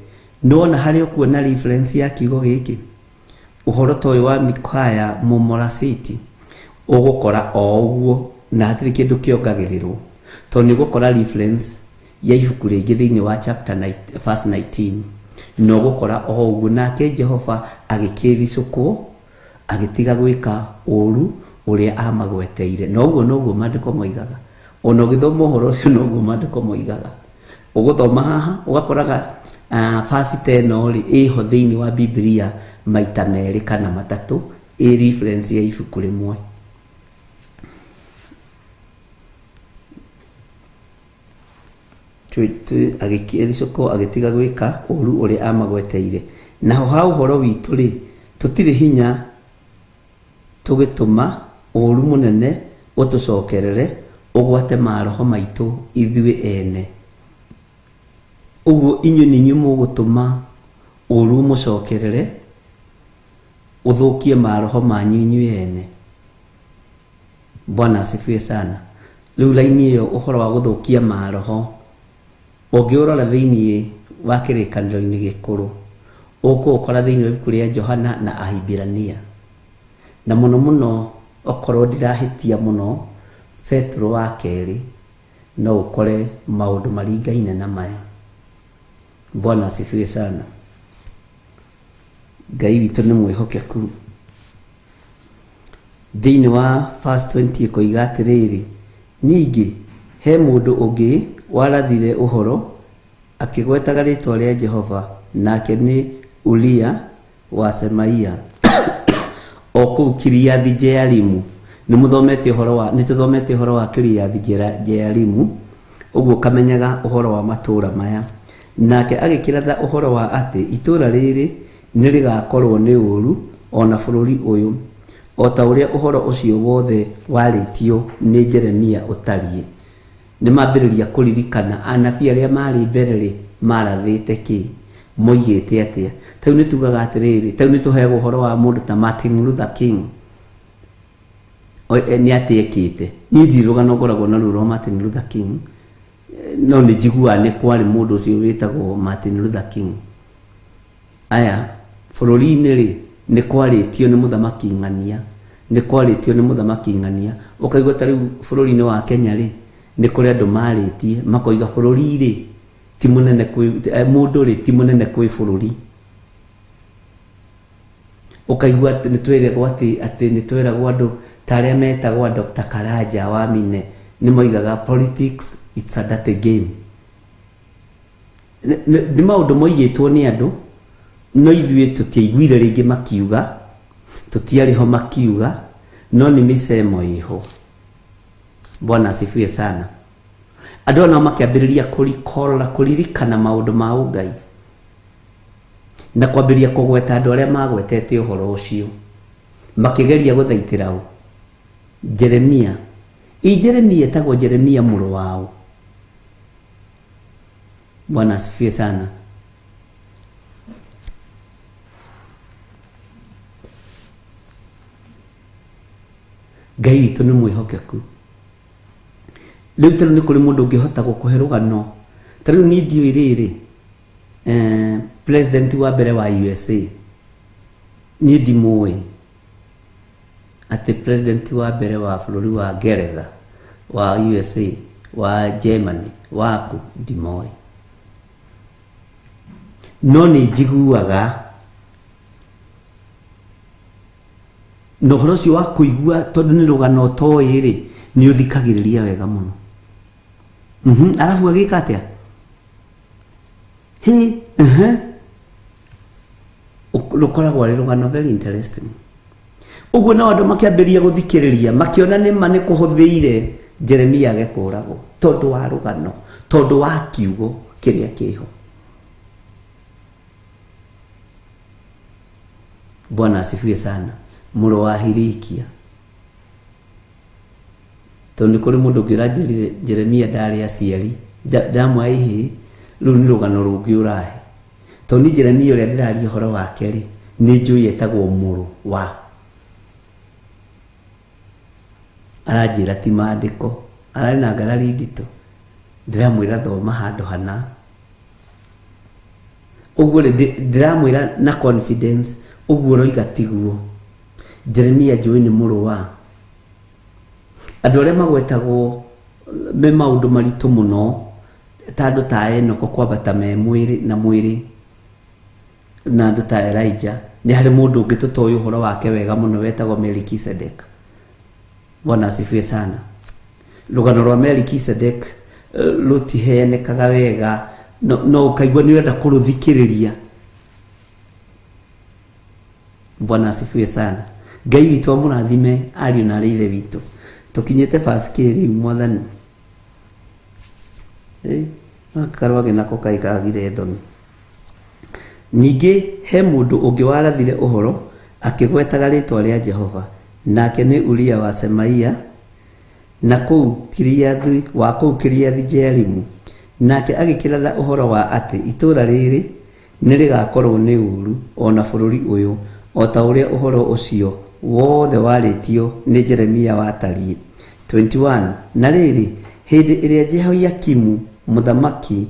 Nĩwona harĩa ũkuona reference ya kiugo gĩkĩ, ũhoro ta ũyũ wa Mikaya Mũmorasiti, ũgũkora o ũguo na hatirĩ kĩndũ kĩongagĩrĩrwo, tondũ nĩ ũgũkora reference ya ibuku rĩngĩ thĩinĩ wa chapter verse 19, na ũgũkora o ũguo, nake Jehova agĩkĩricũkwo, agĩtiga gwĩka ũũru ũrĩa amagweteire. Na ũguo noguo maandĩko moigaga. Ona ũgĩthoma ũhoro ũcio noguo maandĩko moigaga. Ũgũthoma haha ũgakoraga verse ta ĩno rĩ ĩho thĩinĩ wa Biblia maita merĩ kana matatũ, ĩ reference ya ibuku rĩmwe. Agĩkĩricũkwo agĩtiga gwĩka ũũru ũrĩa amagweteire. Naho ha ũhoro witũ rĩ, tũtirĩ hinya tũgĩtũma ũũru mũnene ũtũcokerere ũgwate maroho maitũ ithuĩ ene. Ũguo inyuĩ nĩ inyuĩ mũgũtũma ũũru mũcokerere ũthũkie maroho manyu inyuĩ ene. Bwana asifiwe sana. Rĩu raini ĩyo ũhoro wa gũthũkia maroho ũngĩũrora thĩinĩ wa kĩrĩkanĩro-inĩ gĩkũrũ, ũkũũkora thĩinĩ wa ibuku rĩa Johana na Ahibirania. Na mũno mũno okorwo ndirahĩtia mũno, Petero wa kerĩ no ũkore maũndũ maringaine na maya. Bwana asifiwe sana. Ngai witũ nĩ mwĩhokeku. Thĩinĩ wa verse 20 ĩkoiga atĩrĩrĩ, ningĩ he mũndũ ũngĩ warathire ũhoro akĩgwetaga rĩtwa rĩa Jehova, nake nĩ Uria wa Semaia o kũu Kiriathi-Jearimu. Nĩ mũthomete ũhoro wa, nĩ tũthomete ũhoro wa Kiriathi-Jearimu, ũguo kamenyaga ũhoro wa matũũra maya. Nake agĩkĩratha ũhoro wa atĩ itũũra rĩrĩ nĩ rĩgakorwo nĩ ũũru ona bũrũri ũyũ, o ta ũrĩa ũhoro ũcio wothe warĩtio nĩ Jeremia ũtariĩ. Nĩ mambĩrĩria kũririkana anabii arĩa marĩ mbere rĩ marathĩte kĩ, moigĩte atĩa. Ta rĩu nĩ tugaga atĩrĩrĩ, ta rĩu nĩ tũheagwo ũhoro wa mũndũ ta Martin Luther King. Nĩ atĩ ekĩte. Niĩ ndirĩ rũgano ngoragwo naruo rwa Martin Luther King, no nĩ njiguaga nĩ kwarĩ mũndũ ũcio wĩtagwo Martin Luther King. Aya, bũrũri-inĩ rĩ, nĩ kwarĩtio nĩ mũthamaki ng'ania, nĩ kwarĩtio nĩ mũthamaki ng'ania. Ũkaigua ta rĩu bũrũri-inĩ wa Kenya rĩ, nĩ kũrĩ andũ marĩtie makoiga bũrũri rĩ ti mũnene kwĩ mũndũ rĩ ti mũnene kwĩ bũrũri. Ũkaigua atĩ nĩ twĩragwo atĩ, atĩ nĩ twĩragwo andũ ta arĩa metagwo Dr. Karanja wa Mine nĩ moigaga politics it's a dirty game. Nĩ maũndũ moigĩtwo nĩ andũ, no ithuĩ tũtiaiguire rĩngĩ makiuga, tũtiarĩ ho makiuga, no nĩ mĩcemo ĩho. Bwana asifiwe sana. Andũ aya nao makĩambĩrĩria kũrikora, kũririkana maũndũ ma ũngai na kwambĩrĩria kũgweta andũ arĩa magwetete ũhoro ũcio, makĩgeria gũthaitĩra ũ Jeremia. Ĩ Jeremia etagwo Jeremia mũrũ wao. Bwana asifiwe sana. Ngai witũ nĩ mwĩhokeku. Rĩu tarĩu nĩ kũrĩ mũndũ ũngĩhota gũkũhe rũgano. Ta rĩu niĩ ndiũĩ rĩrĩ, president wa mbere wa USA, niĩ ndimũĩ atĩ president wa mbere wa bũrũri wa Ngeretha, wa USA, wa Germany, waku ndimoĩ. No nĩ njiguaga na ũhoro ũcio wa kũigua tondũ nĩ rũgano ũtoĩ rĩ, nĩ ũthikagĩrĩria wega mũno. Arabu agĩka atĩa? Hĩ, rũkoragwo arĩ rũgano very interesting. Ũguo nao andũ makĩambĩrĩria gũthikĩrĩria, makĩona nĩ ma nĩ kũhũthĩire Jeremia age kũragwo tondũ wa rũgano, tondũ wa kiugo kĩrĩa kĩho. Bwana asifiwe sana. Mũrũ wa Hilikia. Tondũ nĩ kũrĩ mũndũ ũngĩ ũranjĩrire Jeremia ndarĩ aciari, ndamwa ihĩ, rĩu nĩ rũgano rũngĩ ũrahe. Tondũ niĩ Jeremia ũrĩa ndĩraria ũhoro wake rĩ, nĩ njũĩ etagwo mũrũ wa. Aranjĩra ti maandĩko, ararĩ na ngarari nditũ. Ndĩramwĩra thoma handũ hana. Ũguo rĩ, ndĩramwĩra na confidence, ũguo ũroiga tiguo. Jeremia njũĩ nĩ mũrũ wa. Andũ arĩa magwetagwo me maũndũ maritũ mũno, ta andũ ta Enoko kwambata me mwĩrĩ na mwĩrĩ, na andũ ta Elijah, nĩ harĩ mũndũ ũngĩ tũtoĩ ũhoro wake wega mũno wetagwo Melkisedek. Bwana asifiwe sana. Rũgano rwa Melkisedek rũtiheanĩkaga wega, no ũkaigua nĩ ũrenda kũrũthikĩrĩria. Bwana asifiwe sana. Ngai witũ amũrathime ariũ na arĩ ithe witũ. Tũkinyĩte verse K rĩu mwathani. Karwage nako kaĩ kagire thoni. Ningĩ he mũndũ ũngĩ warathire ũhoro akĩgwetaga rĩtwa rĩa Jehova, nake nĩ Uria wa Semaia, na kũu Kiriathu, wa kũu Kiriathi Jearimu. Nake agĩkĩratha ũhoro wa atĩ itũũra rĩrĩ nĩ rĩgakorwo nĩ ũũru o na bũrũri ũyũ, o ta ũrĩa ũhoro ũcio wothe warĩtio nĩ Jeremia watariĩ. 21. Na rĩrĩ, hĩndĩ ĩrĩa Jehoiakimu mũthamaki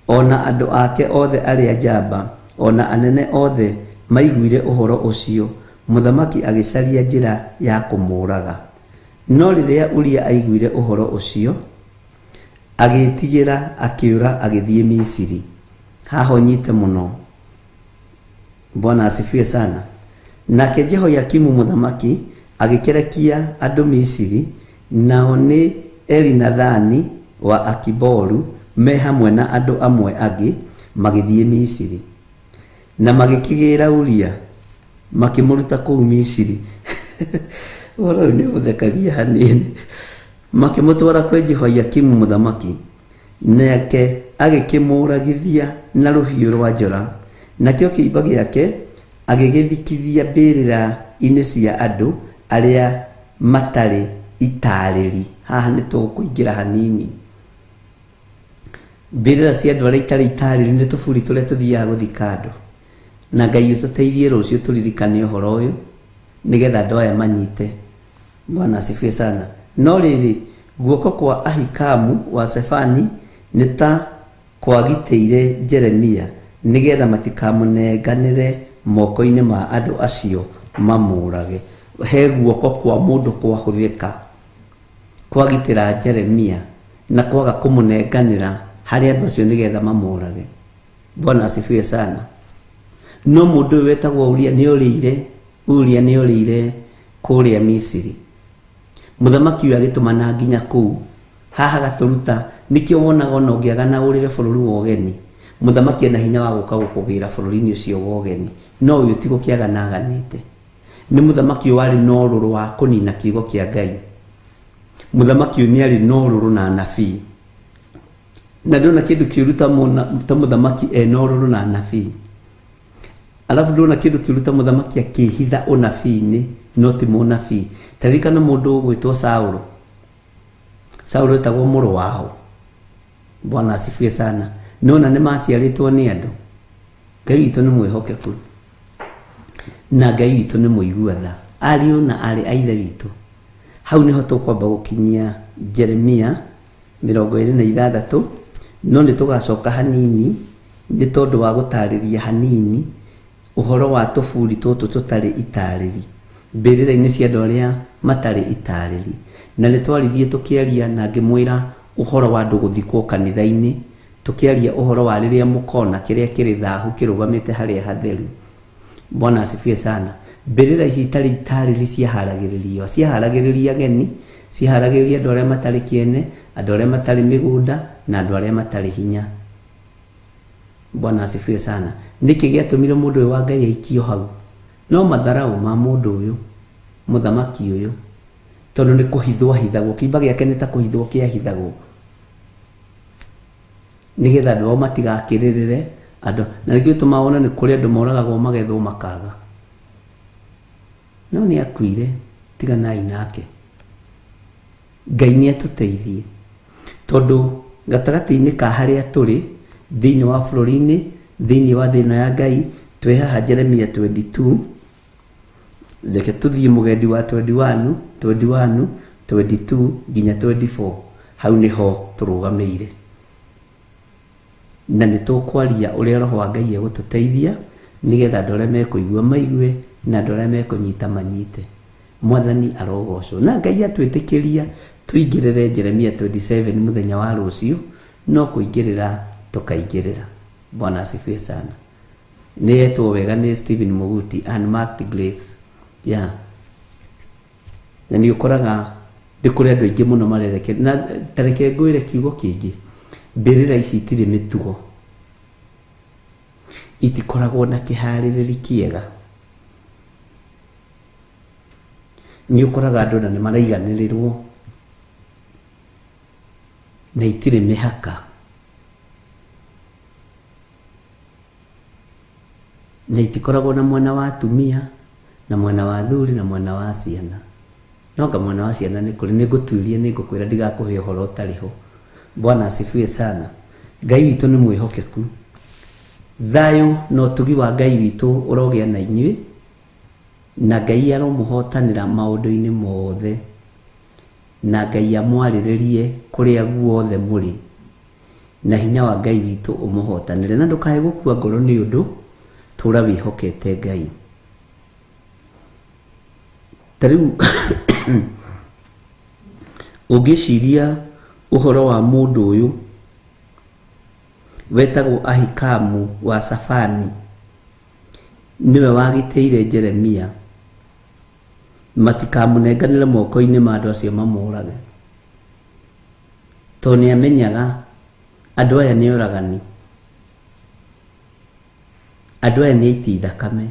o na andũ ake othe arĩa njamba o na anene othe maiguire ũhoro ũcio, mũthamaki agĩcaria njĩra ya kũmũũraga. No rĩrĩa Uria aiguire ũhoro ũcio, agĩĩtigĩra, akĩũra agĩthiĩ Misiri. Haha ũnyite mũno. Bwana asifiwe sana. Nake Jehoiakimu mũthamaki agĩkĩrekia andũ Misiri, nao nĩ Elinathani wa Akiboru me hamwe na andũ amwe angĩ magĩthiĩ Misiri. Na magĩkĩgĩra Uria, makĩmũruta kũu Misiri. Ũhoro ũyũ nĩ ũthekagia hanini. Makĩmũtwara kwĩ Jehoiakimu mũthamaki, nake agĩkĩmũũragithia na rũhiũ rwa njora. Nakĩo kĩimba gĩake agĩgĩthikithia mbĩrĩra-inĩ cia andũ arĩa matarĩ itarĩri. Haha nĩ tũkũingĩra hanini. Mbĩrĩra cia andũ arĩa itarĩ itarĩri nĩ tũburi tũrĩa tũthiaga gũthika andũ. Na Ngai ũtũteithie rũciũ tũririkane ũhoro ũyũ nĩgetha andũ aya manyite. Bwana asifiwe sana. No rĩrĩ, guoko kwa Ahikamu wa Sefani nĩ ta kwagitĩire Jeremia nĩgetha matikamũnenganĩre moko-inĩ ma andũ acio mamũũrage. He guoko kwa mũndũ kwahũthĩka kwagitĩra Jeremia na kwaga kũmũnenganĩra harĩ andũ acio nĩgetha mamũũrage. Bwana asifiwe sana. No mũndũ ũyũ wetagwo Uria nĩ orĩire, Uria nĩ orĩire kũrĩa Misiri. Mũthamaki ũyũ agĩtũmana nginya kũu. Haha gatũruta nĩkĩo wonaga ona ũngĩaga na ũrĩre bũrũri wa ũgeni, mũthamaki ena hinya wa gũka gũkũgĩra bũrũri-inĩ ũcio wa ũgeni. No ũyũ ti gũkĩagana aganĩte. Nĩ mũthamaki ũyũ warĩ na ũrũrũ wa kũnina kiugo kĩa Ngai. Mũthamaki ũyũ nĩ arĩ na ũrũrũ na anabii. Na ndona kĩndũ kĩũru ta mũthamaki ena ũrũrũ na anabii. Alafu ndona kĩndũ kĩũru ta mũthamaki akĩhitha ũnabii-inĩ no ti mũnabii. Ta ririkana mũndũ ũgwĩtwo Saũlũ. Saũlũ etagwo mũrũ wao. Bwana asifiwe sana. Nona nĩ maciarĩtwo nĩ andũ. Ngai witũ nĩ mwĩhokeku na Ngai witũ nĩ mũigua tha. Ariũ na aarĩ a Ithe witũ, hau nĩho tũkwamba gũkinyia Jeremia 26, no nĩ tũgacoka hanini nĩ tondũ wa gũtarĩria hanini ũhoro wa tũburi tũtũ tũtarĩ itarĩri mbĩrĩra-inĩ cia andũ arĩa matarĩ itarĩri. Na nĩ twaririe tũkĩaria na ngĩmwĩra ũhoro wa andũ gũthikwo kanitha-inĩ, tũkĩaria ũhoro wa rĩrĩa mũkona kĩrĩa kĩrĩ thahu kĩrũgamĩte harĩa hatheru. Bwana asifiwe sana. Mbĩrĩra ici itarĩ itarĩri ciaharagĩrĩrio, ciaharagĩrĩria ageni, ciaharagĩrĩria andũ arĩa matarĩ kĩene, andũ arĩa matarĩ mĩgũnda na andũ arĩa matarĩ hinya. Bwana asifiwe sana. Nĩkĩ gĩatũmire mũndũ ũyũ wa Ngai aikio hau? No matharau ma mũndũ ũyũ, mũthamaki ũyũ, tondũ nĩ kũhithwo ahithagwo, kĩimba gĩake nĩ ta kũhithwo kĩahithagwo, nĩgetha andũ ao matigakĩrĩrĩre andũ. Na nĩkĩo gĩtũmaga wone nĩ kũrĩ andũ moragagwo magethwo makaga. No nĩ akuire, tiganai nake. Ngai nĩ atũteithie, tondũ gatagatĩ-inĩ ka harĩa tũrĩ thĩinĩ wa bũrũri-inĩ, thĩinĩ wa thĩ ĩno ya Ngai, twĩ haha Jeremia 22, reke tũthiĩ mũgendi wa 21, 21, 22 nginya 24, hau nĩho tũrũgamĩire. Na nĩ tũkwaria ũrĩa Roho wa Ngai egũtũteithia nĩgetha andũ arĩa mekũigua maigue na andũ arĩa mekũnyita manyite. Mwathani arogocwo. Na Ngai atwĩtĩkĩria tũingĩrĩre Jeremia 27 mũthenya wa rũciũ, no kũingĩrĩra tũkaingĩrĩra. Bwana asifiwe sana. Nĩ yetwo wega nĩ Stephen Muguti, Unmarked Graves. Yeah. Na nĩ ũkoraga nĩ kũrĩ andũ aingĩ mũno marerekera. Na tareke ngwĩre kiugo kĩngĩ, mbĩrĩra ici itirĩ mĩtugo, itikoragwo na kĩharĩrĩri kĩega. Nĩ ũkoraga andũ na nĩ maraiganĩrĩrwo na itirĩ mĩhaka, na itikoragwo na mwena wa atumia na mwena wa athuri na mwena wa ciana. No nga mwena wa ciana nĩ kũrĩ, nĩ ngũtuĩria, nĩ ngũkwĩra ndigakũhe ũhoro ũtarĩ ho. Bwana asifiwe sana. Ngai witũ nĩ mwĩhokeku. Thayũ na ũtugi wa Ngai witũ ũrogĩa na inyuĩ, na Ngai aromũhotanĩra maũndũ-inĩ mothe, na Ngai amwarĩrĩrie kũrĩa guothe mũrĩ, na hinya wa Ngai witũ ũmũhotanĩre. Na ndũkae gũkua ngoro nĩ ũndũ, tũra wĩhokete Ngai. Ta rĩu ũngĩciria ũhoro wa mũndũ ũyũ wetagwo Ahikamu wa Safani, nĩwe wagitĩire Jeremia matikamũnenganĩre moko-inĩ ma andũ acio mamũrage, tondũ nĩ amenyaga andũ aya nĩ oragani, andũ aya nĩ aiti thakame.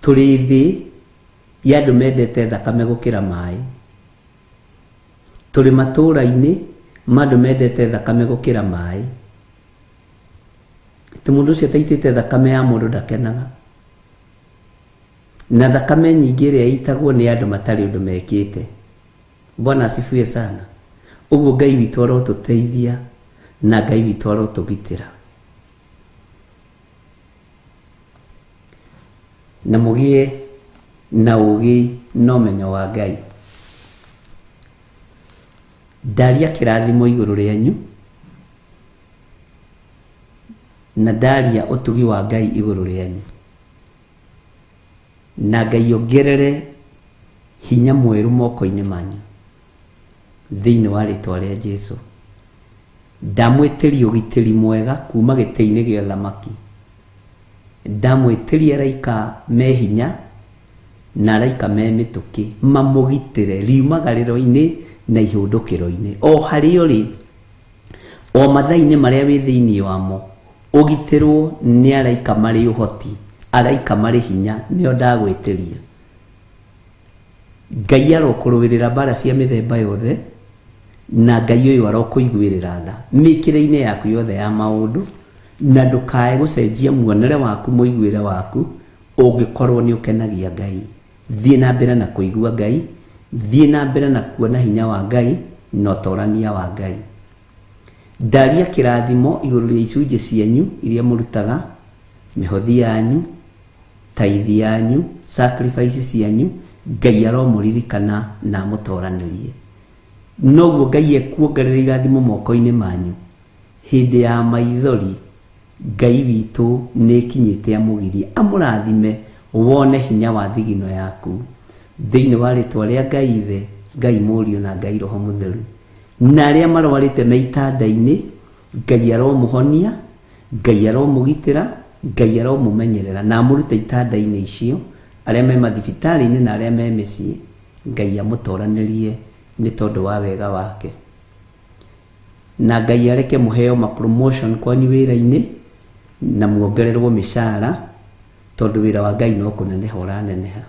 Tũrĩ thĩ ya andũ mendete thakame gũkĩra maĩ, tũrĩ matũũra-inĩ ma andũ mendete thakame gũkĩra maĩ. Atĩ mũndũ ũcio ataitĩte thakame ya mũndũ ndakenaga, na thakame nyingĩ ĩrĩa ĩitagwo nĩ andũ matarĩ ũndũ mekĩte. Bwana asifiwe sana. Ũguo Ngai witũ arotũteithia na Ngai witũ arotũgitĩra, na mũgĩe na ũũgĩ na ũmenyo wa Ngai. Ndaria kĩrathimo igũrũ rĩanyu, na ndaria ũtugi wa Ngai igũrũ rĩanyu, na Ngai ongerere hinya mwerũ moko-inĩ manyu thĩinĩ wa rĩtwa rĩa Jesu. Ndamwĩtĩria ũgitĩri mwega kuma gĩtĩ-inĩ gĩa ũthamaki, ndamwĩtĩria araika me hinya na araika me mĩtũkĩ mamũgitĩre riumagarĩro-inĩ na ihũndũkĩro-inĩ, o harĩa ũrĩ, o mathaa-inĩ marĩa wĩ thĩinĩ wamo, ũgitĩrwo nĩ araika marĩ ũhoti, araika marĩ hinya, nĩo ndagwĩtĩria. Ngai arokũrũĩrĩra mbara cia mĩthemba yothe, na Ngai ũyũ arokũiguĩrĩra tha mĩkĩre-inĩ yaku yothe ya maũndũ, na ndũkae gũcenjia muonere waku, mũiguĩre waku, ũngĩkorwo nĩ ũkenagia Ngai. Thiĩ na mbere na kũigua Ngai, thiĩ na mbere na kuona hinya wa Ngai na ũtorania wa Ngai. Ndaria kĩrathimo igũrũ rĩa icunjĩ cianyu iria mũrutaga, mĩhothi yanyu, taithi yanyu, sacrifice cianyu. Ngai aromũririkana na amũtoranĩrie. Noguo Ngai ekuongerera irathimo moko-inĩ manyu. Hĩndĩ ya maithori Ngai witũ nĩ ĩkinyĩte amũgirie, amũrathime wone hinya wa thigino yaku. Thĩinĩ wa rĩtwa rĩa Ngai Ithe, Ngai Mũriũ na Ngai Roho Mũtheru. Na arĩa marwarĩte me itanda-inĩ, Ngai aromũhonia, Ngai aromũgitĩra, Ngai aromũmenyerera na amũrute itanda-inĩ icio, arĩa me mathibitarĩ-inĩ na arĩa me mĩciĩ, Ngai amũtoranĩrie nĩ tondũ wa wega wake. Na Ngai areke mũheo ma promotion kwanyu wĩra-inĩ na muongererwo mĩcara, tondũ wĩra wa Ngai no kũneneha ũraneneha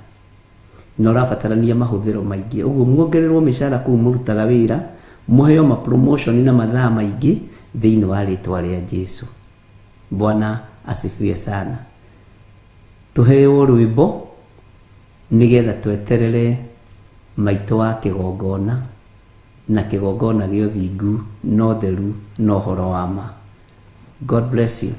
na ũrabatarania mahũthĩro maingĩ. Ũguo muongererwo mĩcara kũu mũrutaga wĩra, mũheo ma promotion na mathaa maingĩ thĩinĩ wa rĩtwa rĩa Jesu. Bwana asifiwe sana. Tũheo rwĩmbo nĩgetha tweterere maitũ wa kĩgongona na kĩgongona gĩa ũthingu na ũtheru na ũhoro wa ma. God bless you.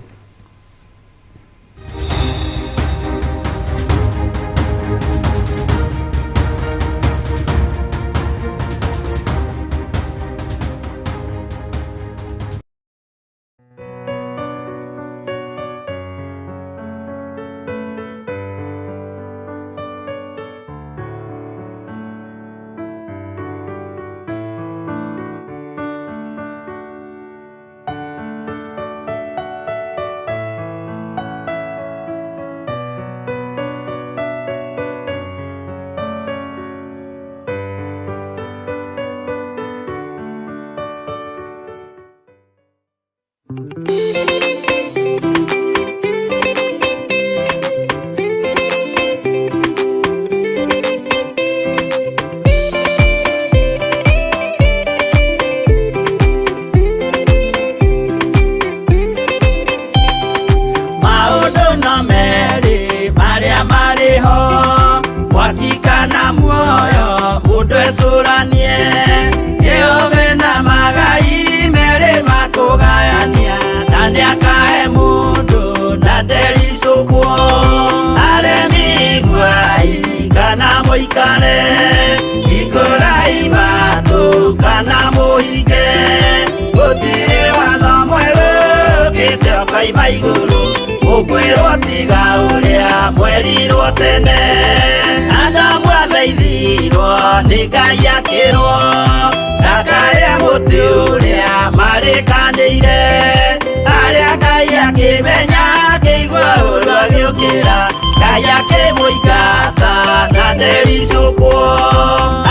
Maũndũ no merĩ marĩa marĩ ho, mwaki kana muoyo, mũndũ ecũranie. Jehova na magai merĩ makũgayania, na nĩakahe mũndũ na ndericũkwo. Aremi iguai kana mũikare, hingũrai matũ kana mũhinge, gũtirĩ watho mwerũ ũkĩte ũkoima igũrũ, mũkwĩrwo tiga ũrĩa mwerirwo tene. Adamu athaithirwo nĩ Ngai akĩrwo ndakarĩe mũtĩ ũrĩa marĩkanĩire, arĩa Ngai akĩmenya akĩigua ũru agĩũkĩra, Ngai akĩmũingata na ndericũkwo.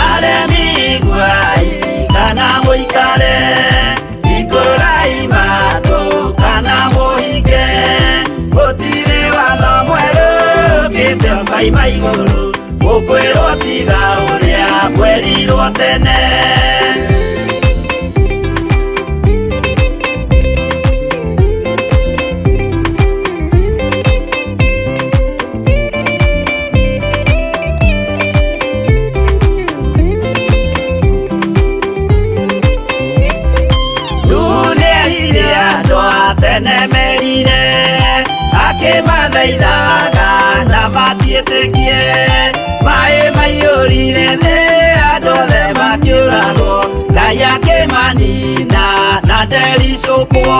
Aremi iguai kana mũikare, hingũrai matũ kana mũhinge, gũtirĩ watho mwerũ ũkĩte ũkoima igũrũ, mũkwĩrwo tiga ũrĩa mwerirwo tene. Nĩerire andũ a tene merire, akĩmathaithaga na matiĩtĩkie, maĩ maiyũrire thĩ andũ othe makĩũragwo, Ngai akĩmanina na ndericũkwo.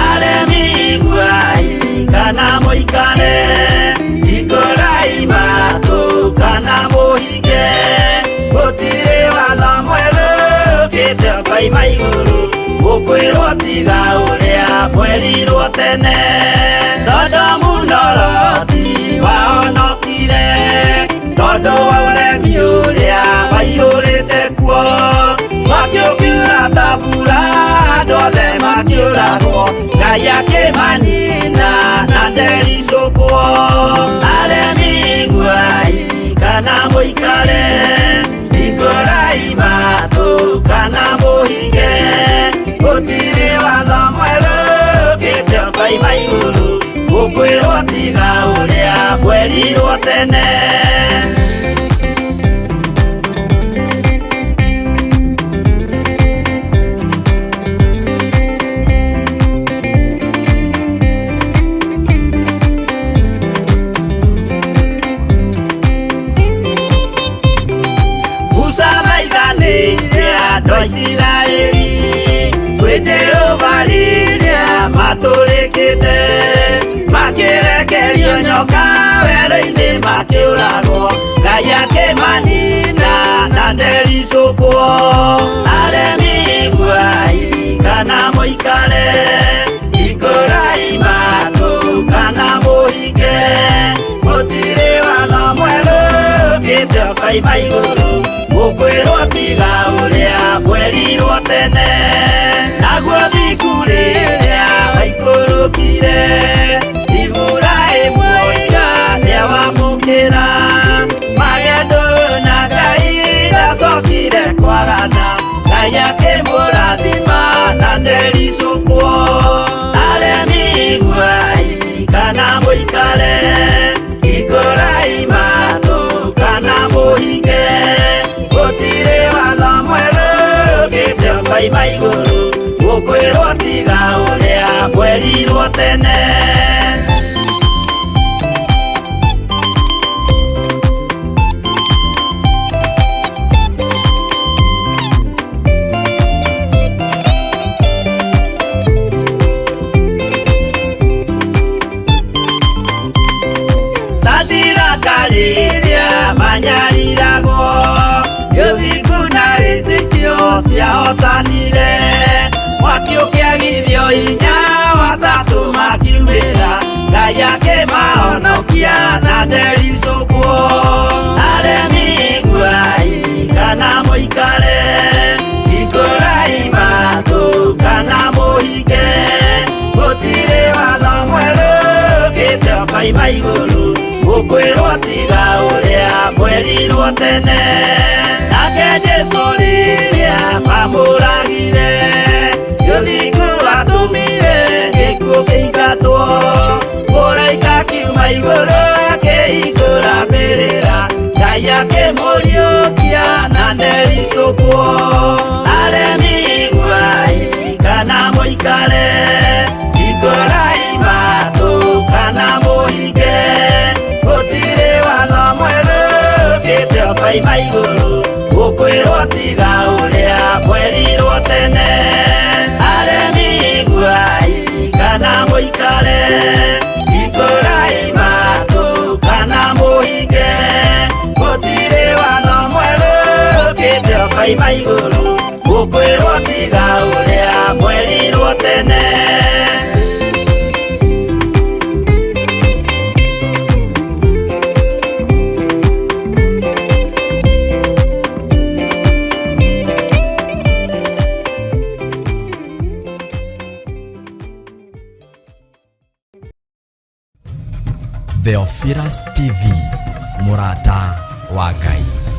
Aremi iguai kana mũikare, hingũrai matũ kana mũhinge, gũtirĩ watho mwerũ ũkĩte ũkoima igũrũ, mũkwĩrwo tiga ũrĩa mwerirwo tene. Sodomu na Loti wahonokire tondũ wa ũremi ũrĩa waiyũrĩte kuo, mwaki ũkiura ta mbura andũ othe makĩũragwo, Ngai akĩmanina na ndericũkwo. Aremi iguai kana mũikare, hingũrai matũ kana mũhinge, gũtirĩ watho mwerũ ũkĩte ũkoima igũrũ, mũkwĩrwo tiga ũrĩa mwerirwo tene. matũrĩkĩte makĩrekerio nyoka werũ-inĩ makĩũragwo Ngai akĩmanina na ndericũkwo aremi iguai kana mũikare ikũrai matũ kana mũhinge gũtirĩ watho mwerũ ũkĩte ũkoima igũrũ mũkwĩrwo tiga ũrĩa mwerirwo tene naguo thiku rĩrĩa waikũrũkire Iburahĩmu oiga nĩawamũkĩra magendo na Ngai ndacokire kwagana Ngai akĩmũrathima na ndericũkwo aremi iguai kana mũikare ikũrai matũ kana mũhinge gũtirĩ watho mwerũ ũkĩte ũkoima igũrũ mũkwĩrwo tiga ũrĩa mwerirwo tene. Satiraka rĩrĩa manyariragwo gĩthingu na wĩtĩkio ciahotanire mwaki ũkĩagithio hinya watatũ makiumĩra Ngai akĩmahonokia na ndericũkwo aremi iguai kana mũikare ikũrai matũ kana mũhinge gũtirĩ watho mwerũ ũkĩte ũkoima igũrũ mũkwĩrwo tiga ũrĩa mwerirwo tene nake Jesũ rĩrĩa mamũragire gĩthingu atũmire gĩkuũ kĩingatwo mũraika akiuma igũrũ akĩhingũra mbĩrĩra Ngai akĩmũriũkia na ndericũkwo aremi iguai kana mũikare ikũrai matũ kana mũhinge gũtirĩ watho mwerũ ũkĩte ũkoima igũrũ mũkwĩrwo tiga ũrĩa mwerirwo tene aremi iguai kana mũikare ikũrai matũ kana mũhinge gũtirĩ watho mwerũ ũkĩte ũkoima igũrũ mũkwĩrwo tiga ũrĩa mwerirwo tene. Theophilus TV, mũrata wa Ngai.